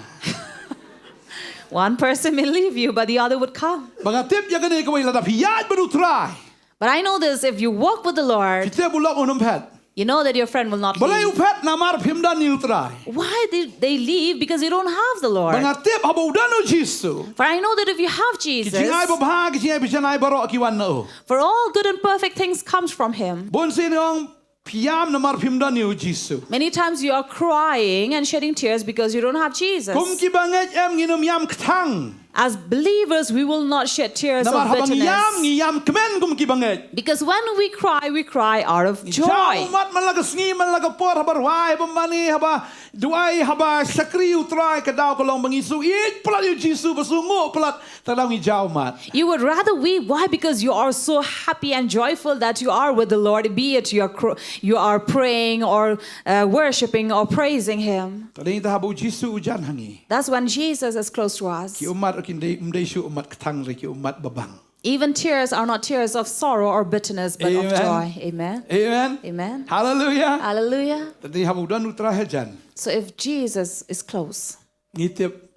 One person may leave you, but the other would come. Ba nga tip ïa kane kawei, lada phi ïaid bad u Trai, But I know this, if you walk with the Lord, Phi tip u lok un ym phet. You know that your friend will not leave. Balei u phet? Namar phim don ïa u Trai. Why they, they leave? Because you don't have the Lord. Ba nga tip haba u don u Jisu, for I know that if you have Jesus, ki jingai babha, ki jingai bajanai baroh ki wan na u. For all good and perfect things comes from him. Bun sien ong phi ïam namar phim don ïa u Jisu. Many times you are crying and shedding tears because you don't have Jesus. Kum ki bangeit em ngin ym ïam kthang. As believers, we will not shed tears of bitterness. Namar haba ngi ïam, ngi ïam kmen kum ki bangeit. Because when we cry, we cry out of joy. Ngi jaw ummat man la ka sngi man la ka por, haba rwai, haba mane, haba duwai, haba shakri u Trai, ka daw ka long ba ngi shu ïeit palat ïa u Jisu, ba shu nguh palat, te ka daw ngi jaw ummat. You would rather weep. Why? Because you are so happy and joyful that you are with the Lord, be it you are cr- you are praying or uh, worshiping or praising Him. Te dei te haba u Jisu u jan ha ngi. That's when Jesus is close to us. Ki ummat ruh kim dei, ym dei shuh ummat kthang, hynrei ki ummat babang. Even tears are not tears of sorrow or bitterness, but of joy. Amen. Amen. Amen. Hallelujah. Hallelujah. Te dei haba u don u Trai hajan. So if Jesus is close, ngi tip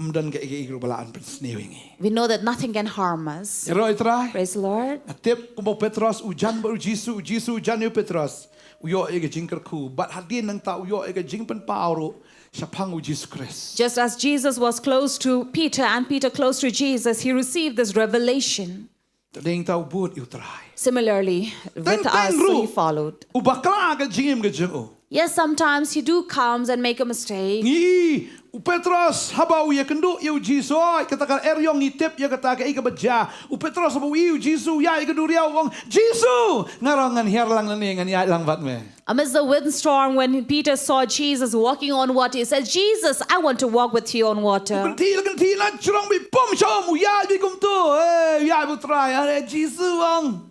ym don kaei kaei ruh ba lah ban pynsniew ïa ngi. We know that nothing can harm us. Ïaroh ïa u Trai. Praise the Lord. Nga tip kumba u Petros u jan bad u Jisu, u Jisu u jan ïa u Petros, u ïoh ïa ka jingkyrkhu, bad hadien nangta u ïoh ïa ka jingpynpaw ruh shaphang u Jisu Khrist. Just as Jesus was close to Peter and Peter close to Jesus, he received this revelation. Te dei te u bud ïa u Trai. Similarly, with us, so he followed. Teng teng ruh u bakla ka jingim ka jong u. Yes, sometimes he do comes and make a mistake. Ngi i u Petros haba u ïakynduh ïa u Jisu, oi, kata ka eriong ngi tip ïa kata kaei kaba jia. U Petros haba u i u Jisu u ïaid ïa ka duriaw u ong, Jisu, nga ruh ngan hiar lang nangne, ngan ïaid lang bad me. Amidst the windstorm, when Peter saw Jesus walking on water, he said, "Jesus, I want to walk with you on water." U kynthih la kynthih na jrong beit pum sha um, u ïaid beit kumto. Eh, u ïaid bad u Trai, are Jisu ong.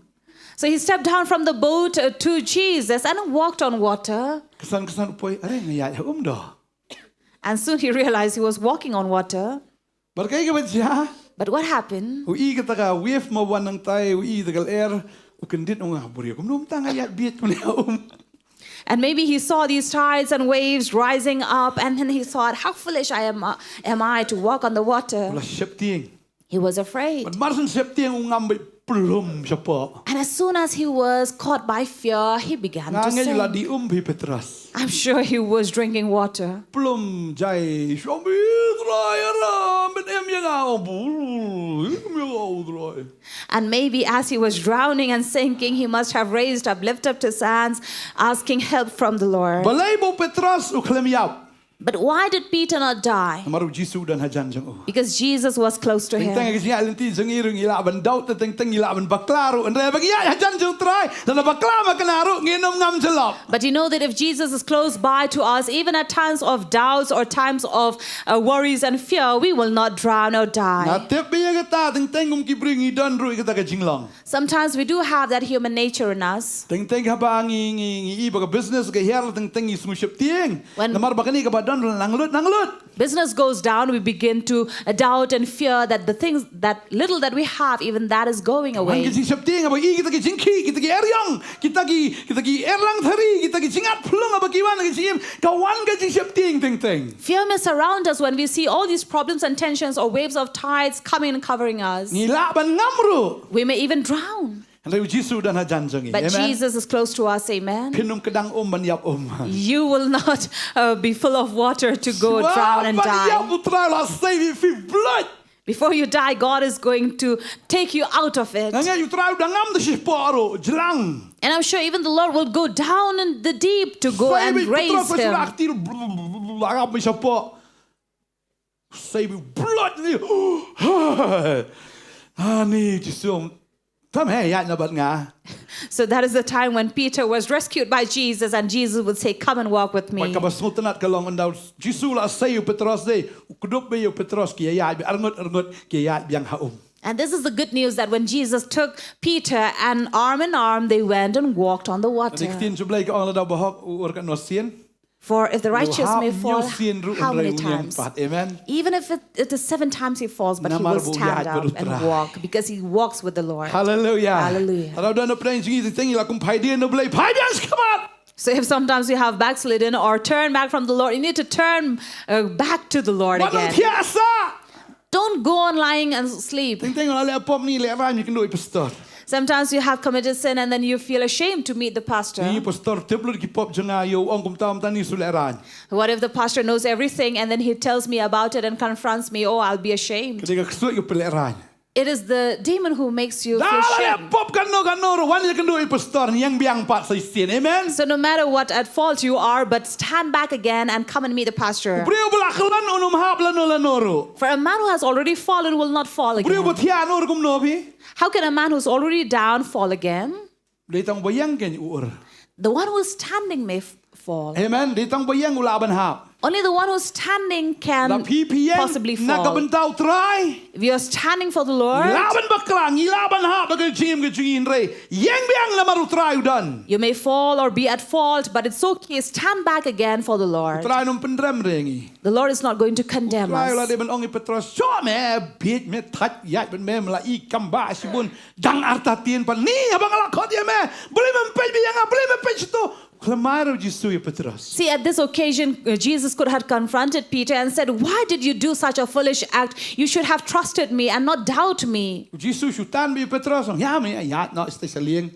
So he stepped down from the boat, uh, to Jesus and walked on water. Kynsan kynsan u poi, are nga ïaid ha um doh. And soon he realized he was walking on water. Bad kaei kaba jia? But what happened? U i kata ka wave ma wan nangtai, u i kata ka lyer, u kyndit, u ong, ah, briew, kumno mynta nga ïaid beit kumne ha um? And maybe he saw these tides and waves rising up, and then he thought, "How foolish I am, uh, am I to walk on the water?" U la sheptieng. He was afraid. Bad mar shu sheptieng u ngam beit plum shapoh. And as soon as he was caught by fear, he began to sink. Nga ngeit u la dih um bha i Petros. I'm sure he was drinking water. Plum jai, shong beit Trai, ara, beit em ïa nga, oh, bul, em ïa nga, oh, Trai. And maybe as he was drowning and sinking, he must have raised up, lifted up his hands, asking help from the Lord. Balei ba u Petros u khlem ïap? But why did Peter not die? Namar u Jisu u don hajan jong u. Because Jesus was close to him. Teng teng ha ki jingïaid lynti jong ngi ruh ngi lah ban doubt, teng teng ngi lah ban bakla ruh. Hynrei haba ngi ïaid hajan jong u Trai, lada bakla bakla ruh ngin ym ngam jyllop. But you know that if Jesus is close by to us, even at times of doubts or times of, uh, worries and fear, we will not drown or die. Nga tip ba ïa kata teng teng kum ki briew ngi don ruh ïa kata ka jinglong. Sometimes we do have that human nature in us. Teng teng haba ngi, ngi, ngi i ba ka business ka hiar, teng teng ngi sngew sheptieng. When namar ba kane kaba don nang lut, nang lut. Business goes down, we begin to, uh, doubt and fear that the things, that little that we have, even that is going away. Wan ka jingsheptieng haba i kita ki jingkhih, kita ki eriong, kita ki, kita ki erlang thari, kita ki jingat phlung haba ki wan ha ka jingim, ka wan ka jingsheptieng teng teng. Fear may surround us when we see all these problems and tensions or waves of tides coming and covering us. Ngi lah ban ngam ruh. We may even drown. Hynrei u Jisu u don hajan jong ngi. Amen. But Jesus is close to us. Amen. Phin ym kdang um ban ïap um. You will not, uh, be full of water to go drown and die. Shuwa ban ïap u Trai u la sei phi blood. Before you die, God is going to take you out of it. Nga ngeit u Trai u dang ngam da shapoh ruh, jlang. And I'm sure even the Lord will go down in the deep to go and raise him. Sei beit u Trai u la ktir, la ngam shapoh. Sei beit blood ni. Ani Jisu. Tam he ïaid na bad nga. So that is the time when Peter was rescued by Jesus and Jesus would say, "Come and walk with me." Bad kaba sngewtynnat ka long ynda u Jisu u la sei ïa u Petros de, u kdup beit ïa u Petros ki ïaid beit arngut arngut ki ïaid biang ha um. And this is the good news that when Jesus took Peter and arm in arm, they went and walked on the water. Ka ktien jong U Blei ka ong lada u bahok u ur katno sien. For if the righteous may fall, how many times? Hynrei u hap hynñiew sien ruh u ïeng pat. Amen. Even if it, it is seven times he falls, but he will stand up and walk because he walks with the Lord. Namar ba u ïaid bad u Trai. Hallelujah. Hallelujah. Lada u don na pdeng jong ngi teng teng ngi la kum phai dien na U Blei, phai biang shakhmat. So if sometimes we have backslidden or turned back from the Lord, you need to turn, uh, back to the Lord again. Wat nym thiah sah. Don't go on lying and sleep. Teng teng la leh pop ni leh rhyme ïa kynduh i pastor. Sometimes you have committed sin and then you feel ashamed to meet the pastor. Ni pastor tip lut ki pop jong nga, ïoh ong kumta mynta ni shu lehraiñ. What if the pastor knows everything and then he tells me about it and confronts me? Oh, I'll be ashamed. Ka dei ka ksuid ka pynlehraiñ. It is the demon who makes you feel shame. Pop kano kano ruh, wan ïakynduh i pastor, ïeng biang pat sa shisien. Amen. So no matter what at fault you are, but stand back again and come and meet the pastor. Briew ba la kyllon un ym hap lano lano ruh. For a man who has already fallen will not fall again. Briew ba thiah un ym kumno phi. How can a man who's already down fall again? Dei tang ba ïeng kein u ur. The one who's standing may f- fall. Amen. Dei tang ba ïeng u lah ban hap. Only the one who's standing can possibly fall. If you're standing for the Lord, ngi lah ban bakla, ngi lah ban hap ha ka jingim ka jong ngi, hynrei ïeng biang namar u Trai u don. You may fall or be at fault, but it's okay. Stand back again for the Lord. U Trai un ym pynrem re ngi. The Lord is not going to condemn us. U Trai u la dei ban ong i Petros, shu me, bieit me, thait ïaid bad me, me la i kam ba shibun, dang artatien pat ni, haba nga la khot ïa me, balei mem peit biang, balei mem peit shato. Khlem ai ruh u Jisu ïa Petros. See, at this occasion, uh, Jesus could have confronted Peter and said, "Why did you do such a foolish act? You should have trusted me and not doubt me." U Jisu shu tan bad ïa Petros, ong, ïa me, ïa, no, stay saliang.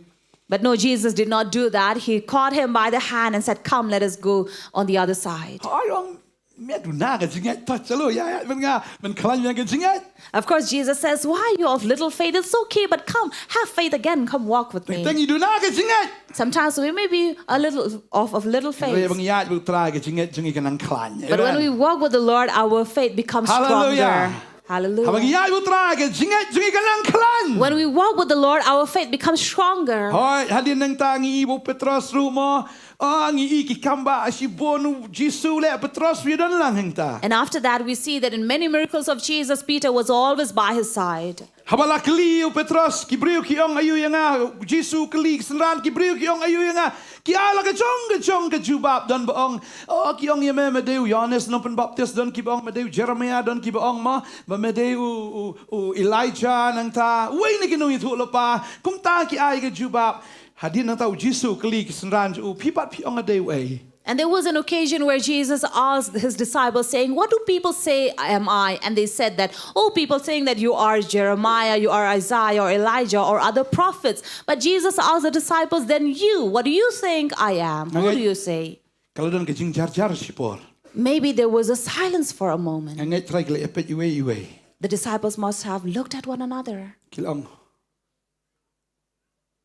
But no, Jesus did not do that. He caught him by the hand and said, "Come, let us go on the other side." Hooid, ong, me duna ka jingngeit, to, chalo, ïa, ïa, men nga, men khlaiñ ïa ka jingngeit. Of course, Jesus says, "Why are you of little faith? It's okay, but come, have faith again, come walk with me." Tang ngi duna ka jingngeit. Sometimes we may be a little of, of little faith. Hynrei haba ngi ïaid bad u Trai ka jingngeit jong ngi ka nang khlaiñ. But when we walk with the Lord, our faith becomes stronger. Hallelujah. Hallelujah. Haba ngi ïaid bad u Trai ka jingngeit jong ngi ka nang khlaiñ. When we walk with the Lord, our faith becomes stronger. Hooid, hadien nangta ngi i ba u Petros ruh mo, ah, ngi i ki kam ba shibun, u Jisu leh Petros u ïadon lang hangta. And after that, we see that in many miracles of Jesus, Peter was always by his side. Haba la kylli u Petros, ki briew ki ong aïu ïa nga, u Jisu u kylli ki synran, ki briew ki ong aïu ïa nga. Ki ai la ka jong ka jong ka jubab, don ba ong, oh, ki ong ïa me me dei u Ïohannes nongpynbaptis, don kiba ong me dei u Jeremaïah, don kiba ong mo ba me dei u, u, u Elijah, nangta uwei na ki nongïathuhlypa. Kumta ki ai ka jubab. Hadien nangta u Jisu u kylli ki synran jong u, phi pat phi ong nga dei uei? And there was an occasion where Jesus asked his disciples, saying, "What do people say am I?" And they said that, "Oh, people think that you are Jeremiah, you are Isaiah, or Elijah, or other prophets." But Jesus asked the disciples, "Then you, what do you think I am? Who do you say?" Ka la don ka jingjarjar shipor. Maybe there was a silence for a moment. Nga ngeit Trai ki la ïapeit iwei iwei. The disciples must have looked at one another. Ki la ong,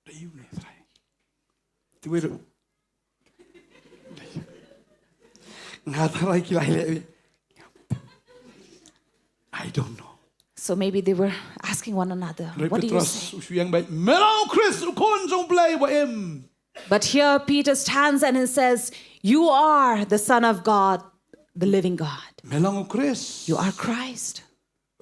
da ïu ne Trai. Te wei ruh. Nga Trai ki la ïaleh. I don't know. So maybe they were asking one another, "What do you say?" Hynrei Petros u shu ïeng beit, me long u Khrist, u Khun jong U Blei ba im. But here Peter stands and he says, "You are the Son of God, the living God. Me long u Khrist. You are Christ,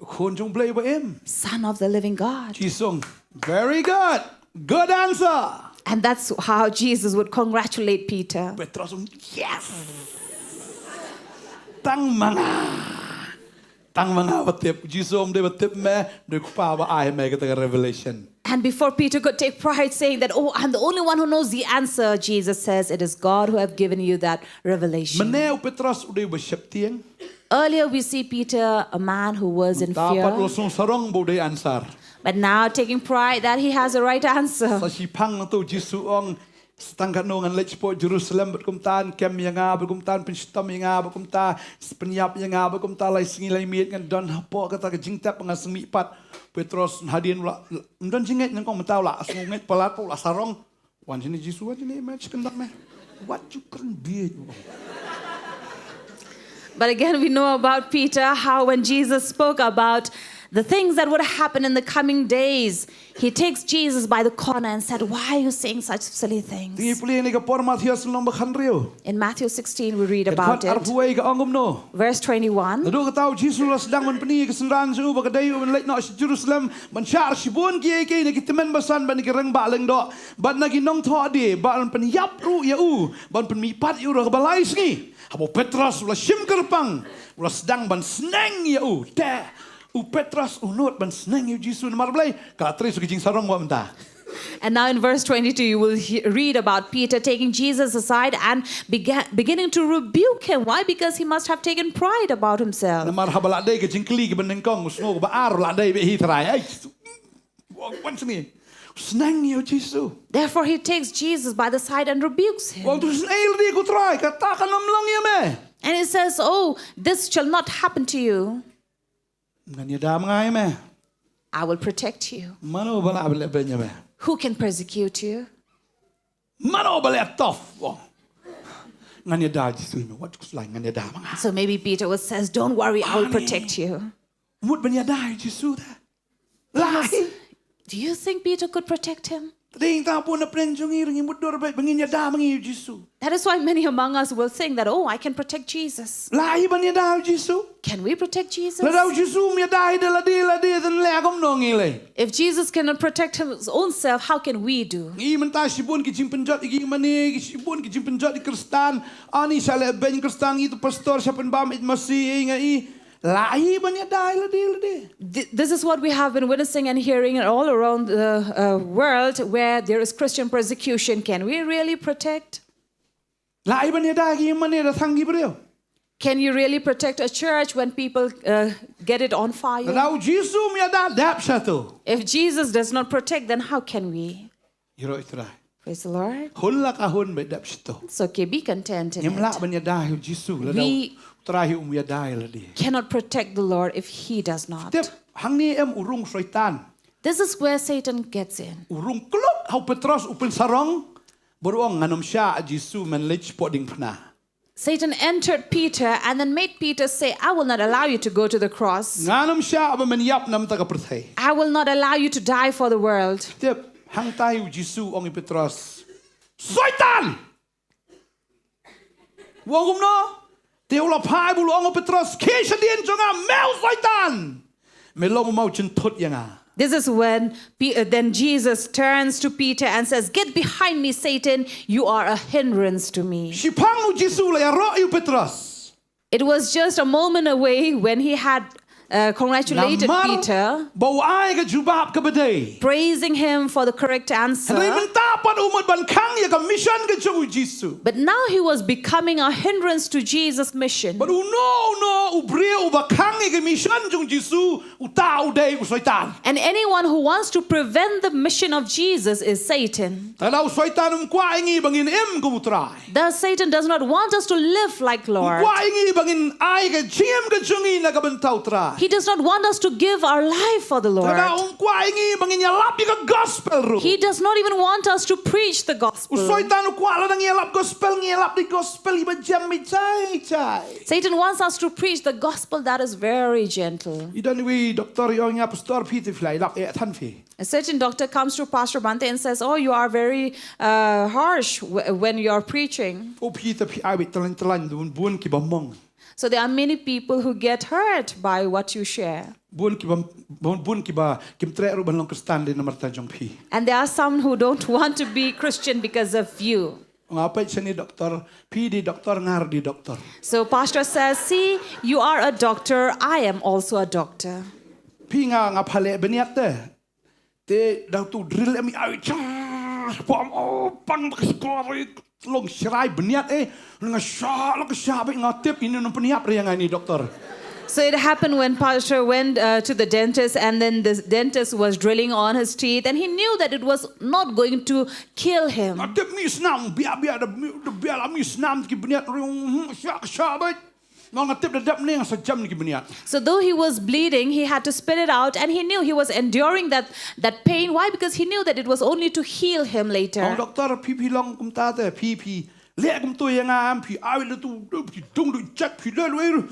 u Khun jong U Blei ba im, Son of the living God." Jisu ong, "Very good. Good answer." And that's how Jesus would congratulate Peter. Petros ong, "Yes. Tang ma nga. Tang ma nga ba tip." Jisu ym dei ba tip me, dei u Kpa ba ai me kata ka revelation. And before Peter could take pride, saying that, "Oh, I'm the only one who knows the answer," Jesus says, "It is God who have given you that revelation." Mynne u Petros u dei uba sheptieng. Earlier, we see Peter, a man who was in fear. Mynta pat u la sngew sarong ba u dei answer. But now, taking pride that he has the right answer. Sa shiphang nangta u Jisu ong, sa tang katno ngan leit shapoh Jerusalem bad kumta yn kem ïa nga, bad kumta yn pynshitom ïa nga, bad kumta sa pynïap ïa nga, bad kumta lai sngi lai miet ngan don hapoh kata ka jingtep ba ngan sa mihpat. Petros hadien u la, ym don jingngeit, nyngkong mynta u la sngew ngeit palat, u la sarong. Wan shane Jisu, wan shane, me, shi kyndong me. Wat ju kren bieit. But again, we know about Peter, how when Jesus spoke about the things that would happen in the coming days, he takes Jesus by the corner and said, "Why are you saying such silly things?" Te ngi pule ïa kane ka por, Mathaios lynnong ba khathynriew. In Matthew sixteen, we read about it. Ka dkhot arphew wei ka ong kumno? Verse twenty-one. Naduh kata u Jisu u la sdang ban pyni ïa ki synran jong u ba ka dei u ban leit noh sha Jerusalem ban shah shibun kiei kiei na ki tymmen basan bad na ki rangbah lyngdoh bad na ki nongthoh die, bad ban pynïap ruh ïa u, ban pynmihpat ïa u ruh ha kaba lai sngi. Haba u Petros u la shim kyrpang, u la sdang ban sneng ïa u. Te u Petros u nud ban sneng ïa u Jisu, namar balei? Ka la trei sha ka jingsarong wat mynta. And now in verse twenty-two, you will he- read about Peter taking Jesus aside and began, beginning to rebuke him. Why? Because he must have taken pride about himself. Namar haba la dei ka jingkylli kaba nyngkong, u sngew kaba ar la dei bad hi Trai. Ai, wan, wan shane. Sneng ïa u Jisu. Therefore, he takes Jesus by the side and rebukes him. Ong tu sneng ïa lade ko Trai, kata kan ym long ïa me. And he says, "Oh, this shall not happen to you. Ngan ïada ma nga ïa me. I will protect you. Mano ba lah ban leh beiñ ïa me? Who can persecute you?" Mano ba leh tough? Ong. Ngan ïada Jisu ïa me. Wat khuslai, ngan ïada ma nga. So maybe Peter would says, "Don't worry, I will protect you." Mut ban ïada ïa u Jisu te. Lah hi. Do you think Peter could protect him? Te dei tang bun na pdeng jong ngi ruh ngi mutdur beit ba ngin ïada ma ngi ïa u Jisu. That is why many among us will think that, "Oh, I can protect Jesus." Lah hi ban ïada ïa u Jisu. Can we protect Jesus? Lada u Jisu um ïada ïa lade lade, te ngi leh kumno ngi lei? If Jesus cannot protect his own self, how can we do? Ngi mynta shibun ki jingpynjot ïa ki mane, ki shibun ki jingpynjot ïa ki Khristan. Ani sha leh beiñ Khristan, ngi tu pastor sha pynbam ïa masi ïa ngi. Lah hi ban ïada ïa lade lade. Th- This is what we have been witnessing and hearing all around the uh, world where there is Christian persecution. Can we really protect? Lah hi ban ïada ïa ki mane da thang ki briew. Can you really protect a church when people uh, get it on fire? Lada u Jisu um ïada, dep sha tu. If Jesus does not protect, then how can we? Ïaroh ïa u Trai. Praise the Lord. Hun la ka hun, beit dep sha tu. It's okay, be content in Ngim lah it. ban ïada ïa u Jisu lada We- u Trai hi um ïada ïa lade. Cannot protect the Lord if he does not. Tip, hangne em u rung Soitan. This is where Satan gets in. U rung kluk ha u Petros u pynsarong. Bad u ong, ngan ym shah Jisu men leit shapoh diengphna. Satan entered Peter and then made Peter say, "I will not allow you to go to the cross. Ngan ym shah ba men ïap na ka bynta ka pyrthei. I will not allow you to die for the world." Tip, hangta hi u Jisu u ong ïa u Petros, Soitan! U ong kumno? Te u la phai bad u ong ïa u Petros, khie shadien jong nga me u Soitan. Me long u maw jynthut ïa nga. This is when Pe- uh, then Jesus turns to Peter and says, "Get behind me, Satan. You are a hindrance to me." Shiphang u Jisu u la ïaroh ïa u Petros. It was just a moment away when he had uh, congratulated Namar Peter, ba u ai ka jubab kaba dei. Praising him for the correct answer. Hynrei mynta pat u mut ban khang ïa ka mission ka jong u Jisu. But now he was becoming a hindrance to Jesus' mission. Bad uno uno u briew uba khang ïa ka mission jong u Jisu, uta u dei u Soitan. And anyone who wants to prevent the mission of Jesus is Satan. Te lada u Soitan um kwah ïa ngi ba ngin im kum u Trai. Thus, Satan does not want us to live like Lord. Kwah ïa ngi ba ngin ai ka jingim ka jong ngi na ka bynta u Trai. He does not want us to give our life for the Lord. Te lada um kwah ïa ngi ba ngin ïalap ïa ka gospel ruh. He does not even want us to preach the U gospel. Soitan u kwah lada ngi ïalap gospel, ngi ïalap da ka gospel iba jem, iba jai jai. Satan wants us to preach the gospel that is very gentle. I don iwei i doktor i ong ïa nga, Pastor, phi te phi la ïalap eh than phi. A certain doctor comes to Pastor Bhante and says, "Oh, you are very uh, harsh w- when you are preaching." O phi te phi ai beit tyllaiñ tyllaiñ, bun bun kiba mong. So there are many people who get hurt by what you share. Bun kiba, bun, bun kiba kim treh ruh ban long Khristan dei namar ta jong phi. And there are some who don't want to be Christian because of you. Nga peit shane i doktor, phi dei doktor, nga ruh dei doktor. So Pastor says, "See, you are a doctor, I am also a doctor." Phi, nga, nga pha leh bniat te. Te da uto u drill em i ai, char, pam, oh, pang, da ka skor, eh, long shrai bniat, eh, nga shah, long ka shah, bad nga tip ine i nongpynïap re ïa nga, ine i doktor. So it happened when Pastor went uh, to the dentist, and then the dentist was drilling on his teeth, and he knew that it was not going to kill him. Nga tip mi snam, bia, bia, da mi, da bia la mi snam ki bniat, ring, hmm, shah, shah, bad. Nga tip da dep ne nga sa jem ne ki bniat. So though he was bleeding, he had to spit it out, and he knew he was enduring that, that pain. Why? Because he knew that it was only to heal him later. Ong doktor, phi, phi long kumta te, phi, phi leh kumto ïa nga, em, phi ai le tu, phi dung du jek, phi le le.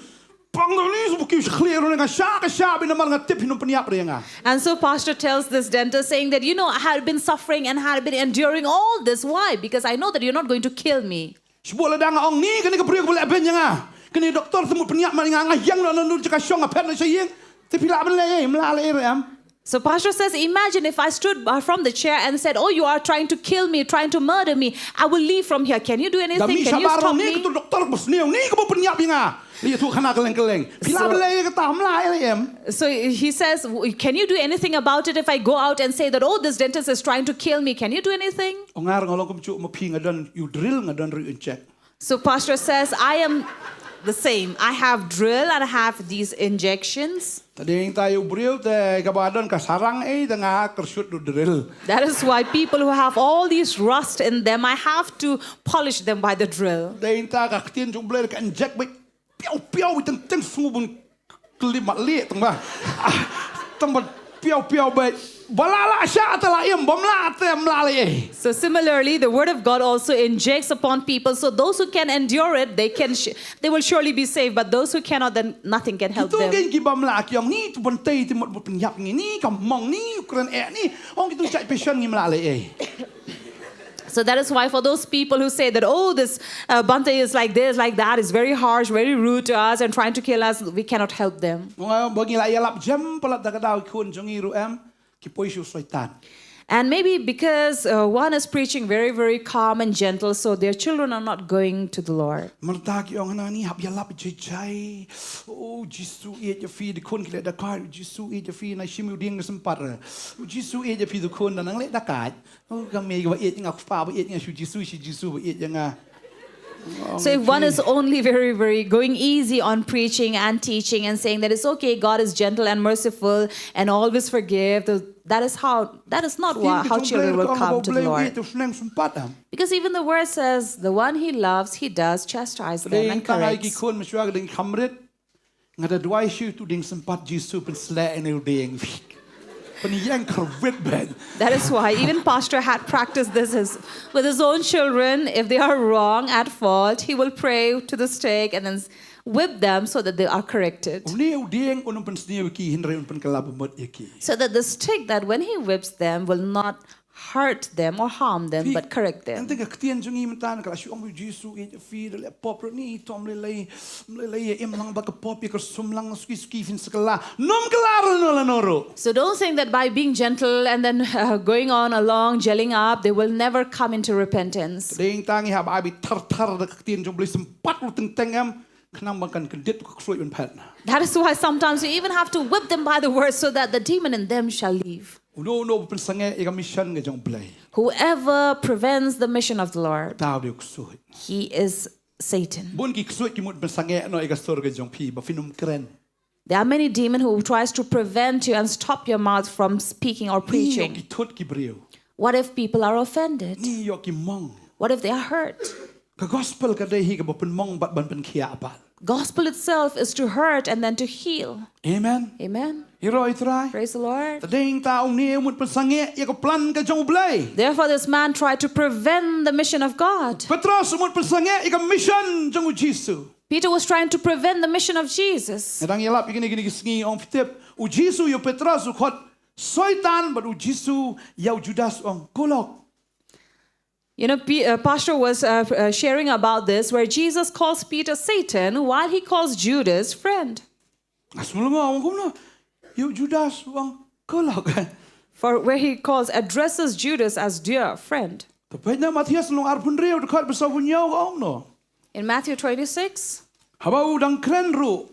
Pang da ni, sbu ki shkhlieh ruh ne, nga shah, ka shah, bad namar nga tip phi nongpynïap re ïa nga. And so Pastor tells this dentist, saying that, "You know, I had been suffering and had been enduring all this. Why? Because I know that you're not going to kill me." Shu buh lada nga ong ni, kane ka briew kaba leh beiñ ïa nga, kane doktor te mut pynïap ma nga, nga ïeng noh na ka jaka shong, nga phet noh sha ïing. Te phi lah ban leh ei, ym lah leh ei ruh em. So Pastor says, "Imagine if I stood uh, from the chair and said, 'Oh, you are trying to kill me, trying to murder me. I will leave from here.' Can you do anything? Can you stop me?" Doktor ba sniew ni kaba pynïap ïa nga. Ïathuh khana kylleng kylleng. Phi lah ban leh ei kata, ym lah ei ruh em. So he says, "W- can you do anything about it if I go out and say that, 'Oh, this dentist is trying to kill me'? Can you do anything?" Ong nga ruh nga long kumjuh ma phi, nga don ïa u drill, nga don ruh ïa u inject. So Pastor says, "I am, the same. I have drill and I have these injections. Te dei ta ïa u briew te kaba don ka sarang ei te nga kyrshut u drill. That is why people who have all these rust in them, I have to polish them by the drill. Dei ta ka ktien jong Blei ka inject bad piaw piaw bad teng teng sngew bun klim mat lieh tang ba. Ah, tang ba piaw piaw bad ba la la sha te la im, bym lah te ym lah leh ei. So similarly, the word of God also injects upon people. So those who can endure it, they can sh- they will surely be saved. But those who cannot, then nothing can help Kitu them. Ki bym lah ki ong ni tu ban tei ti mut ban pynïap ngi ni ka mong ni u kren eh ni. Ong kitu chai passion ngim lah leh ei. So that is why for those people who say that, oh, this uh, Bhante is like this, like that, is very harsh, very rude to us and trying to kill us, we cannot help them. Ong ba ngi la ïalap jem palat da ka daw khun jong ngi ruh em ki poi sha u Soitan. And maybe because uh, one is preaching very, very calm and gentle, so their children are not going to the Lord. Mynta ki ong hana ni hap ïalap jai jai. Oh Jisu ïeit ïa phi, de khun ki leh dakait. Jisu ïeit ïa phi, na shim u dieng sympat re. Oh Jisu ïeit ïa phi, de khun da nang leh dakait. Oh ka mei ba ïeit nga, u kpa ba ïeit nga, shu Jisu, shu Jisu ba ïeit ïa nga. So if one is only very, very going easy on preaching and teaching and saying that it's okay, God is gentle and merciful and always forgive, the, that is how that is not wha- how children will come to the Lord. Because even the word says, the one he loves, he does chastise them and corrects. Khun mashwa ka ding khamrit. Nga da duwai shu tu ding sympat Jisu pynsleh ïa u ding. Pynïeng kyrwit bad. That is why even pastor had practiced this is, with his own children. If they are wrong, at fault, he will pray to the stick and then s- whip them so that they are corrected. Une u ding un pynsniew ki hynrei un pynkylla bamut ïa ki. So that the stick that when he whips them will not hurt them or harm them, but correct them. Ynda ka ktien jong ngi mynta ka la shu ong Jisu ïeit ïa phi, da leh pop ruh ni, to ym lei lei, ym lei lei, ïa im lang bad ka pop, ïa kyrsum lang, suki suki phin sa kylla. Nym kylla ruh lano lano ruh. So don't think that by being gentle and then uh, going on along, gelling up, they will never come into repentance. Dei ta ngi hap ai beit thar thar da ka ktien jong Blei sympat ruh teng teng em, khnang ba kan kyndit ka ksuid ban phet. That is why sometimes we even have to whip them by the word so that the demon in them shall leave. Uno uno pynsangeh ïa ka mission ka jong Blei. Whoever prevents the mission of the Lord, Uta u dei u ksuid. He is Satan. Bun ki ksuid ki mut pynsangeh noh ïa ka sur ka jong phi ba phin ym kren. There are many demons who tries to prevent you and stop your mouth from speaking or Ngi ïoh preaching. Ki thut ki briew. What if people are offended? Ngi ïoh ki mong. What if they are hurt? Ka gospel ka dei hi kaba pynmong bad ban pynkhiah bad. Gospel itself is to hurt and then to heal. Amen. Amen. Ïaroh ïa u Trai. Praise the Lord. Te dei ta une u mut pynsangeh ïa ka plan ka jong u Blei. Therefore, this man tried to prevent the mission of God. Petros u mut pynsangeh ïa ka mission jong u Jisu. Peter was trying to prevent the mission of Jesus. Nga dang ïalap ïa kine kine ki sngi, ong phi tip, u Jisu ïa u Petros u khot Soitan bad u Jisu ïa u Judas u ong ko lok. You know, P- uh, Pastor was uh, uh, sharing about this, where Jesus calls Peter Satan while he calls Judas friend. Nga sngewlyngngoh, ong kumno? Ïa u Judas u ong ko lok. For where he calls, addresses Judas as dear friend. Te peit na Mathaios lynnong arphew hynriew, dkhot ba sawphew hynñiew ka ong kumno? In Matthew twenty-six, Haba u dang kren ruh,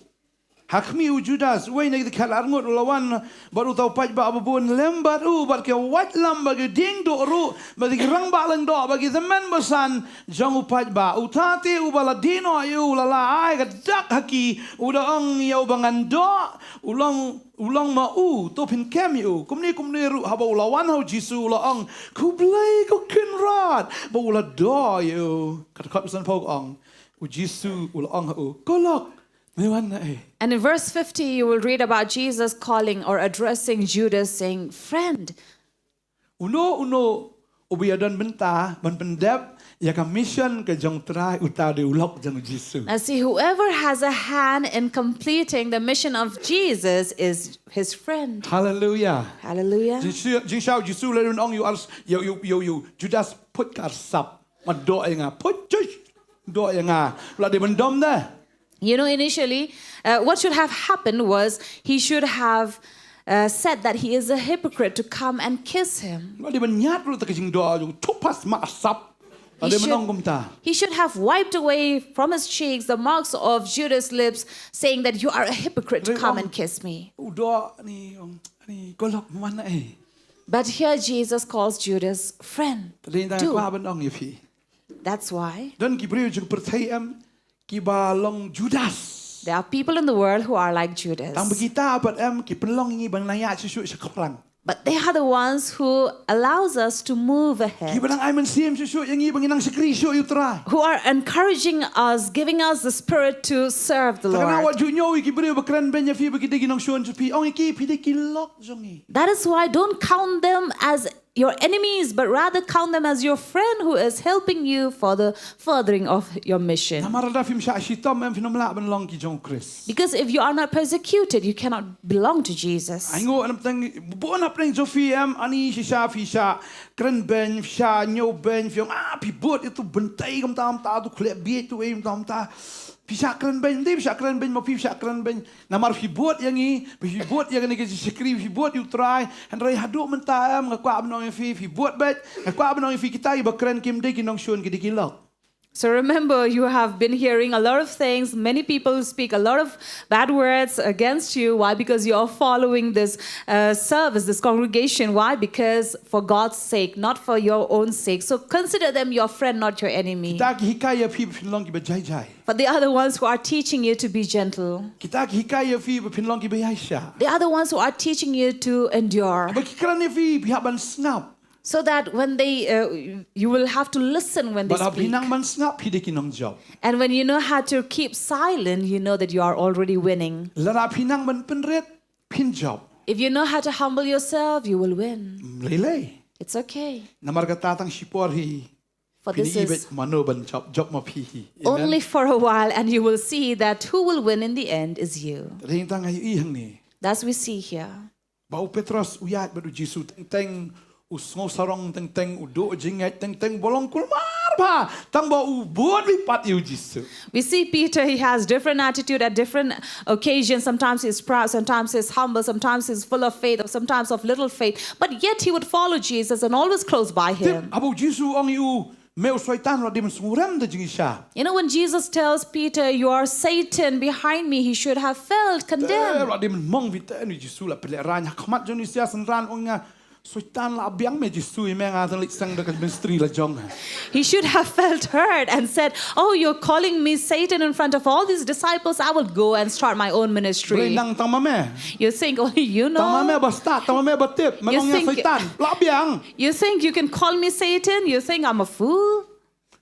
ha khmih u Judas, uwei na ki dkhot arngut, u la wan bad uta u paidbah ba bun lem bad u, bad ki waitlam bad ki diengduh ruh, bad ki rangbah lyngdoh bad ki tymmen basan jong u paidbah. Uta te uba la die noh ïa u, la la ai ka dak ha ki, u da ong ïa uba ngan doh, u long u long ma u, to phin kem ïa u. Kumne kumne ruh haba u la wan ha u Jisu, u la ong, khublei ko Kynrad, ba u la doh ïa u. Ka dkhot ba sanphew ka ong, u Jisu u la ong ha u, ko lok, me wan na ei. And in verse fifty, you will read about Jesus calling or addressing Judas, saying, friend. Uno uno uba ïadon bynta ban pyndep ïa ka mission ka jong u Trai, uta u dei u lok jong u Jisu. Now, see, whoever has a hand in completing the mission of Jesus is his friend. Hallelujah. Hallelujah. Jingshisha u Jisu u la dei ban ong ïa u Ars-, ïa u, ïa u, ïa u Judas, put ka arsap. Mat doh ïa nga. Put, shush. Doh ïa nga. U la dei ban dom de. You know, initially, uh, what should have happened was he should have uh, said that he is a hypocrite to come and kiss him. U la dei ban ñiad ruh ïa ka jingdoh jong u, thuphas ma arsap. U la dei ban ong kumta. He should have wiped away from his cheeks the marks of Judas' lips, saying that you are a hypocrite to come and kiss me. U doh ni, ong, ni, ko lok, me wan na ei. But here Jesus calls Judas friend. Te dei ta nga kwah ban ong ïa phi. That's why. Don ki briew jong ka pyrthei em, kiba long Judas. There are people in the world who are like Judas. Tang ba kita pat em ki pynlong ïa ngi ban nang ïaid shuh shuh sha khaplang. But they are the ones who allows us to move ahead. Kiba nang ai mynsiem shuh shuh ïa ngi ba ngin nang shakri shuh ïa U Trai. Who are encouraging us, giving us the spirit to serve the Te kane Lord. wat ju ñiew ïa ki briew ba kren beiñ ïa phi ba ki dei ki nongshun sha phi. Ong ïa ki phi dei ki lok jong ngi. That is why don't count them as your enemies, but rather count them as your friend who is helping you for the furthering of your mission. Namar lada phim shah shitom em phin ym lah ban long ki jong U Khrist. Because if you are not persecuted, you cannot belong to Jesus. Ai nguh na pdeng, bun na pdeng jong phi em, ani shisha phi shah kren beiñ, phi shah ñiew beiñ, phi ong ah phi bud ïa utu u bynta kumta kumta, utu u khleh bieit utu ei kumta kumta. Phi shah kren beiñ, ym dei phi shah kren beiñ, ma phi shah kren beiñ. Namar phi bud ïa ngi, phi bud ïa kane ka jingshakri, phi bud ïa U Trai. Hynrei haduh mynta em nga kwah ban ong ïa phi, phi bud beit, nga kwah ban ong ïa phi kita kiba kren kim dei ki nongshun, ki dei ki lok. So remember, you have been hearing a lot of things. Many people speak a lot of bad words against you. Why? Because you are following this uh, service, this congregation. Why? Because for God's sake, not for your own sake. So consider them your friend, not your enemy. Kita ki hikai ïa phi ba phin long kiba jai jai. For the other ones who are teaching you to be gentle. Kita ki hikai ïa phi ba phin long kiba ïaishah. The other ones who are teaching you to endure. Ba ki kren ïa phi phi hap ban sngap. So that when they, uh, you will have to listen when they Bad haba phi speak. nang ban sngap phi dei ki nongjop. And when you know how to keep silent, you know that you are already winning. Lada phi nang ban pynrit phin jop. If you know how to humble yourself, you will win. Mm, lei lei. It's okay. Namar kata tang shipor hi. For Phin this i is beit mano ban jop, jop ma phi hi. Amen. Only for a while, and you will see that who will win in the end is you. Te tang ha ïa i hangne. That's we see here. Ba u Petros u ïaid bad u Jisu teng teng u sngew sarong teng teng u duh jingngeit teng teng ba long kulmar bha tang ba u bud beit pat ïa u Jisu. We see Peter, he has different attitude at different occasions. Sometimes he's proud, sometimes he's humble, sometimes he's full of faith, or sometimes of little faith. But yet he would follow Jesus and always close by Tip him. haba u Jisu u ong ïa u me u Soitan, la dei ban sngewrem da jingshisha. You know, when Jesus tells Peter, "You are Satan, behind me," he should have felt Te condemned. la dei ban mong beit te u Jisu la pynlehrain ha khmat jong u ïa synran, ong ïa nga Soitan, la biang me Jisu, ïa me nga te leit seng da ka ministry la jong. He should have felt hurt and said, "Oh, you're calling me Satan in front of all these disciples. I will go and start my own Balei ministry." nang tang ma me? You think only you Tang ma me know? ba stad, tang ma me ba tip, me You ong ïa think- Soitan, la biang. You think you can call me Satan? You think I'm a fool?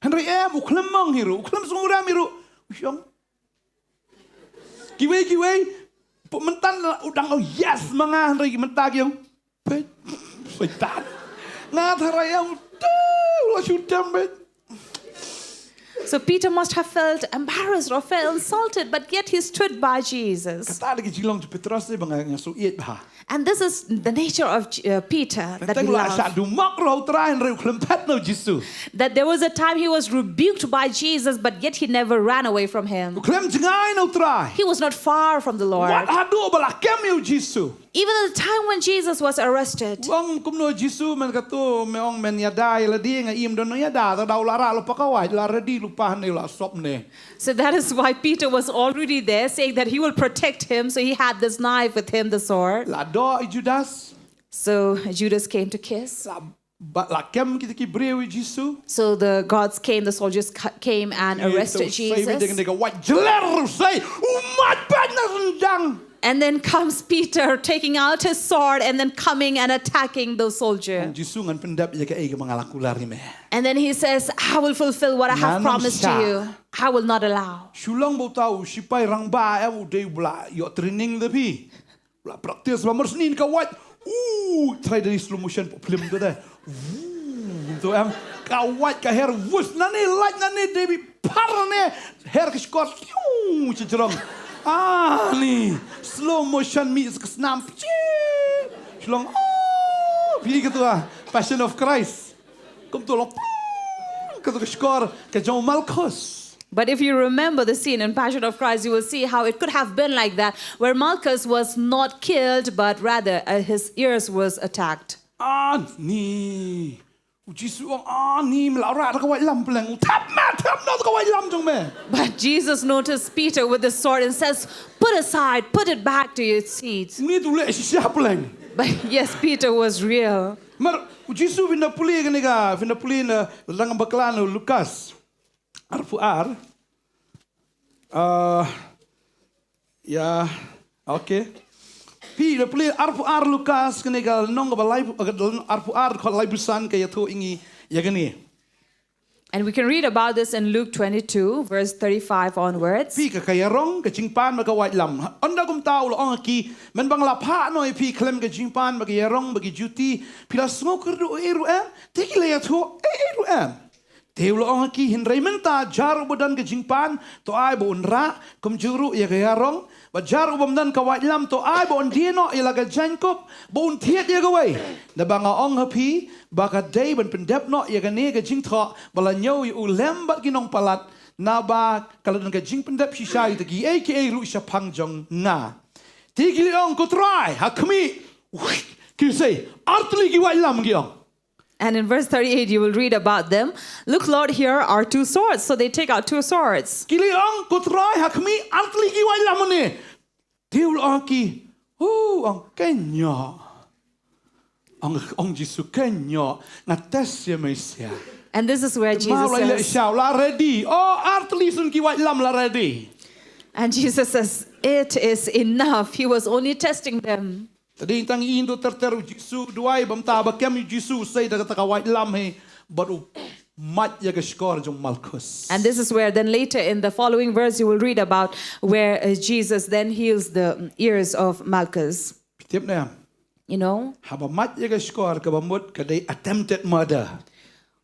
Hynrei em u khlem mong hi ruh, u khlem sngewrem hi ruh. U ong. Kiwei kiwei, pynmynta u dang ong yes ma nga, hynrei mynta ki ong peit, Soitan. Nga tharai ong tu la shu dem beit. So Peter must have felt embarrassed or felt insulted, but yet he stood by Jesus. Kata lagi jinglong jong u Petros ni ba nga nga shu ïeit bha. And this is the nature of uh, Peter that we Teng la shah love. dumok ruh u Trai hynrei u khlem phet na u Jisu. That there was a time he was rebuked by Jesus, but yet he never ran away from U him. khlem jngai na u Trai. He was not far from the Lord. Wat haduh ba la kem ïa u Jisu. Even at the time when Jesus was arrested. U ong kumno u Jisu, men katu me ong men ïada ïa lade, nga im don ïada, te da u la rah lypa ka wait, la ready lypa hangne, la sop ne. So that is why Peter was already there saying that he will protect him. So he had this knife with him, the sword. La doh i Judas. So Judas came to kiss. La, ba, la kem kita ki briew ïa u Jisu. So the guards came, the soldiers ca- came and arrested Ïa u Sei beit Jesus. dang ka wait jler u Sei. U mat beit na ryndang. And then comes Peter taking out his sword and then coming and attacking the soldier. U Jisu, ngan pyndep ïa kaei kaba nga la kular ïa me. And then he says, "I will fulfill what I have Ngan promised to sa. You. I will not allow." Shu long ba uta u sipai rangbah em u dei u ba la ïoh training da phi. U la practice ba mar snin ka wait. U try da slow motion pop film tu de. Vuu, tu em ka wait ka her vus nane light nane dei bi par nane her ka skor. Tiu, chijrong. Ah, ni slow motion mi ka snam. Chi. Shu long. Oh, phi ka tu ah. Passion of Christ. Kumtu la pang, katu ka shkor ka jong u Malchus. But if you remember the scene in Passion of Christ, you will see how it could have been like that, where Malchus was not killed, but rather uh, his ears was attacked. Ani. U Jisu u ong ani, me la rah da ka waitlam pleng. U thep me, thep noh da ka waitlam jong me. But Jesus noticed Peter with the sword and says, "Put aside, put it back to its seat." Ni tu leh shisha pleng. But yes, Peter was real. Mar, u Jisu phin da pule kane ka, phin da pule na, la dang bakla na Lukas. Arphew ar. Uh, yeah, okay. Phi da plie arphew ar Lukas kane ka lynnong kaba lai, arphew ar dkhot laiphew san ka ïathuh ïa ngi ïa kane. And we can read about this in Luke twenty-two, verse thirty-five onwards. Phi ka ka ïarong ka jingpan bad ka waitlam. Ynda kumta u la ong ha ki, mynba nga la phah noh ïa phi khlem ka jingpan bad ka ïarong bad ki juti, phi la sngewkyrduh ei ruh em? Te ki la ïathuh, ei ei ruh em. Te u la ong ha ki, hynrei mynta jar uba don ka jingpan, to ai ba un rah, kumjuh ruh ïa ka ïarong, bad jar u bym don ka waitlam, to ai ba un die noh ïa la ka jaiñkup ba un thied ïa kawei. Naba nga ong ha phi ba ka dei ban pyndep noh ïa kane ka jingthoh ba la ñiew ïa u lem bad ki nongpalat, naba ka la don ka jingpyndep shisha ïa kita kiei kiei ruh shaphang jong nga. Te ki la ong, ko Trai, ha khmih, ki sei, artylli ki waitlam, ki ong. And in verse thirty-eight, you will read about them. Look, Lord, here are two swords. So they take out two swords. Ki la ong, ko Trai, ha khmih artylli ki waitlam hangne. Te u la ong ha ki, u ong, kynnoh. Ong, ong Jisu, kynnoh, nga test ïa me shisha. And this is where Jesus Mawlai leh says, sha, la ready. Oh, artylli sun ki waitlam, la ready. And Jesus says, it is enough. He was only testing them. Te dei tang ïa ngi to ter ter, u Jisu u duwai, bym tang ba kem ïa u Jisu, u sei da kata ka waitlam hi bad u mad ïa ka shkor jong u Malkus. And this is where then later in the following verse you will read about where uh, Jesus then heals the um, ears of Malchus. Phi tip ne em? You know, Haba mad ïa ka shkor, kaba mut ka dei attempted murder.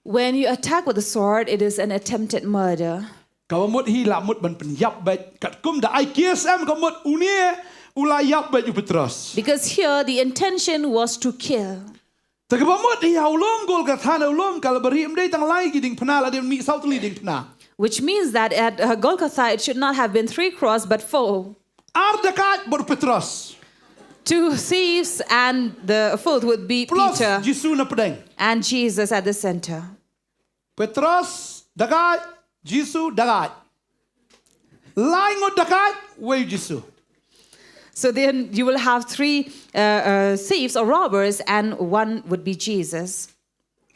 when you attack with a sword, it is an attempted murder. Kaba mut hi la mut ban pynïap beit. Katkum da ai case em, ka mut une u la ïap beit u Petros. Because here the intention was to kill. Te kaba mut hi ha u lum Golgotha ne u lum Kalbari, ym dei tang lai ki diengphna, la dei mih saw tylli diengphna. Which means that at uh, Golgotha it should not have been three cross but four. Ar dakaid bad u Petros. Two thieves and the fourth would be Plus Peter Jisu na pdeng. And Jesus at the center. Petros dakaid, Jisu dakaid. Lai ngut dakaid, wei u Jisu. So then you will have three uh, uh, thieves or robbers, and one would be Jesus.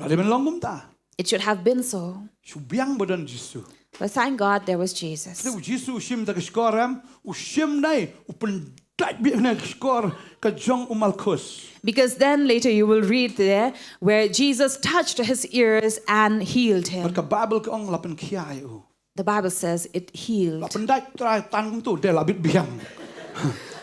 La dei ban long kumta. It should have been so. Shu biang ba don Jisu. But thank God there was Jesus. Te u Jisu u shim da ka shkor em, u shim nai, u pyndait beit na ka shkor ka jong u Malkus. Because then later you will read there where Jesus touched his ears and healed him. Bad ka Bible ka ong la pynkhia ïa u. The Bible says it La healed. pyndait trai tan kumtu, de la bit biang.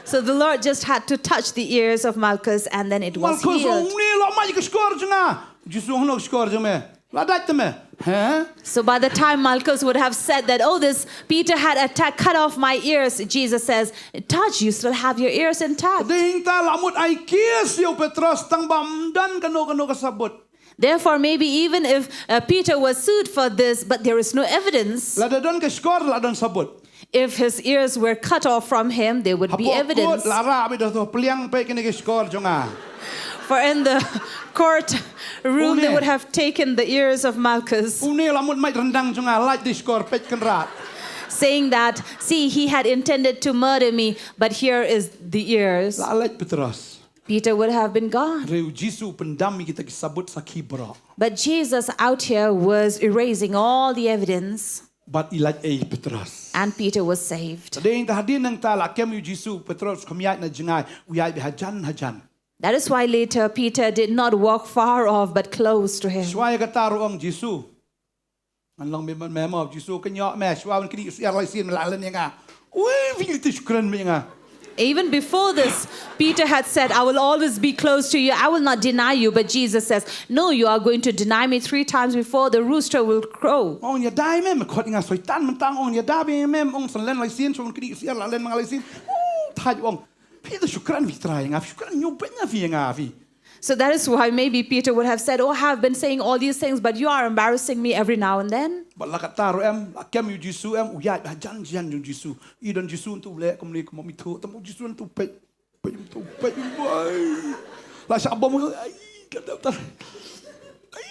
So the Lord just had to touch the ears of Malchus and then it was Malkus ong, healed. Une la mad ïa ka shkor jong nga. Jisu ong, hano ka shkor jong me? La dait te me. He? So by the time Malchus would have said that, oh, this Peter had attacked, cut off my ears, Jesus says, touch, you still have your ears intact. Te hangta la mut ai case ïa u Petros tang ba ym don kano kano ka sabut. Therefore, maybe even if uh, Peter was sued for this, but there is no evidence. Lada don ka shkor, la don sabut. If his ears were cut off from him, there would be Hapoh evidence. Kot la rah beit da to, pliang peit kane ka shkor jong nga. For in the court room, they Une. Would have taken the ears of Malchus, Une la mut mait ryndang jong nga, lait da i shkor, peit kynrad. Saying that, see, he had intended to murder me, but here is the ears. La lait Petros. Peter would have been gone. Hynrei u Jisu u pyndam ïa kita ki sabut sakhi baroh. But Jesus out here was erasing all the evidence, Bad i lait ei Petros. And Peter was saved. Te dei hangta hadien nangta la kem ïa u Jisu, Petros kham ïaid na jngai, u ïaid beit hajan hajan. That is why later Peter did not walk far off but close to him. Shuwa ïa kata ruh ong Jisu, ngan long beit bad me mo. Jisu, kynnoh me, shuwa ban knieh syiar lai sien me la len ïa nga. Ui, phi la tip shu kren beit ïa nga. Even before this, Peter had said, I will always be close to you. I will not deny you. But Jesus says, no, you are going to deny me three times before the rooster will crow. Ong ïada ïa me, me khot ïa nga Soitan, mynta ong ïada ïa me, ong sa len lai sien, shuwa ban knieh syiar la len ma nga lai sien. Ui, thait ong. Phi da shu kren phi Trai ïa nga, shu kren ñiewbeiñ phi ïa nga phi. So that is why maybe Peter would have said, oh, I have been saying all these things, but you are embarrassing me every now and then. Bad la katta ruh em, la kem ïa u Jisu em, u ïaid hajan hajan jong u Jisu. I don Jisu hangtu u leh kumne kum ym ithuh, tang u Jisu hangtu peit, peit hangtu, peit hangtu, ai. La shah bom, ai, ka dap tar. Ai.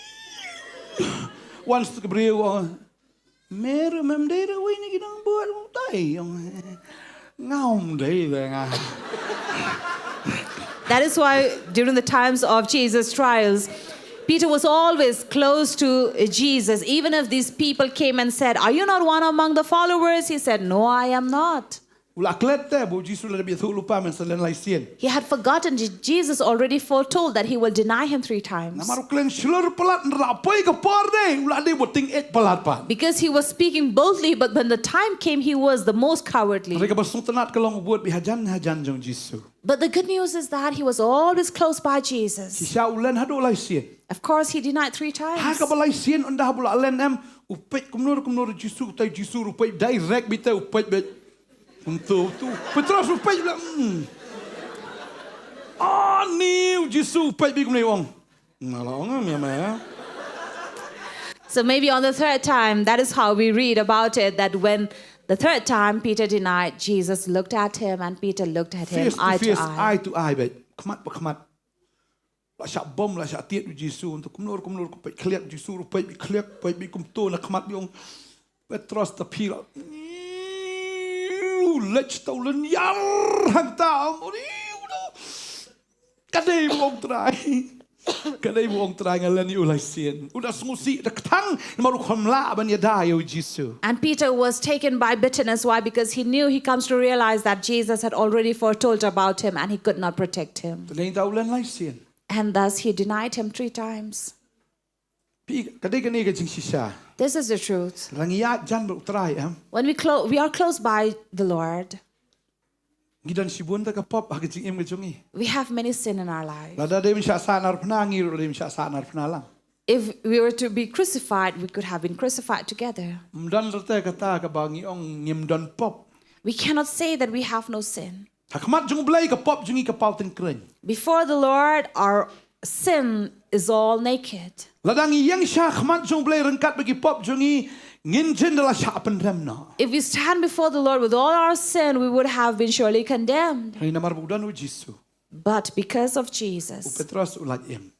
Once ka briew, oh, me ruh mem dei ruh wei na ki nongbud, ong, dei, ong. Nga ym dei ba nga. That is why during the times of Jesus' trials, Peter was always close to uh, Jesus. Even if these people came and said, "Are you not one among the followers?" He said, "No, I am not." U la klet te ba u Jisu u la dep ïathuh lypa mynta len lai sien. He had forgotten Je- Jesus already foretold that he will deny him three times. Namar u kren shlur palat, hynrei la poi ka por de u la dei ba u tyngeh palat pat. Because he was speaking boldly, but when the time came, he was the most cowardly. Hynrei kaba sngewtynnat ka long u bud beit hajan hajan jong u Jisu. But the good news is that he was always close by Jesus. Shisha u len haduh lai sien. Of course, he denied three times. Ha kaba lai sien, ynda haba u la len em, u peit kumno kumno u Jisu, u tai u Jisu, u peit direct beit te, u peit beit. Kumto, to. Petros u peit beit. Hmm. Ah, ni u Jisu u peit beit kumne u ong. Nga la ong em ïa me. So maybe on the third time, that is how we read about it, that when the third time Peter denied, Jesus looked at him and Peter looked at him face to eye to face, eye. Eye to eye beit. Khmat pa khmat. La shah bom, la shah tied u Jisu, kumno kumno, u peit khlieh u Jisu, u peit beit khlieh, u peit beit kumto na khmat beit u ong. Petros, te phi la. U leit sha u lynñiar hangta, u ong, u ong. Ka dei ba u ong Trai. Ka dei ba u ong Trai, nga len ïa u lai sien. U da sngewsih da kthang namar u khlem lah ban ïada ïa u Jisu. And Peter was taken by bitterness. Why? Because he knew, he comes to realize that Jesus had already foretold about him and he could not protect him. Te dei ta u len lai sien. And thus he denied him three times. Phi, ka dei kane ka jingshisha. This is the truth. Lada ngi ïaid jan bad u Trai em. When we clo- we are close by the Lord, ngi don shibun ta ka pop ha ka jingim ka jong ngi. We have many sin in our life. Lada dei ban shah sahnarphna, ngi ruh dei ban shah sahnarphna lang. If we were to be crucified, we could have been crucified together. Ym don ruh te kata kaba ngi ong ngim don pop. We cannot say that we have no sin. Ha khmat jong U Blei ka pop jong ngi ka paw tyngkreiñ. Before the Lord, our sin is all naked. Lada ngi ïeng sha khmat jong U Blei ryngkat bad ki pop jong ngi, ngin jin da la shah pynrem noh. If we stand before the Lord with all our sin, we would have been surely condemned. Hynrei namar ba u don u Jisu. But because of Jesus, u Petros u lait im.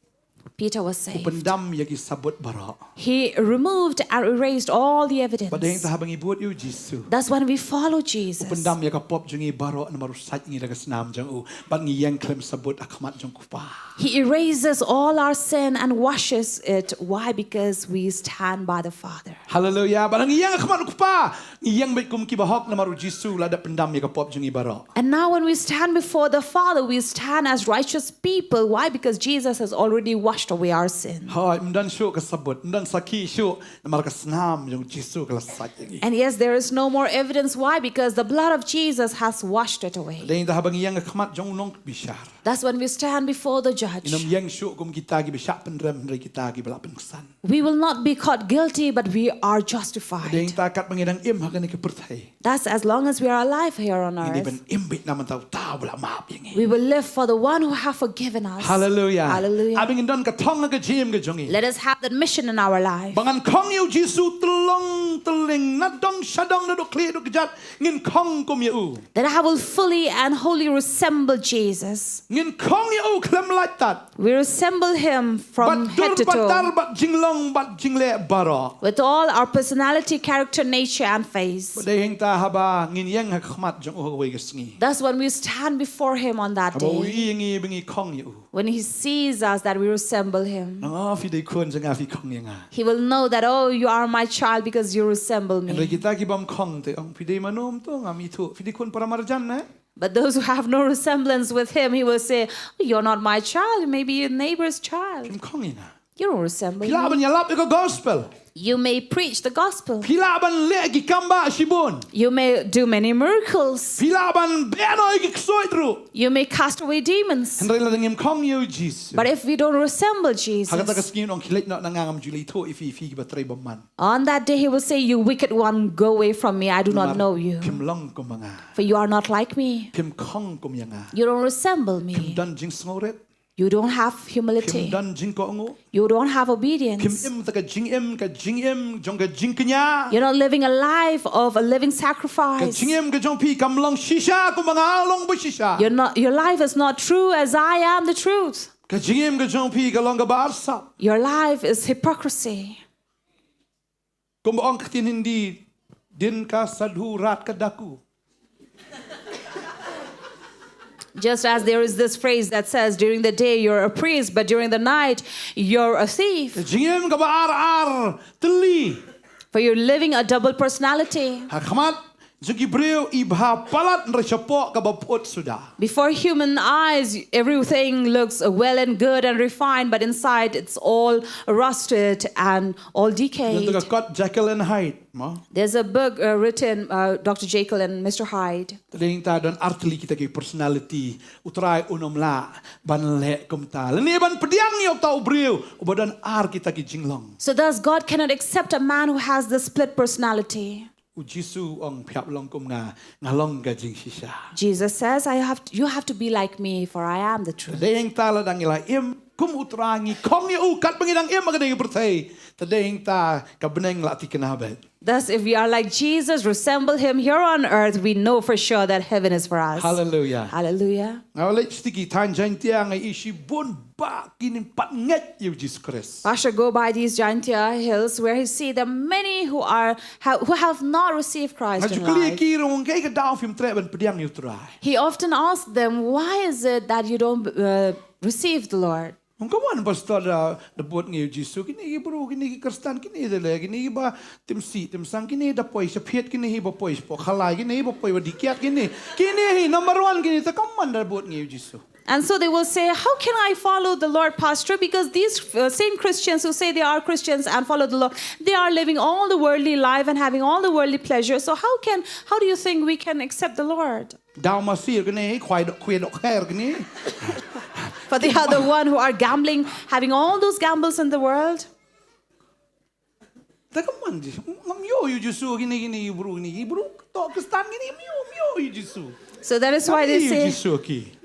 Peter was saved. U pyndam ïa ki sabut baroh. He removed and erased all the evidence. Bad dei hangta haba ngi bud ïa u Jisu. That's when we follow Jesus. U pyndam ïa ka pop jong ngi baroh namar u sait ngi da ka snam jong u. Bad ngi ïeng khlem sabut ha khmat jong u Kpa. He erases all our sin and washes it. Why? Because we stand by the Father. Hallelujah. Bad ngi ïeng ha khmat u Kpa. Ngi ïeng beit kum ki bahok namar u Jisu u la dep pyndam ïa ka pop jong ngi baroh. And now when we stand before the Father, we stand as righteous people. Why? Because Jesus has already washed away our sin. Hooid, ym don shuh ka sabut, ym don sakhi shuh, namar ka snam jong u Jisu ka la sait ïa ngi. And yes, there is no more evidence. Why? Because the blood of Jesus has washed it away. Dei hangta haba ngi ïeng ha khmat jong u nongbishar. That's when we stand before the judge. Ngin ym ïeng shuh kum kita kiba shah pynrem hynrei kita kiba la pynksan. We will not be caught guilty, but we are justified. Dei hangta katba ngi dang im ha kane ka pyrthei. That's as long as we are alive here on earth. Ngin dei ban im beit namar uta uba la map ïa ngi. We will live for the one who have forgiven us. Hallelujah. Hallelujah. Ai ba ngin don ka thong ha ka jingim ka jong ngi. Let us have that mission in our life. Ba ngan khong ïa u Jisu tyllong tylleng, na dong sha dong, na duk khlieh duk kjat, ngin khong kum ïa u. That I will fully and wholly resemble Jesus. Ngin khong ïa u khlem lait tad. We resemble him from head to toe. Bad dur bad tar bad jinglong bad jingleh baroh. With all our personality, character, nature, and face. Bad dei hangta haba ngin ïeng ha khmat jong u ha kawei ka sngi. Thus, when we stand before him on that day, haba u ïohi ïa ngi ba ngi khong ïa u, when he sees us that we resemble him, nang, oh, phi dei khun jong nga, phi khong ïa nga. He will know that, "Oh, you are my child because you resemble me." Hynrei kita ki bym khong te ong, "Phi dei mano ym tip, ngam ithuh. Phi dei khun para marjan ne?" But those who have no resemblance with him, he will say, "Oh, you're not my child. Maybe your neighbor's child." Phim khong ïa nga. You don't resemble me. Phi lah ban ïalap ïa ka gospel. You may preach the gospel. Phi lah ban leh ki kam bah shibun. You may do many miracles. Phi lah ban beh noh ïa ki ksuid ruh. You may cast away demons. Hynrei lada ngim khong ïa u Jisu, but if we don't resemble Jesus, ha kata ka sngi un ong, "Khie leit noh na nga, ngam ju leit ithuh ïa phi, phi kiba trei bymman." On that day, he will say, "You wicked one, go away from me. I do not know you." Namar phim long kum ma nga. For you are not like me. Phim khong kum ïa nga. You don't resemble me. Phim don jingsngewrit. You don't have humility. Phim don jingkohnguh. You don't have obedience. Phim im ta ka jingim, ka jingim jong ka jingkñia. You're not living a life of a living sacrifice. Ka jingim ka jong phi kam long shisha kum ma nga long ba shisha. You're not, your life is not true as I am the truth. Ka jingim ka jong phi ka long kaba arsap. Your life is hypocrisy. Kumba ong ka ktien Hindi, "Din ka sadhu, raat ka daku." Just as there is this phrase that says, "During the day you're a priest, but during the night you're a thief." Jingim kaba ar ar tylli. For you're living a double personality. Ha khmat jong ki briew i bha palat, hynrei shapoh kaba phut suda. Before human eyes, everything looks well and good and refined, but inside it's all rusted and all decayed. Ka kot Jekyll and Hyde, mo? There's a book uh, written uh, Doctor Jekyll and Mister Hyde. Te dei hangta don ar tylli kita ki personality, U Trai un ym lah ban leh kumta. Lane ban pdiang ïa uta u briew uba don ar kita ki jinglong. So thus God cannot accept a man who has this split personality. U Jisu ong, phi hap long kum nga, nga long ka jingshisha. Jesus says, "I have to, you have to be like me, for I am the truth." Te dei hangta lada ngi la im kum U Trai, ngi khong ïa u katba ngi dang im ha kane ka pyrthei, te dei hangta ka bneng la thikna beit. Thus, if we are like Jesus, resemble him here on earth, we know for sure that heaven is for us. Hallelujah. Hallelujah. Nga leit sha ki thaiñ Jaintia, nga ïohi shibun ba kin ym pat ngeit ïa u Jisu Khrist. Pastor go by these Jaintia hills where he see the many who are ha- who have not received Christ Nga in ju kylli life. Ki ruh, kaei ka daw phim treh ban pdiang ïa u Trai? He often asked them, "Why is it that you don't uh, receive the Lord?" Ong, "Kumno, Pastor, da, da bud ngi ïa u Jisu, kine ki briew, kine ki Khristan, kine de leh, kine kiba tim sih tim sang, kine da poi sha phiat, kine hi ba poi sha poh khalai, kine hi ba poi ba dih kiad, kine, kine hi number one, kine, te kumno da bud ngi ïa u Jisu?" And so they will say, "How can I follow the Lord, Pastor? Because these uh, same Christians who say they are Christians and follow the Lord, they are living all the worldly life and having all the worldly pleasure. So how can, how do you think we can accept the Lord?" Daw masi kine, khwai dok, khwai dok kher kine. For they are the one who are gambling, having all those gambles in the world. Te kumno, ngam ïoh ïa u Jisu, kine, kine ki briew, kine ki briew to Khristan, kine, ngam ïoh, ngam ïoh ïa u Jisu. So that is why they say,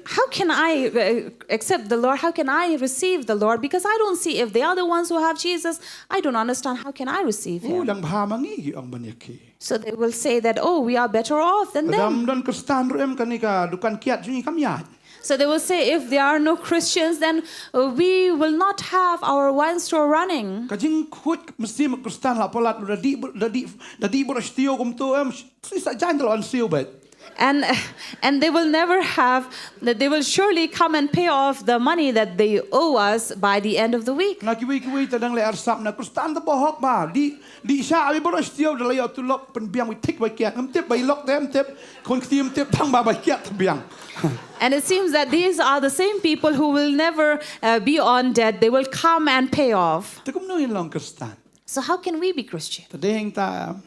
"How can I uh, accept the Lord? How can I receive the Lord? Because I don't see, if they are the ones who have Jesus, I don't understand, how can I receive him?" Dang bha ma ngi, ki ong ban ïa ki. So they will say that, "Oh, we are better off than them." Lada ym don Khristan ruh em, kane ka dukan kiad jong ngi kam ïaid. So they will say, "If there are no Christians, then uh, we will not have our wine store running." Ka jingkhuid mynsiem Khristan la palat, da dih, da dih, da dih baroh shi taïew kumto em, shi sa jan da la wan siew beit. And and they will never have, that they will surely come and pay off the money that they owe us by the end of the week. Na kiwei kiwei te dang leh arsap na Khristan te bahok ba, dih, dih sha abi baroh shi taïew, da la ïoh tulop, pynbiang wei thik ba kiad, ngam tip ba i lok te, ngam tip, khun kti ngam tip, tang ba ba kiad te biang. And it seems that these are the same people who will never uh, be on debt. They will come and pay off. Te kumno ngin long Khristan? So how can we be Christian? Te dei hangta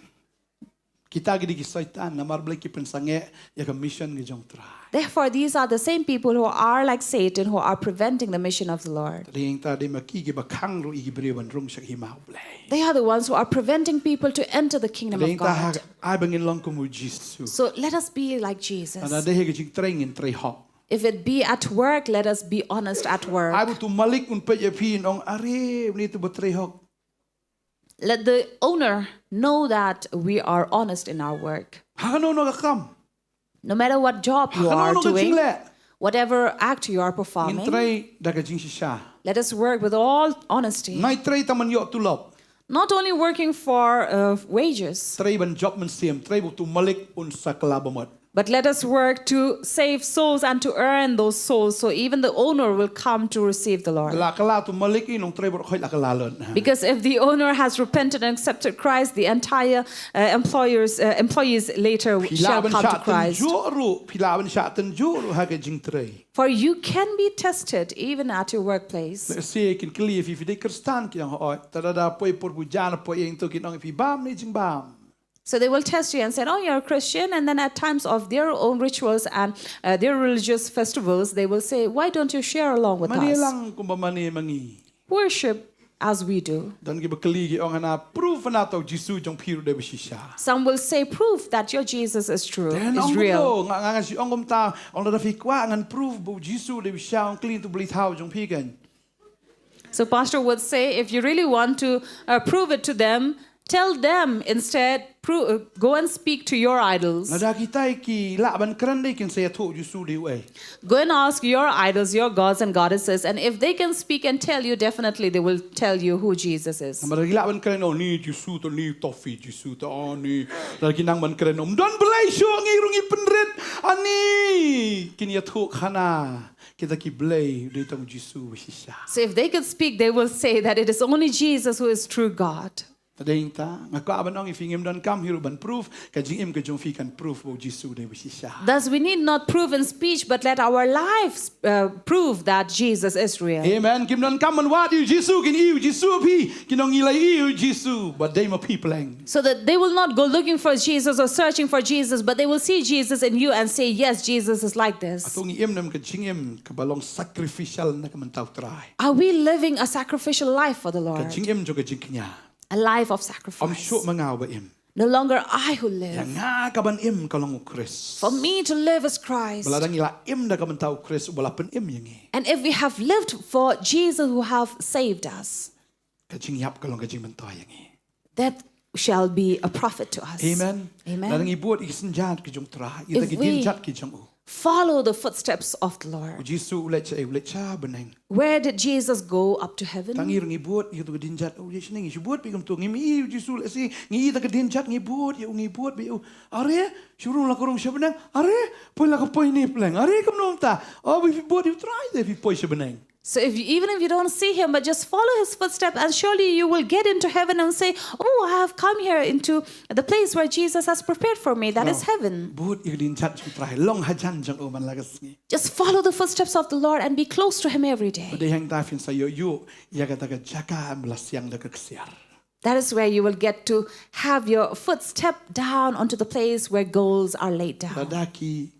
kita ki dei ki Soitan, namar balei ki pynsangeh ïa ka mission ka jong Trai. Therefore, these are the same people who are like Satan, who are preventing the mission of the Lord. Te dei hangta dei ma ki kiba khang ruh ïa ki briew ban rung sha ka hima U Blei. They are the ones who are preventing people to enter the kingdom of God. Te dei hangta ha, ai ba ngin long kum u Jisu. So let us be like Jesus. Lada dei ha ka jingtrei ngin trei hok. If it be at work, let us be honest at work. Ai ba utu u malik un peit ïa phi un ong, "Are, une te ba trei hok." Let the owner know that we are honest in our work. Ha kano kano ka kam. No matter what job you are doing, ha kano kano ka jingleh, whatever act you are performing, ngin trei da ka jingshisha. Let us work with all honesty. Ngim trei tang ban ïoh tulop. Not only working for uh, wages. Trei ban jop mynsiem, trei ba utu u malik un sa kylla bamut. But let us work to save souls and to earn those souls, so even the owner will come to receive the Lord. La kylla utu u malik, i nongtrei baroh khoit la kylla lut. Because if the owner has repented and accepted Christ, the entire uh, employers, uh, employees later shall come to Christ. Phi lah ban shah tynjuh ruh, phi lah ban shah tynjuh ruh ha ka jingtrei. For you can be tested even at your workplace. Lehse kin kylli ïa phi, phi dei Khristan, kin ong hooid. Te lada poi por puja, poi ïing to, kin ong ïa phi, bam ne jingbam. So they will test you and say, "Oh, you're a Christian." And then at times of their own rituals and uh, their religious festivals, they will say, "Why don't you share along with us?" Mane lang kumba mane ma ngi. Worship as we do. Don kiba kylli, ki ong, hana, prove hana, uta u Jisu jong phi ruh u dei ba shisha. Some will say, "Prove that your Jesus is true, is real." Te ngan ong kumno, nga, nga, nga shu ong kumta, ong, lada phi kwah ngan prove ba u Jisu u dei ba shisha, ong kylli utu u blei thaw jong phi kein. So pastor would say, "If you really want to uh, prove it to them, Tell them instead, pro- uh, go and speak to your idols. Lada kita ki lah ban kren de, kin sa ïathuh Jisu dei uei. Go and ask your idols, your gods and goddesses, and if they can speak and tell you, definitely they will tell you who Jesus is. Namar ki lah ban kren, oh, ni Jisu to, ni tofi Jisu to, oh, ni. Lada ki nang ban kren, oh, don Blei shuh, ngi ruh ngi pynrit. Ani kin ïathuh khana kita ki blei, dei tang Jisu ba shisha. So if they could speak, they will say that it is only Jesus who is true God. Te dei ta, nga kwah ban ong, ïa phi ngim donkam hi ruh ban prove, ka jingim ka jong phi kan prove ba u Jisu dei ba shisha. Thus, we need not prove in speech, but let our lives uh, prove that Jesus is real. Amen. Kim donkam ban wad ïa u Jisu, kin ïohi u Jisu ha phi, kin ong ngi la ïohi ïa u Jisu, ba dei ma phi pleng. So that they will not go looking for Jesus or searching for Jesus, but they will see Jesus in you and say, "Yes, Jesus is like this." Hato ngi im ne em ka jingim kaba long sacrificial na ka bynta u Trai? Are we living a sacrificial life for the Ka Lord? jingim jong ka jingkñia. A life of Ym sacrifice. shuh ma nga uba im. No longer I who Ïa live. nga kaban im ka long u Khrist. For me to live is Christ. Ba lada ngi la im da ka bynta u Khrist, uba la pynim ïa ngi. And if we have lived for Jesus who have saved us, Ka jingïap ka long ka jingmyntoi ïa ngi. that shall be a profit to us. Amen. Amen. Lada ngi bud ïa ki synjat ki jong u Trai, ïa If kita ki we- dienjat ki jong u. Follow the footsteps of the U Lord. Jisu u leit sha, u leit sha bneng. Where did Jesus go up to heaven? Tang ngi ruh ngi bud ïa kita ki dienjat, u ïa sha bneng, ngi shu bud bad kumto, ngim ïohi u Jisu lehse, ngi ïohi kita ki dienjat, ngi bud ïa u, ngi bud bad u. Are, shu rung la ka rung sha bneng. Are, poi la ka poi ne pleng. Are, kumno mynta? Oh, ba phi bud ïa u Trai te phi poi sha bneng. So if you, even if you don't see him, but just follow his footstep, and surely you will get into heaven and say, "Oh, I have come here into the place where Jesus has prepared for me." That is heaven. Bud ïa ki dienjat jong u Trai, long hajan jong u man la ka sngi. Just follow the footsteps of the Lord and be close to him every day. Bad dei hangta phin sa ïoh ïoh ïa kata ka jaka ba la siang da ka ksiar. That is where you will get to have your footstep down onto the place where goals are laid down. Lada ki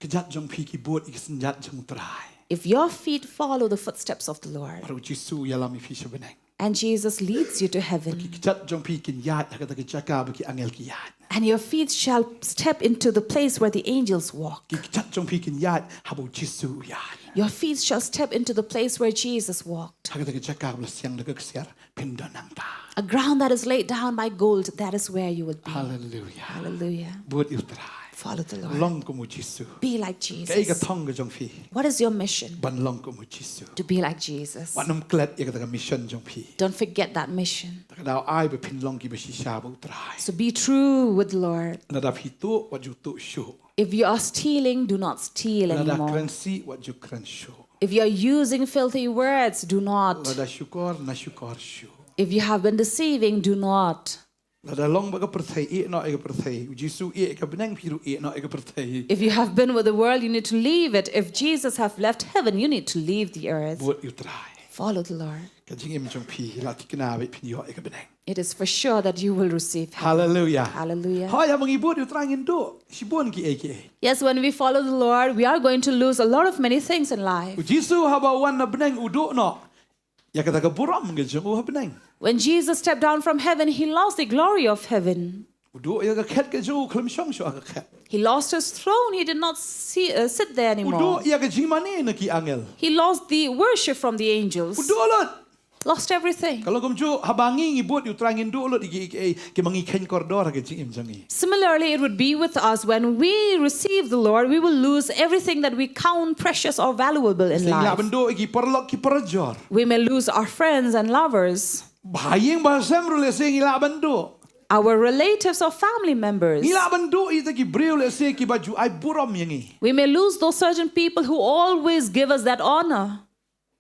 kjat jong phi ki bud ïa ki synjat jong u Trai, If your feet follow the footsteps of the Lord, bad u Jisu u ïalam ïa phi sha bneng, and Jesus leads you to ki heaven, kjat jong phi kin ïaid ha kata ka jaka ba ki angel ki ïaid. and your feet shall step into the place where the angels walk. Ki kjat jong phi kin ïaid ha ba u Jisu u ïaid. Your feet shall step into the place where Jesus walked, Ha kata ka jaka ba la siang da ka ksiar, phin don hangta. a ground that is laid down by gold. That is where you will be. Hallelujah. Hallelujah. Bud ïa u Trai. Follow the Lord. Long kum u Jisu. Be like Kaei ka Jesus. thong ka jong phi? What is your mission? Ban long kum u Jisu. To be like Jesus. Wat nym klet ïa kata ka mission jong phi. Don't forget that mission. Te ka daw ai ba phin long ki ba shisha bad u Trai. So be true with the Lord. Lada phi tuh, wat ju tuh shuh. If you are stealing, do not steal Lada anymore. Kren sih, wat ju kren shuh. If you are using filthy words, do not. Lada shukor, na shukor shuh. If you have been deceiving, do not. Lada long bad ka pyrthei, ïeh noh ïa ka pyrthei. U Jisu u ïeh ïa ka bneng, phi ruh ïeh noh ïa ka pyrthei. If you have been with the world, you need to leave it. If Jesus have left heaven, you need to leave the earth. Bud ïa u Trai. Follow the Lord. Ka jingim jong phi la thikna ba phin ïoh ïa ka bneng. It is for sure that you will receive heaven. Hallelujah. Hallelujah. Hooid, haba ngi bud ïa u Trai ngin duh shibun kiei kiei. Yes, when we follow the Lord, we are going to lose a lot of many things in life. U Jisu haba u wan na bneng u duh noh ïa kata ka burom ka jong u ha bneng. When Jesus stepped down from heaven, he lost the glory of heaven. U duh ïa ka khet ka jong u, khlem shong shuh ha ka khet. He lost his throne. He did not see, uh, sit there U duh anymore. ïa ka jingmane na ki angel. He lost the worship from the angels. U duh lut. Lost everything. Ka long kumjuh, haba ngi ngi bud ïa u Trai ngin duh lut ïa ki, ki, ki, ki ma ngi kheiñ kordor ha ka jingim jong ngi. Similarly, it would be with us when we receive the Lord, we will lose everything that we count precious or valuable in Lehse ngi lah life. ban duh ïa ki paralok ki parajor. We may lose our friends and lovers. Ba ha ïing ba ha sem ruh lehse ngi lah ban duh. Our relatives or family members. Ngi lah ban duh ïa kita ki briew lehse kiba ju ai burom ïa ngi. We may lose those certain people who always give us that honor.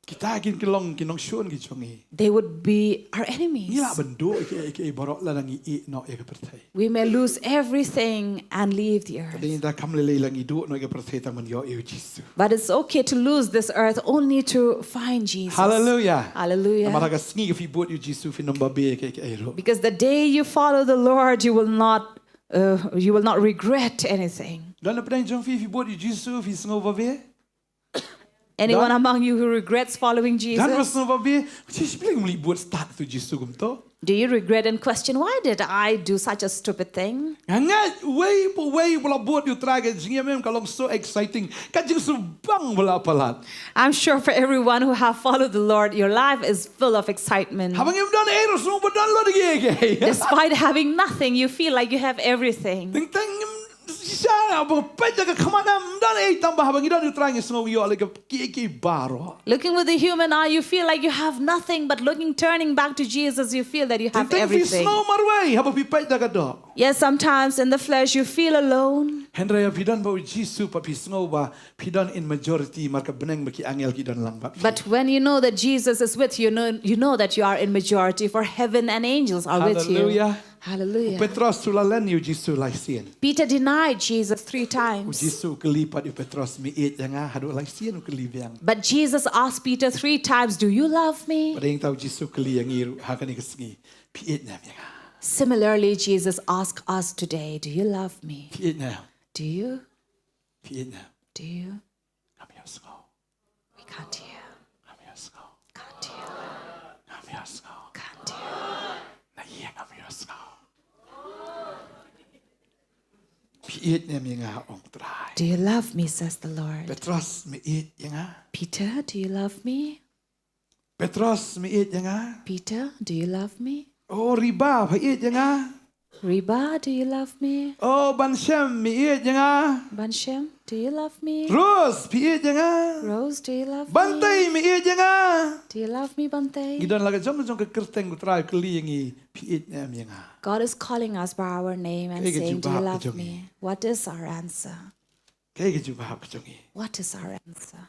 Kita kin, kin long ki nongshun ki jong ngi. They would be our enemies. Ngi lah ban duh ïa ki, ïa ki baroh lada ngi ïeh noh ïa ka pyrthei. We may lose everything and leave the earth. Dei nda kam lei lei la ngi duh noh ïa ka pyrthei tang ban ïoh ïa u Jisu. But it's okay to lose this earth only to find Jesus. Hallelujah. Hallelujah. Namar ha ka sngi ba phi bud ïa u Jisu phin ym babe ïa kiei kiei ruh. Because the day you follow the Lord, you will not, uh, you will not regret anything. Don na pdeng jong phi, phi bud ïa u Jisu phi sngew babe? Anyone Don? Among you who regrets following Don ba Jesus? sngew babe? Shi shi pleng mli bud stad tu Jisu kumto. Do you regret and question, "Why did I do such a stupid thing?" Nga ngeit uwei pa uwei ba la bud ïa U Trai, ka jingïamem ka long so exciting. Ka jingsngewbang ba la palat. I'm sure for everyone who have followed the Lord, your life is full of excitement. Haba ngim don ei ruh sngew ba don lut ïa kiei kiei. Despite having nothing, you feel like you have everything. Teng teng ngim shisha, haba peit da ka khmat ngim don ei, tang ba haba ngi don ïa U Trai ngi sngew ïoh leh kiei kiei baroh. Looking with the human eye, you feel like you have nothing, but looking, turning back to Jesus, you feel that you have everything. Teng teng phi sngew marwei haba phi peit da ka doh. Yes, sometimes in the flesh you feel alone. Hynrei haba phi don bad U Jisu pat phi sngew ba phi don in majority, marka bneng bad ki angel ki don lang bad phi. But when you know that Jesus is with you, you know, you know that you are in majority, for heaven and angels are with you. Hallelujah. Hallelujah. U Petros u la len ïa U Jisu lai sien. Peter denied Jesus three times. U Jisu u kylli pat ïa u Petros, "Me ïeit ïa nga?" Haduh lai sien u kylli biang. But Jesus asked Peter three times, "Do you love me?" Bad hangta U Jisu u kylli ïa ngi ruh ha kane ka sngi, "Phi ïeit ne em ïa nga?" Similarly, Jesus asked us today, "Do you love me?" Phi ïeit ne em? Do you? Phi ïeit ne em? Do you? Ngam ïohsngew. We can't hear. Ngam ïohsngew. Can't hear. Ngam ïohsngew. Can't hear. Na ïa ngam ïohsngew. "Phi ïeit ne em ïa nga?" ong Trai. "Do you love me?" says the Lord. "Petros, me ïeit ïa nga?" "Peter, do you love me?" "Petros, me ïeit ïa nga?" "Peter, do you love me?" "Oh, Riba, phi ïeit ïa nga?" "Riba, do you love me?" "Oh, Banshem, me ïeit ïa nga?" "Banshem, do you love me?" "Rose, phi ïeit ïa nga?" "Rose, do you love me?" "Bantei, me ïeit ïa nga?" "Do you love me, Bantei?" Ngi don la ka jong ka jong ka kyrteng, U Trai u kylli ïa ngi, "Phi ïeit ne em ïa nga?" God is calling us by our name and saying, "Do you love me?" Kaei ka jubab ka jong ngi? What is our answer? Kaei ka jubab ka jong ngi? What is our answer?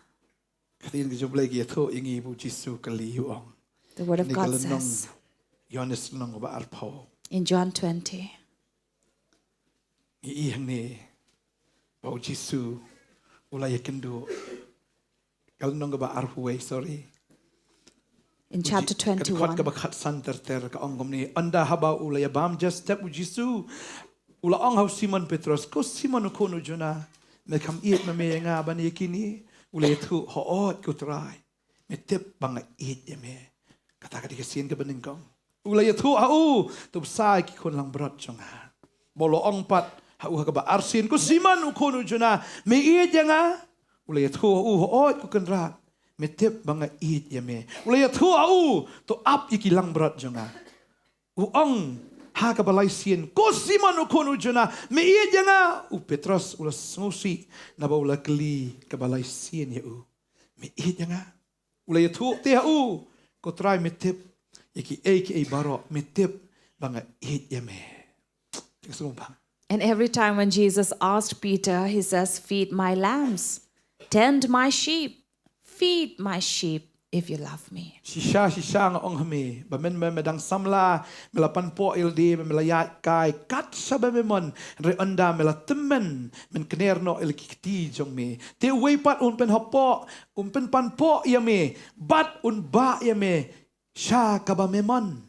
Ka ktien ka jong U Blei ka ïathuh ïa ngi ba U Jisu u kylli, u ong. The word of God says, Ïoannis lynnong kaba arphew. In John twenty. Ngi i hangne ba U Jisu u la ïakynduh. Ka lynnong kaba arphew wei, sorry. In chapter twenty-one. Ka dkhot kaba khatsan ter ter ka ong kumne, ynda haba u la ïabam ja step U Jisu, u la ong ha u Simon Petros, "Ko Simon u khun u Jona, me kham ïeit ma me ïa nga ban ïa kine?" U la ïathuh, "Hooid ko Trai, me tip ba nga ïeit ïa me." Kata ka dei ka sien kaba nyngkong. U la ïathuh ha u, "To bsa ïa ki khun langbrot jong nga." Bad u la ong pat ha u ha kaba arsien, "Ko Simon u khun u Jona, me ïeit ïa nga?" U la ïathuh ha u, "Hooid ko Kynrad, me tip ba nga ïeit ïa me." U la ïathuh ha u, "To ap ïa ki langbrot jong nga." U ong ha kaba laisien, "Ko Simon u khun u Jona, me ïeit ïa nga?" U Petros u la sngewsih naba u la kylli kaba laisien ïa u, "Me ïeit ïa nga?" U la ïathuh te ha u, "Ko Trai, me tip ïa kiei kiei baroh, me tip ba nga ïeit ïa me." Ka sngewbha. And every time when Jesus asked Peter, he says, "Feed my lambs, tend my sheep, feed my sheep if you love me." Shisha shisha nga ong ha me, ba men me, me dang samla, me la pan poh ïa lade, me la ïaid kai kat shaba me mon, hynrei ynda me la tymmen, men kner noh ïa la ki kti jong me. Te uwei pat un pynhapoh, un pynpan poh ïa me, bad un bah ïa me sha kaba me mon.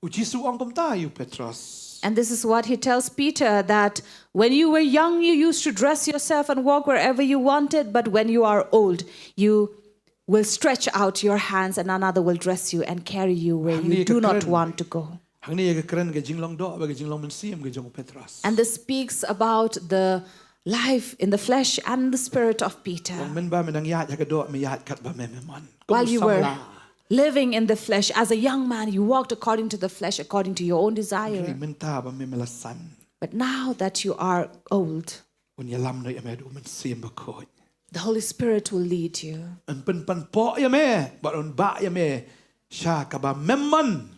U Jisu u ong kumta ïa u Petros. And this is what he tells Peter, that when you were young, you used to dress yourself and walk wherever you wanted, but when you are old, you will stretch out your hands and another will dress you and carry you where you do not want to go. Hangne ka kren ka jinglong doh bad ka jinglong mynsiem ka jong u Petros. And this speaks about the life in the flesh and the spirit of Peter. Ong mynba me dang ïaid ha ka doh, me ïaid katba me me mon. While you were living in the flesh, as a young man, you walked according to the flesh, according to your own desire. Hynrei mynta ba me me la san. But now that you are old, un ïalam noh ïa me da u Mynsiem Bakhuid. The Holy Spirit will lead you. Un pynpan poh ïa me, bad un bah ïa me sha kaba me mon.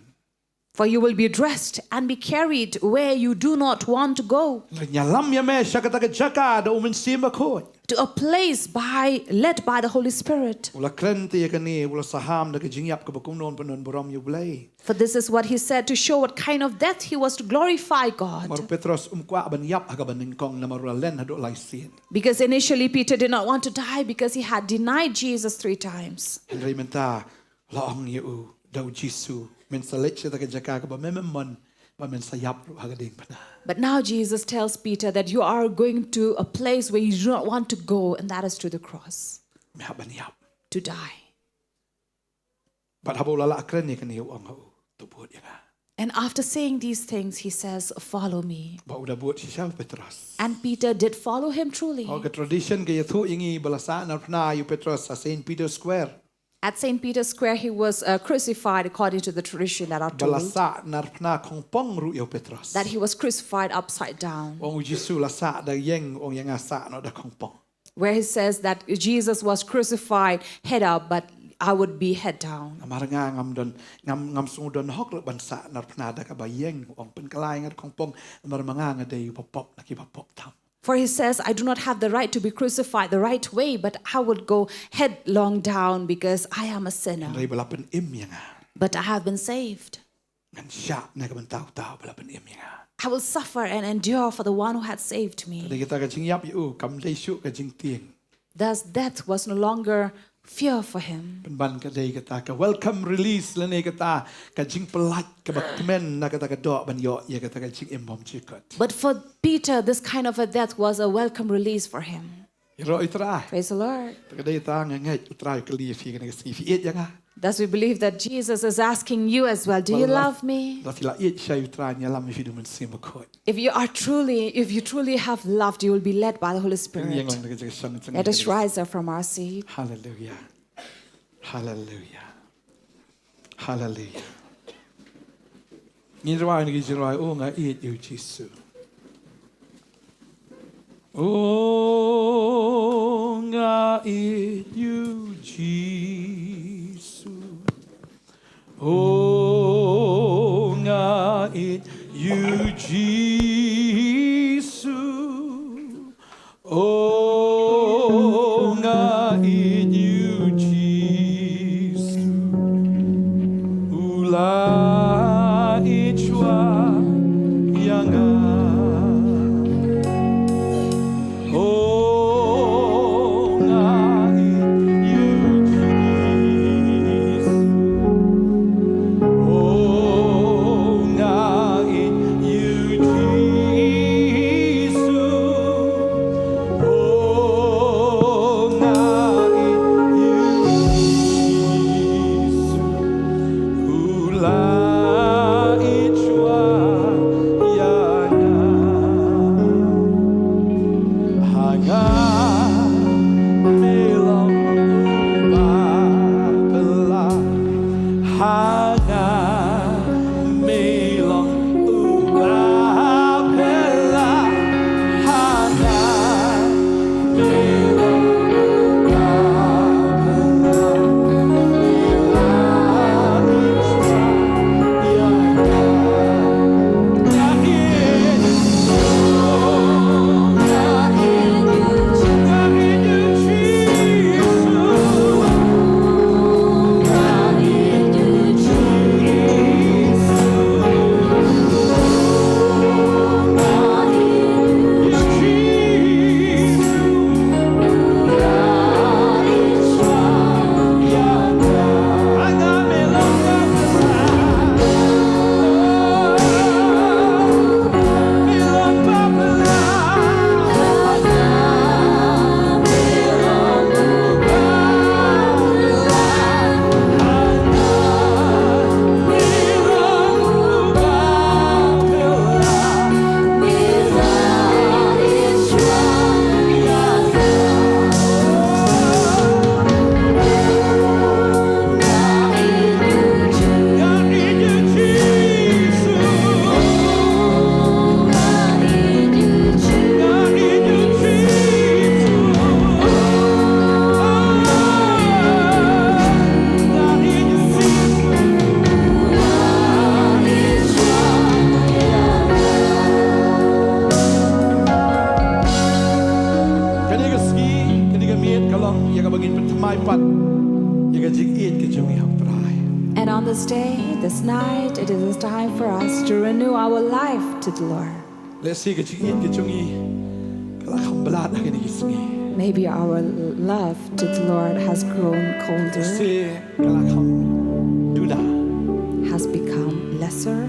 For you will be dressed and be carried where you do not want to go. Un ïalam ïa me sha kata ka jaka da u Mynsiem Bakhuid. To a place by, led by the Holy Spirit. U la kren te ïa kane, u la saham da ka jingïap kaba kumno un pyndonburom ïa u Blei. For this is what he said, to show what kind of death he was, to glorify God. Namar u Petros um kwah ban ïap ha kaba nyngkong namar u la len haduh lai sien. Because initially Peter did not want to die because he had denied Jesus three times. Hynrei mynta la ong ïa u da u Jisu, men sa leit sha kata ka jaka kaba me me mon, ba men sa ïap ruh ha ka diengphna. But now Jesus tells Peter that you are going to a place where you do not want to go, and that is to the cross. Me hap ban ïap. To die. Bad haba u la lah kren ïa kane u ong ha u, to bud ïa nga. And after saying these things, he says, "Follow me." Ba u da bud shisha u Petros. And Peter did follow him truly. Oh, ka tradition ka ïathuh ïa ngi ba la sah narphna ïa u Petros ha Saint Peter's Square. At Saint Peter's Square, he was uh, crucified according to the tradition that are told. Ba la sah narphna khongpong ruh ïa u Petros. That he was crucified upside down. Ong u Jisu la sah da ïeng, ong ïa nga sah noh da khongpong. Where he says that Jesus was crucified head up, but I would be head down. Namar nga ngam don, ngam, ngam sngewdon hok ruh ban sah narphna da kaba ïeng, ong pynkylla ïa nga da khongpong, namar ma nga nga dei u bapop na ki bapop tam. For he says, "I do not have the right to be crucified the right way, but I would go headlong down because I am a sinner." Hynrei ba la pynim ïa nga. But I have been saved. Ngan shah na ka bynta uta uba la pynim ïa nga. I will suffer and endure for the one who had saved me. Ka dei kata ka jingïap ïa u kam dei shuh ka jingtieng. Thus death was no longer fear for him. Pynban ka dei kata ka welcome release lane kata ka jingpyllait kaba kmen na kata ka doh ban ïoh ïa kata ka jingim bymjukut. But for Peter, this kind of a death was a welcome release for him. Ïaroh ïa u Trai. Praise the Lord. Te ka dei kata nga ngeit u Trai u kylli ïa phi kane ka sngi, phi ïeit ïa nga? Thus we believe that Jesus is asking you as well, "Do you love me?" Lada phi la ïeit shisha ïa u Trai, ïalam ïa phi da u Mynsiem Bakhuid. If you are truly, if you truly have loved, you will be led by the Holy Spirit. Ngin ïeng lang na ka jingïaseng. Let us rise up from our seat. Hallelujah. Hallelujah. Hallelujah. Ngin rwai na ka jingrwai, O nga ïeit ïa u Jisu. O nga ïeit ïa u Jisu. O nga ïeit ïa u Jisu. O nga ïeit ïa u Jisu. U la ïeit shuwa ïa nga. O nga ïeit ïa u Jisu. O nga ïeit ïa u Jisu. O nga ïeit ïa u Jisu. U la ïeit shuwa ïa nga. Ha nga me long uba phylla. Ha nga me long uba phylla. Ha nga me long uba phylla. Kane ka sngi, kane ka miet ka long ïa kaba ngin pynthymmai pat ïa ka jingïeit ka jong ngi ha u Trai. And on this day, this night, it is time for us to renew our life to the Lord. Lehse ka jingïeit ka jong ngi ka la kham blat ha kine ki sngi. Maybe our love to the Lord has grown colder, Lehse ka la kham duna, has become lesser.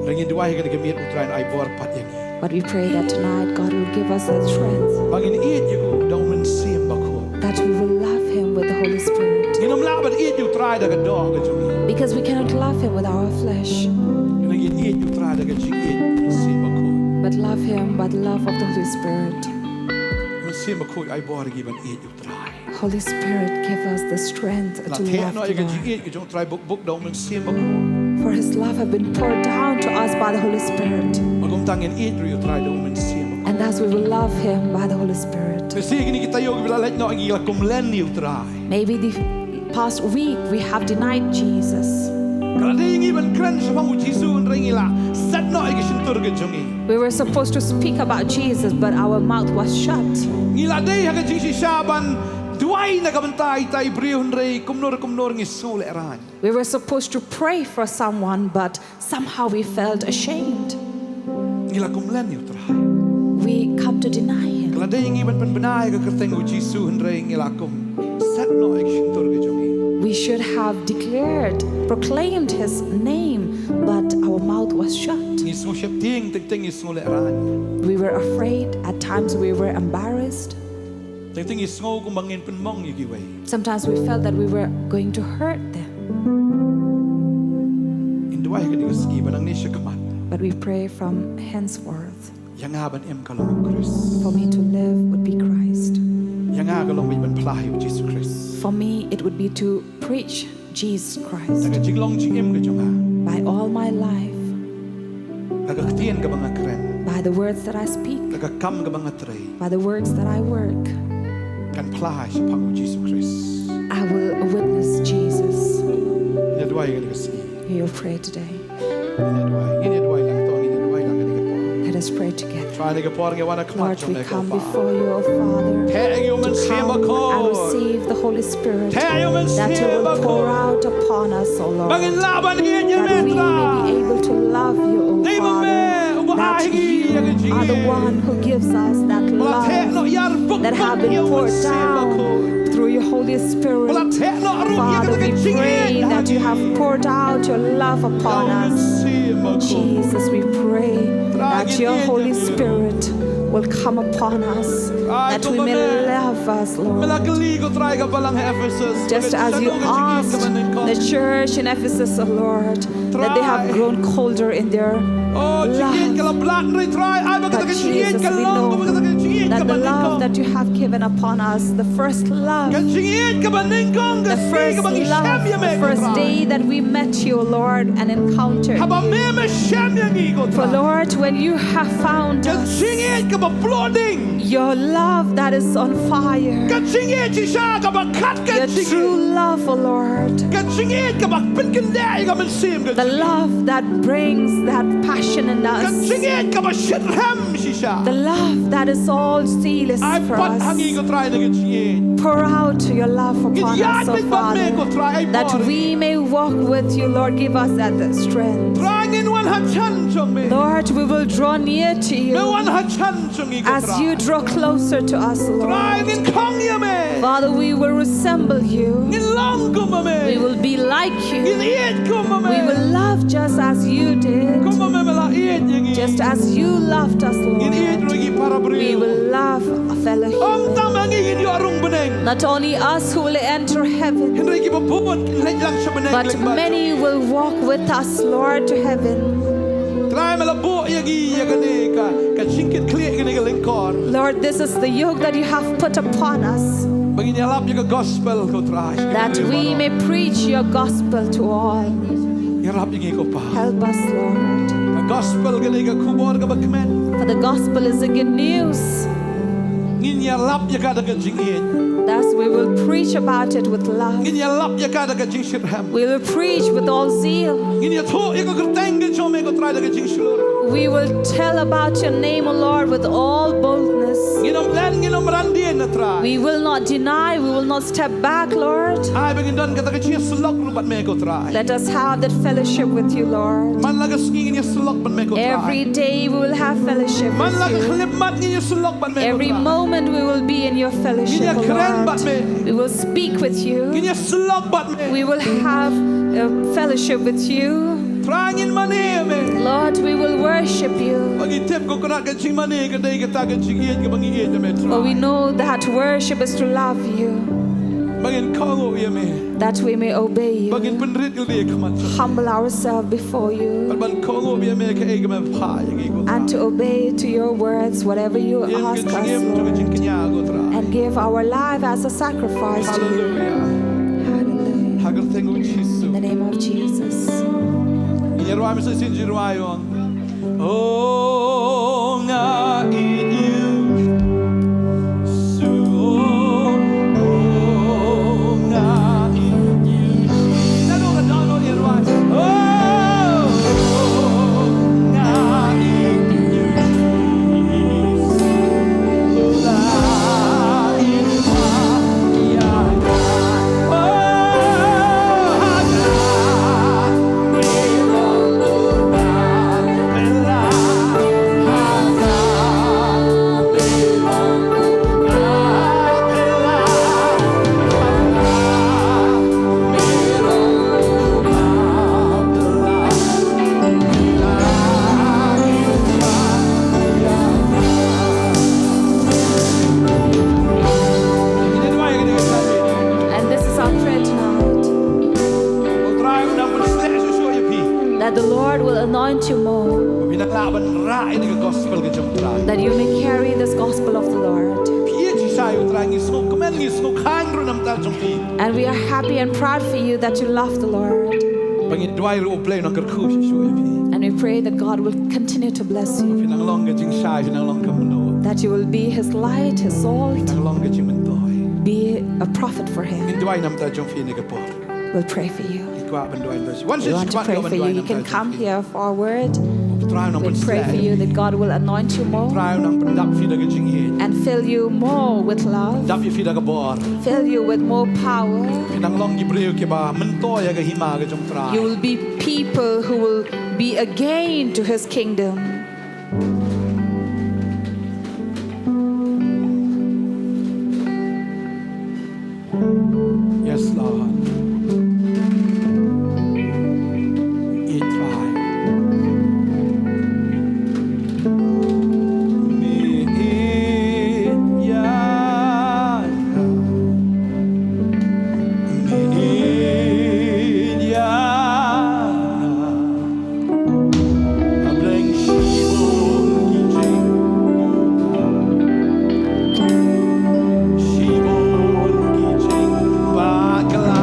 Hynrei ngin duwai ha kane ka miet, u Trai un ai bor pat ïa ngi. But we pray that tonight God will give us the strength, ba ngin ïeit ïa u da u Mynsiem Bakhuid, that we will love Him with the Holy Spirit. Ngin ym lah Ban ïeit ïa u Trai da ka doh ka jong ngi. Because we cannot love him with our flesh. Ngi ïeit ïa u Trai da ka jingïeit Mynsiem Bakhuid. But love him by the love of the Holy Spirit. Mynsiem Bakhuid ai bor ïa ngi ban ïeit ïa u Trai. Holy Spirit, give us the strength to love the Lord. La theh noh ïa ka jingïeit ka jong u Trai buk buk da u Mynsiem Bakhuid. For his love have been poured down to us by the Holy Spirit. Bad kumta ngin ïeit ruh ïa u Trai da u Mynsiem Bakhuid. And thus we will love him by the Holy Spirit. Te shi kine kita ïoh ki la leit noh ngi la kumlen ïa u Trai. Maybe the past week we have denied Jesus. Ka la dei ïa ngi ban kren shaphang u Jisu hynrei ngi la set noh ïa ka shyntur ka jong ngi. We were supposed to speak about Jesus, but our mouth was shut. Ngi la dei ha ka jingshisha ban duwai na ka bynta ita i briew hynrei kumno re kumno re ngi sngewlehrain. We were supposed to pray for someone, but somehow we felt ashamed. Ngi la kumlen ïa u Trai. We come to deny him. Ka la dei ïa ngi ban pynbna ïa ka kyrteng u Jisu hynrei ngi la kum set noh ïa ka shyntur ka jong ngi. We should have declared, proclaimed his name, but our mouth was shut. Ngi sngewsheptieng, teng teng ngi sngewlehrain. We were afraid. At times we were embarrassed. Teng teng ngi sngew kumba ngin pynmong ïa kiwei. Sometimes we felt that we were going to hurt them. Ngin duwai ha kane ka sngi, ba naduh shi katta. But we pray from henceforth. Ïa nga ban im ka long u Khrist. For me to live would be Christ. Ïa nga ka long ban phla ïa u Jisu Khrist. For me, it would be to preach Jesus Christ. Da ka jinglong jingim ka jong nga. By all my life. Da ka ktien kaba nga kren. By the words that I speak. Da ka kam kaba nga trei. By the works that I work. Kan phla shaphang u Jisu Khrist. I will witness Jesus. Ngin ïa duwai ha kane ka sngi. We will pray today. Ngin ïa duwai, ngin ïa duwai lang to, ngin ïa duwai lang ha kane ka por. Let us pray together. Trai, ha kane ka por ngi wan ha khmat jong me ko Pa. Lord, we come before you, O Father, to come and receive the Holy Spirit, that you will pour out upon us, O Lord, that we may be able to love you, O Father, that you are the one who gives us that love that have been poured down through your Holy Spirit. Father, we pray that you have poured out your love upon us. Jesus, we pray that your Holy Spirit will come upon us, that we may love us, Lord. Just as you asked the church in Ephesus, O Lord, that they have grown colder in their love. But Jesus, we know that the love that you have given upon us, the first love, the first love, the first day that we met you, Lord, and encountered you. For Lord, when you have found us, your love that is on fire, your true love, O Lord, the love that brings that passion in us, the love that is all zealous for us. Pour out your love upon us, O Father, that we may walk with you, Lord. Give us that strength. Lord, we will draw near to you as you draw closer to us, Lord. Father, we will resemble you we will be like you. We will love just as you did. Just as you loved us, Lord. We will love a fellow human. Not only us who will enter heaven, but many will walk with us, Lord, to heaven. Trai, me la buh ïa ngi ïa kane ka, ka jingkitkhlieh kane ka lyngkor. Lord, this is the yoke that you have put upon us, that we may preach your gospel to all. Ïarap ïa ngi ko Pa. Help us, Lord. Ka gospel kane ka khubor kaba kmen. For the gospel is the good news. Ngin ïalap ïa ka da ka jingïeit. Thus we will preach about it with love. Ngin ïalap ïa ka da ka jingshitrhem. We will preach with all zeal. Ngin ïathuh ïa ka kyrteng ka jong me ko Trai da ka jingshlur. We will tell about your name, O Lord, with all boldness. Ngin ym len, ngin ym ran dien, Trai. We will not deny, we will not step back, Lord. Ai ba ngin don kata ka jingïasyllok ruh bad me ko Trai. Let us have that fellowship with you, Lord. Man la ka sngi ngin ïasyllok bad me ko Trai. Every day we will have fellowship with you. Man la ka khyllipmat ngin ïasyllok bad me ko Trai. Every moment we will be in your fellowship, O Lord. Ngin ïakren bad me. We will speak with you. Ngin ïasyllok bad me. We will have a fellowship with you. Trai, ngin mane ïa me. Lord, we will worship you. Ba ngi tip ko Trai, ka jingmane ka dei kata ka jingïeit kaba ngi ïeit ïa me, Trai. For we know that worship is to love you. Ba ngin kohnguh ïa me. That we may obey you. Ba ngin pynrit ngi ïa ka mat. Humble ourselves before you. Bad ban kohnguh ïa me kaei kaba me phah ïa ngi ko Trai. And to obey to your words, whatever you ask us, Lord. Ïa ka jingim jong ka jingkñia ko Trai. And give our life as a sacrifice to you. Hallelujah. Hallelujah. Ha ka kyrteng u Jisu. In the name of Jesus. Ngi ïa rwai mynshisha ka jingrwai ong. Oh, nga ïeit ïa u Jisu. Oh, nga ïeit ïa u Jisu. Nalor ka download ïa rwai. Oh, nga ïeit ïa u Jisu. La ïeit ïa u. Oh, ha nga. And this is our prayer tonight. U Trai un nang pynsleh shuh shuh ïa phi. That the Lord will anoint you more. Ba phin nang lah ban rah ïa ka gospel ka jong u Trai. That you may carry this gospel of the Lord. Phi ïeit shisha ïa u Trai, ngi sngewkmen, ngi sngewkhan ruh namar ka jong phi. And we are happy and proud for you that you love the Lord. Ba ngi duwai ruh U Blei un nang kyrkhu shuh shuh ïa phi. And we pray that God will continue to bless you. Phin nang long ka jingshai, phin nang long ka myntoi. That you will be his light, his salt. Phin nang long ka jingmyntoi. Be a prophet for him. Ngin duwai namar ka jong phi ïa kane ka por. We'll pray for you. Ngi kwah ban duwai namar ka jong phi. Wan sha, we want to pray for you. You can come here forward. U Trai un nang pynsleh ïa phi. We pray for you that God will anoint you more. U Trai un nang pyndap ïa phi da ka jingïeit. And fill you more with love. Pyndap ïa phi da ka bor. Fill you with more power. Phin nang long ki briew kiba myntoi ïa ka hima ka jong u Trai. You will be people who will be a gain to his kingdom. Yes, Lord. Ïeit Trai. Me ïeit ïa nga. Me ïeit ïa nga.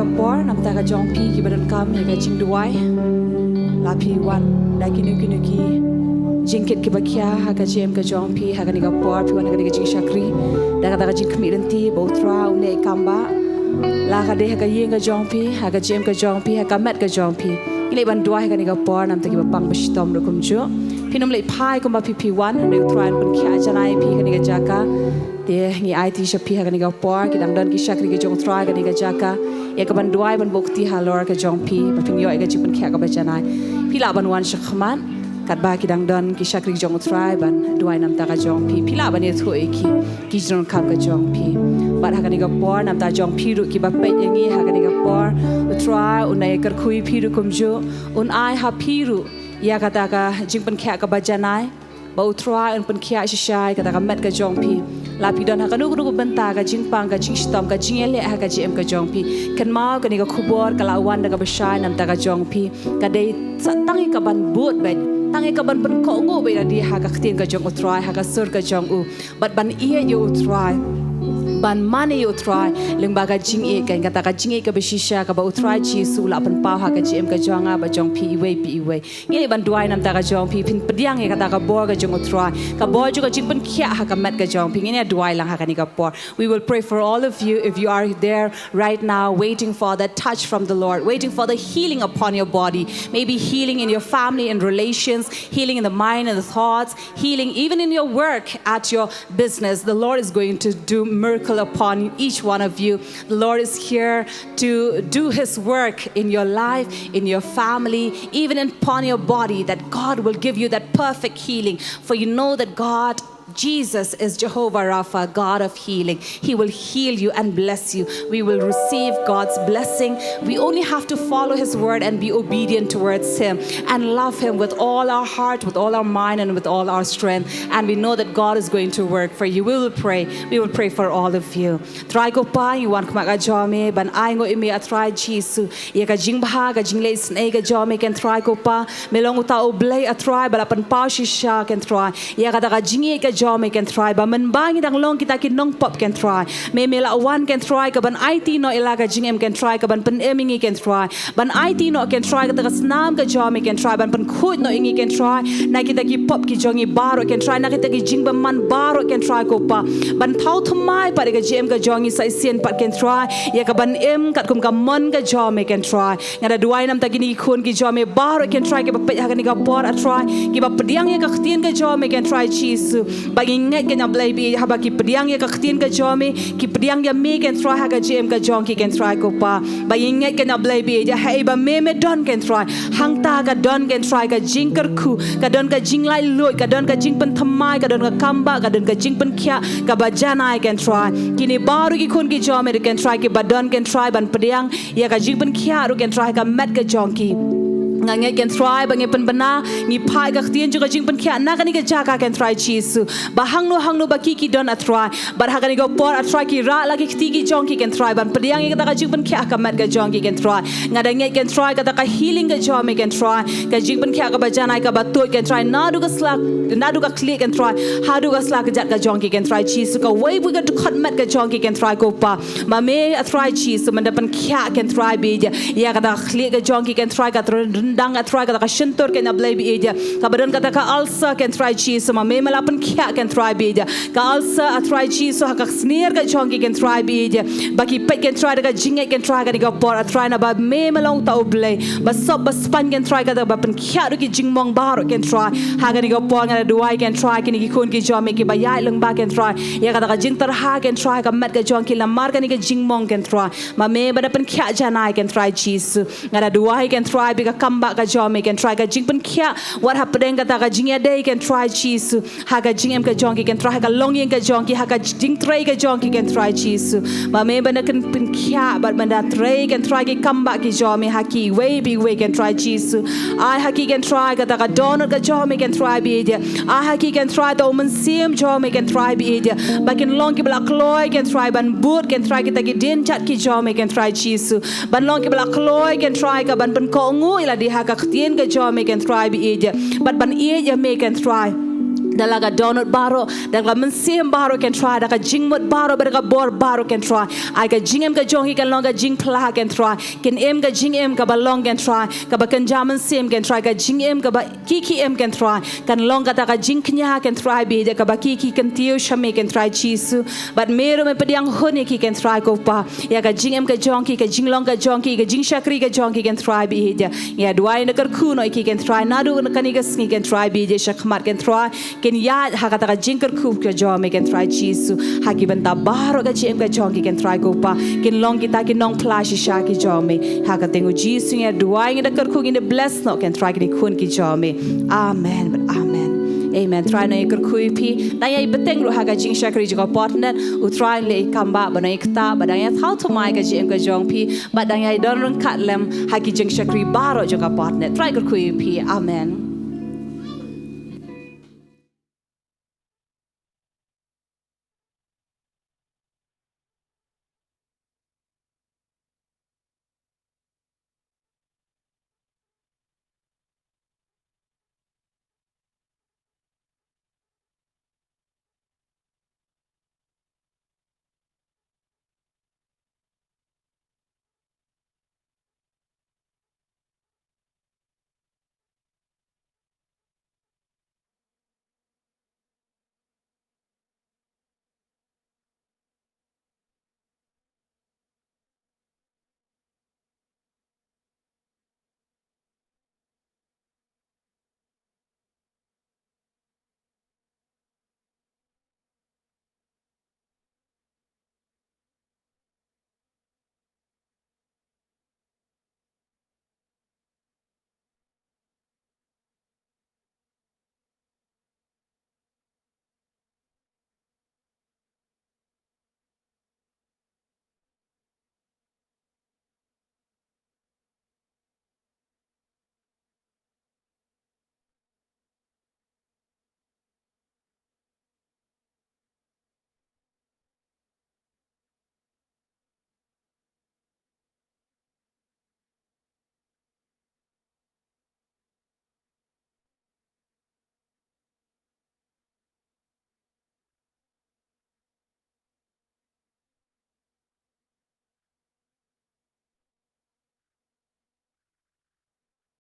Ka por namta ka jong phi kiba donkam ïa ka jingduwai, la phi wan da kino kino ki jingkit kiba khia ha ka jingim ka jong phi ha kane ka por, phi wan ha kane ka jingshakri da kata ka jingkhmih lynti ba U Trai un leh kam ba la ka dei ha ka ïing ka jong phi, ha ka jingim ka jong phi, ha ka met ka jong phi. Ngi leit ban duwai ha kane ka por namta kiba pang ba shitom ruh kumjuh. Phin ym leit phai kumba phi phi wan, hynrei U Trai un pynkhiah janai ïa phi ha kane ka jaka. Te ngi aiti sha phi ha kane ka por, ki dang don ki shakri ki jong U Trai ha kane ka jaka, ïa ka ban duwai ban buh kti halor ka jong phi ba phin ïoh ïa ka jingpynkhiah kaba janai. Phi lah ban wan sha khmat katba ki dang don ki shakri ki jong U Trai ban duwai namta ka jong phi. Phi lah ban ïathuh ïa ki ki jingdonkam ka jong phi. Bad ha kane ka por namta jong phi ruh kiba peit ïa ngi ha kane ka por, U Trai un ïakyrkhu ïa phi ruh kumjuh, un ai ha phi ruh ïa kata ka jingpynkhiah kaba janai, ba U Trai un pynkhiah shisha ïa kata ka met ka jong phi. La phi don ha kano kano ka bynta ka jingpang, ka jingshitom, ka jingïaleh ha ka jingim ka jong phi, kynmaw kane ka khubor ka la wan da kaba shai namta ka jong phi. Ka dei sa tang ïa ka ban bud beit, tang ïa ka ban pynkohnguh beit lade ha ka ktien ka jong U Trai, ha ka sur ka jong u, bad ban ïeit ïa U Trai, ban man ïa U Trai lyngba ka jingïeit, kata ka jingïeit kaba shisha kaba U Trai Jisu u la pynpaw ha ka jingim ka jong nga bad jong phi iwei pa iwei. Ngi leit ban duwai namta ka jong phi, phin pdiang ïa kata ka bor ka jong U Trai, ka bor jong ka jingpynkhiah ha ka met ka jong phi. Ngin ïa duwai lang ha kane ka por. We will pray for all of you. If you are there right now waiting for that touch from the Lord, waiting for the healing upon your body, maybe healing in your family and relations, healing in the mind and the thoughts, healing even in your work, at your business, the Lord is going to do miracle upon each one of you. The Lord is here to do his work in your life, in your family, even upon your body, that God will give you that perfect healing. For you know that God, Jesus is Jehovah Rapha, God of healing. He will heal you and bless you. We will receive God's blessing. We only have to follow his word and be obedient towards him and love him with all our heart, with all our mind, and with all our strength. And we know that God is going to work for you. We will pray. We will pray for all of you. Trai ko Pa, ngi wan khmat ka jong me ban ainguh ïa me, A Trai Jisu, ïa ka jingbha, ka jingleh isynei ka jong me, Kynrad ko Pa. Me long uta U Blei, A Trai, ba la pynpaw shisha, Kynrad, ïa kata ka jingïeit ka jong me, Kynrad, ba mynba ngi dang long kita ki nongpop, Kynrad, me, me la wan, Kynrad, ka ban aiti noh ïa la ka jingim, Kynrad, ka ban pynim ïa ngi, Kynrad, ban aiti noh, Kynrad, kata ka snam ka jong me, Kynrad, ban pynkhuid noh ïa ngi, Kynrad, na kita ki pop ki jong ngi baroh, Kynrad, na kita ki jingbymman baroh, Kynrad ko Pa, ban thaw thymmai pat ïa ka jingim ka jong ngi sa shisien pat, Kynrad, ïa ka ban im katkum ka mon ka jong me, Kynrad. Nga da duwai namta kine ki khun ki jong me baroh, Kynrad, kiba peit ha kane ka por, A Trai, kiba pdiang ïa ka ktien ka jong me, Kynrad Jisu. Ba ngi ngeit, Kynrad Blei, ba haba ki pdiang ïa ka ktien ka jong me, ki pdiang ïa me, Kynrad, ha ka jingim ka jong ki, Kynrad ko Pa. Ba ngi ngeit, Kynrad Blei, ba haei ba me, me don, Kynrad, hangta ka don, Kynrad, ka jingkyrkhu, ka don ka jinglaitluid, ka don ka jingpynthymmai, ka don ka kambah, ka don ka jingpynkhiah kaba janai, Kynrad. Kine baroh ki khun ki jong me ruh, Kynrad, kiba don, Kynrad, ban pdiang ïa ka jingpynkhiah ruh, Kynrad, ha ka met ka jong ki. Nga ngeit, Kynrad, ba ngi pynbna, ngi phai ka ktien jong ka jingpynkhiah na kane ka jaka, Kynrad Jisu, ba hangno hangno ba ki, ki don, A Trai, bad ha kane ka por, A Trai, ki rah la ki kti ki jong ki, Kynrad, ban pdiang ïa kata ka jingpynkhiah ha ka met ka jong ki, Kynrad. Nga da ngeit, Kynrad, kata ka healing ka jong me, Kynrad, ka jingpynkhiah kaba janai, kaba tuid, Kynrad, naduh ka sla, naduh ka khlieh, Kynrad, haduh ka sla kjat ka jong ki, Kynrad Jisu, kawei pa kawei ka dkhot met ka jong ki, Kynrad ko Pa. Ma me, A Trai Jisu, men da pynkhiah, Kynrad, bad ïa kata ka khlieh ka jong ki, Kynrad, ka tyrun ryndang, A Trai, kata ka shyntur, Kynrad Blei, bad ïa kaba don kata ka ulcer, Kynrad Jisu, ma me, me la pynkhiah, Kynrad, bad ïa ka ulcer, A Trai Jisu, ha ka snier ka jong ki, Kynrad, bad ïa ba ki peit, Kynrad, da ka jingngeit, Kynrad, ha kane ka por, A Trai, naba me, me long uta U Blei ba sop ba span, Kynrad, kata ba pynkhiah ruh ki jingmong baroh, Kynrad. Ha kane ka por nga da duwai, Kynrad, kine ki khun ki jong me kiba ïaid lyngba, Kynrad, ïa kata ka jingtyrha, Kynrad, ha ka met ka jong ki namar kane ka jingmong, Kynrad, ma me, ba da pynkhiah janai, Kynrad Jisu. Nga da duwai, Kynrad, ba ka kambah ka jong me, Kynrad, ka jingpynkhiah wat hapdeng kata ka jingïadei, Kynrad Jisu, ha ka jingim ka jong ki, Kynrad, ha ka longïing ka jong ki, ha ka jingtrei ka jong ki, Kynrad Jisu. Ma me, ba da pyn, pynkhiah bad ba da trei, Kynrad, ki kambah ki jong me ha kiwei pa iwei, Kynrad Jisu. Ai ha ki, Kynrad, kata ka dohnud ka jong me, Kynrad, bad ïa ai ha ki, Kynrad, uta u mynsiem jong me, Kynrad, bad ïa ba kin long kiba la kloi, Kynrad, ban bud, Kynrad, kita ki dienjat ki jong me, Kynrad Jisu, ban long kiba la kloi, Kynrad, ka ban pynkohnguh ïa lade ha ka ktien ka jong me, Kynrad, bad ïa bad ban ïeit ïa me, Kynrad. da la ka dohnud baroh, da la ka mynsiem baroh Kynrad, da ka jingmut baroh, bad da ka bor baroh Kynrad. Ai ka jingim ka jong ki kan long ka jingphla Kynrad. Kin im ka jingim kaba long Kynrad, kaba kynja mynsiem Kynrad, ka jingim kaba ki ki im Kynrad. Kan long kata ka jingkñia Kynrad Baieit, kaba ki ki kyntiew sha me Kynrad Jisu. Bad me ruh me pdiang hun ïa ki Kynrad ko Pa. Ïa ka jingim ka jong ki, ka jinglong ka jong ki, ka jingshakri ka jong ki Kynrad Baieit. Ngi duwai ngi kyrkhu noh ïa ki Kynrad, naduh kane ka sngi Kynrad Baieit, shakhmat Kynrad. Kin ïaid ha kata ka jingkyrkhu ka jong me Kynrad Jisu. Ha ki bynta baroh ka jingim ka jong ki Kynrad ko Pa. Kin long kita ki nongphla shisha ki jong me. Ha ka kyrteng u Jisu ngi duwai, ngi da kyrkhu, ngi da bless noh Kynrad kine khun ki jong me. Amen. Amen. Amen. Trai nang ïa kyrkhu ïa phi. Nang ïa bteng ruh ha ka jingshakri jong ka Potnet. U Trai un leh ïa i kam ba, ba nang ïa ktah, ba nang ïa thaw thymmai ka jingim ka jong phi, ba nang ïa don ryngkat lem ha ki jingshakri baroh jong ka Potnet. Trai kyrkhu ïa phi. Amen.